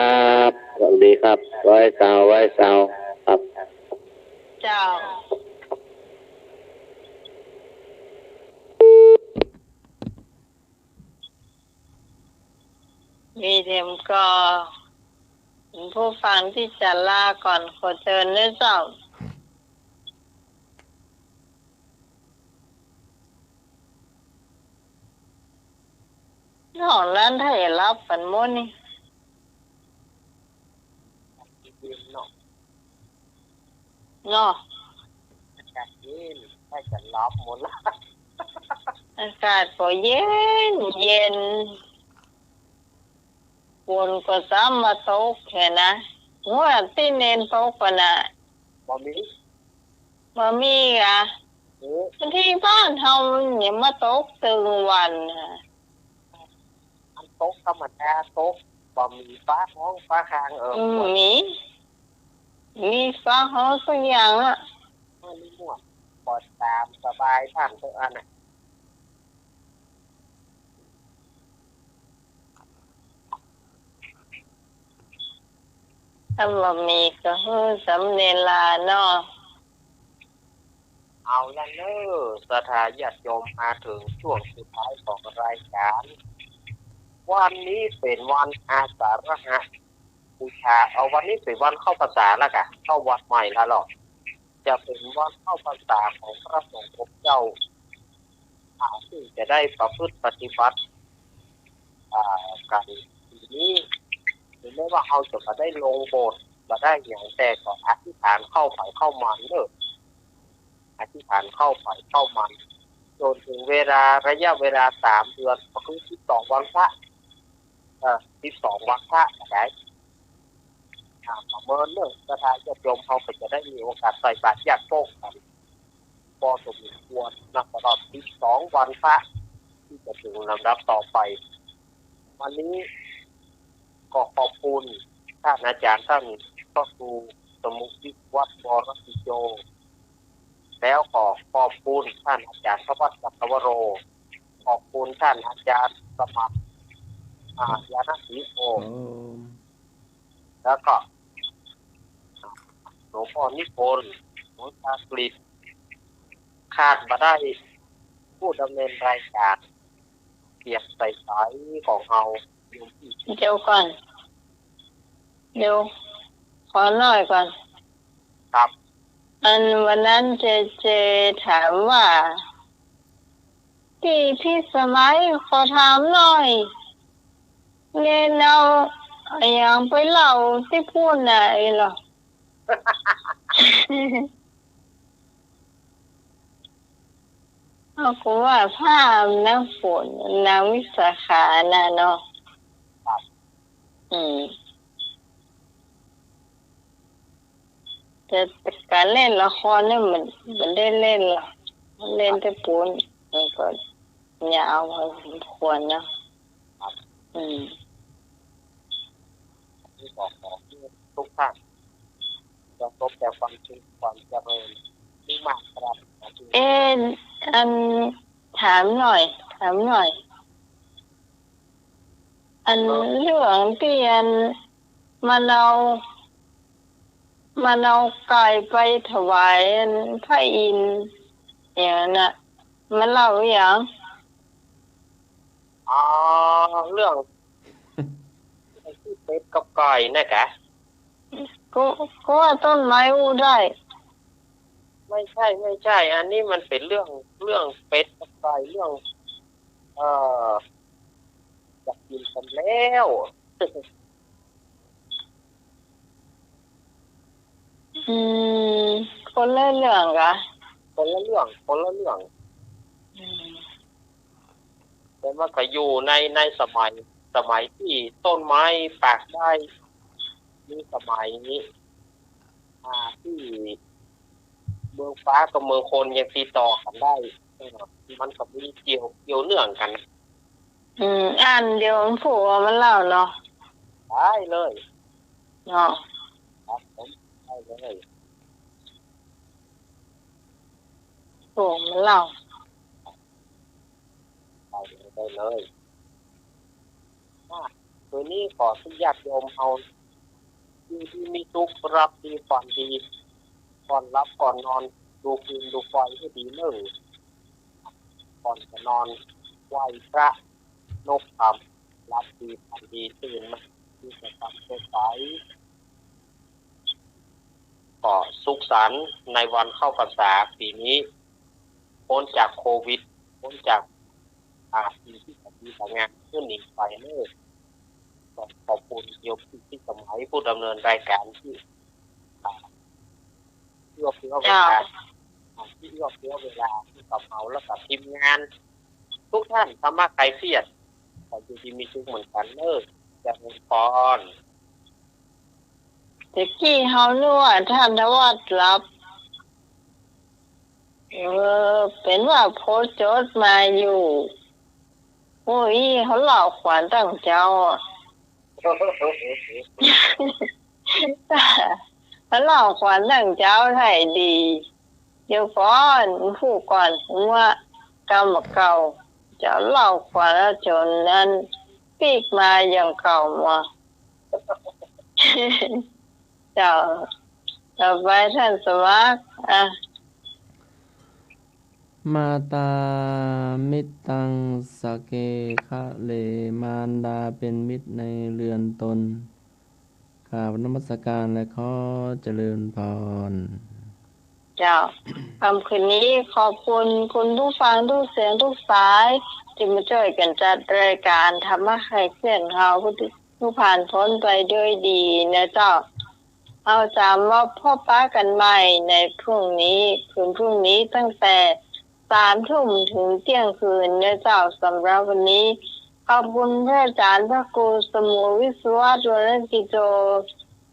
บ หลับดีครับ ไหว้เจ้า ไหว้เจ้าครับ เจ้า มีเดียมก็ ผู้ฟังตี้จะลาก่อน ขอเจิญเน้อเจ้า นอกนั้นถ้าจะหลับกั๋นหมดนี่ เนาะ อากาศเย็น ใกล้จะหลับหมดละ อากาศก็เย็นเย็น ฝนก็ซ้ำมาตกแค่นะ หัวตี้เน้นตกก่อนน่ะ บ่มี บ่มีอะ เออ ที่บ้านเฮามันยังมาตกตึงวันน่ะ ตกธรรมดา ตก บ่มีฟ้าฮ้องฟ้าคาง เออ อืม บ่ มี มีฟ้าฮ้องสักอย่างอะ บ่มีมั่ว ก็ต๋ามสบายต้านเต๊อะอั้นน่ะ ถ้าบ่มีก็หื้อสำเร็จละเนาะ เอาละเน่อ ศรัทธาญาติโยม มาเถิงช่วงสุดท้ายของรายก๋าน วันนี้เป๋นวันอาสาฬหบูชา เอา วันนี้เป๋นวันเข้าพรรษาละก่ะ เข้าวันใหม่ละลอ จะเป๋นวันเข้าพรรษาของพระสงฆ์องค์เจ้า อ่า ซึ่งจะได้ประพฤติปฏิบัติ อ่า กั๋นปี๋นี้ ถึงแม้ว่าเฮาจะบ่ได้ลงโบสถ์ บ่ได้หยัง แต่ก็อธิษฐานเข้าใผเข้ามันเน่อ อธิษฐานเข้าใผเข้ามัน จ๋นเถิงเวลา ระยะเวลาสามเดือน ก็คือสิบสองวันพระ เอ่อ สิบสองวันพระก็ได้ อ่า ประเมินเน่อ ศรัทธาญาติโยมเฮาก็จะได้มีโอกาสใส่บาตรแยกโต๊ะกั๋น พอสมควรนะ ตลอดสิบสองวันพระ ตี้จะเถิงลำดับต่อไป วันนี้ก็ขอบคุณต้านอาจ๋ารย์ ต้านพระครูสมุทรวิวัฒน์ วรกิจโย แล้วก็ขอบคุณต้านอาจ๋ารย์ธวัช จักรวโร ขอบคุณต้านอาจ๋ารย์สมัคร อ่า ญาณศรีโอ ครับ แล้วก็ หลวงป้อนิพนธ์ หลวงต๋ากฤษ ขาดบ่ได้ ผู้ดำเนินรายก๋าน เกียรติใสๆ ของเฮา โยมพี่ เดี๋ยวก่อน เดี๋ยว ขอหน่อยก่อน ครับ อันวันนั้นเจเจถามว่า ตี้พิสมัย ขอถามหน่อย เณรเอาอะหยังไปเล่าตี้ปู๊นน่ะ ไอ้เหรอ เอาก็ว่าพระนางฝน นางวิสาขาน่ะเนาะ ครับ อืม แต่ก๋านเล่นละครเนี่ยมัน มันได้เล่นละ เล่นแต่ปู๊น มันก็ยาวพอสมควรเนาะ ครับ อืม นี่ก็ขอให้ทุกท่าน จงพบแต่ความสุข ความเจริญ ยิ่งมากครับ เอ๊ะ อัน ถามหน่อย ถามหน่อย อัน เออ เรื่องตี้อัน มันเอา มันเอาไก่ไปถวายอันพระอินทร์อย่างนั้นน่ะ มันเล่าหรือยัง อ๋อ เรื่อง ไอ้ตี้เป็ดกับไก่น่ะกะ ก็ ก็ว่าต้นไม้อู้ได้ ไม่ใช่ ไม่ใช่ อันนี้มันเป๋นเรื่อง เรื่องเป็ดกับไก่ เรื่อง เอ่อ จักกิ๋นกั๋นแล้ว อืม คนละเรื่องกะ คนละเรื่อง คนละเรื่อง อืม แต่มันก็อยู่ใน ในสมัย สมัยตี้ต้นไม้ปากได้ มีสมัย อ่า ตี้เมืองฟ้ากับเมืองคนยังติดต่อกั๋นได้ เออ มันก็มีเกี่ยว เกี่ยวเนื่องกั๋น อืม อันเดี๋ยวผมผูกเอามาเล่าเนาะ ได้เลย เนาะ ครับผม ได้เลย ผูกมาเล่า ได้เลย ได้เลย อ่ะ คืนนี้ขอให้ญาติโยมเฮา อยู่ดีมีสุข หลับดี ฝันดี ก่อนหลับก่อนนอน ดูฟืนดูไฟหื้อดีเน่อ ก่อนจะนอน ไหว้พระ นบธรรม หลับดี ฝันดี ตื่นมา มีแต่ความสดใส ก็สุขสันต์ในวันเข้าพรรษาปี๋นี้ ป๊นจากโควิด ป๊นจาก อ่า สิ่งตี้บ่ดีบ่งามหื้อหนีไปเน่อ ก็ขอบคุณโยมพี่พิสมัย ผู้ดำเนินรายการตี้ อ่า เอื้อเฟื้อเวลา เจ้า อ่า ตี้เอื้อเฟื้อเวลาหื้อกับเฮา แล้วก็ทีมงานทุกท่าน ธรรมะคลายเครียด ขออยู่ดีมีสุขเหมือนกั๋นเน่อ เจริญพร แต่กี้เฮานึกว่าต้านธวัชหลับ เออ เป๋นว่าโผจดมาอยู่ โอ้ย เขาเล่าขวัญตังเจ๊าอะ เขาเล่าขวัญตังเจ๊าไท้ดี เดี๋ยวก่อน ผู้ก่อนหัวกำเก่า เจ๊าเล่าขวัญแล้วจนนั้น ปิ๊กมาอย่างเก่าหมด เจ้า ต่อไปต้านสมัคร อ่ะ มาตามิตตังสะเกคะเล มารดาเป็นมิตรในเรือนตน กราบนมัสการและขอเจริญพร เจ้า ค่ำคืนนี้ขอบคุณคุณผู้ฟังทุกเสียงทุกสาย ตี้มาจ้วยกั๋นจัดรายก๋านธรรมะคลายเครียดเฮา ผู้ผ่านพ้นไปด้วยดีนะเจ้า เฮาจะมาพบปะกั๋นใหม่ในพรุ่งนี้ คืนพรุ่งนี้ตั้งแต่สามทุ่มถึงเที่ยงคืนนะเจ้า สำหรับวันนี้ขอบคุณพระอาจ๋ารย์พระครูสมุทรวิศวัตร วรกิจโจ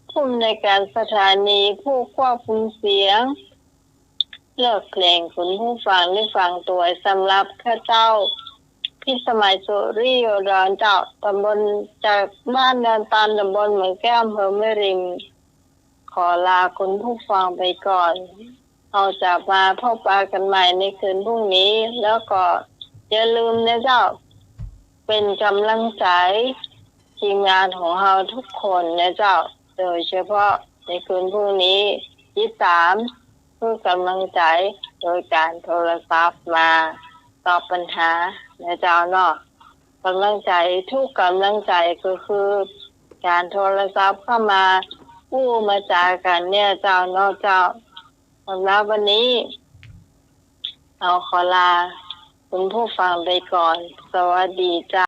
ผู้อำนวยก๋านสถานี ผู้ควบคุมเสียง เลือกเพลงคุณผู้ฟังได้ฟังตวย สำหรับข้าเจ้า พิสมัย สุริโยดรเจ้า ต๋ำบล จากบ้านดอนตาล ต๋ำบลเหมืองแก้ว อำเภอแม่ริม ขอลาคุณผู้ฟังไปก่อน เฮาจะมาพบปะกั๋นใหม่ในคืนพรุ่งนี้ แล้วก็อย่าลืมนะเจ้า เป๋นก๋ำลังใจ๋ทีมงานของเฮาทุกคนนะเจ้า โดยเฉพาะในคืนพรุ่งนี้ ติดต๋าม หื้อก๋ำลังใจ๋โดยก๋านโทรศัพท์มาตอบปัญหานะเจ้าเนาะ ก๋ำลังใจ๋ทุกก๋ำลังใจ๋ก็คือก๋านโทรศัพท์เข้ามาอู้มาจ๋ากั๋นเนี่ยเจ้าเนาะเจ้า สำหรับวันนี้ เฮาขอลาคุณผู้ฟังไปก่อน สวัสดีเจ้า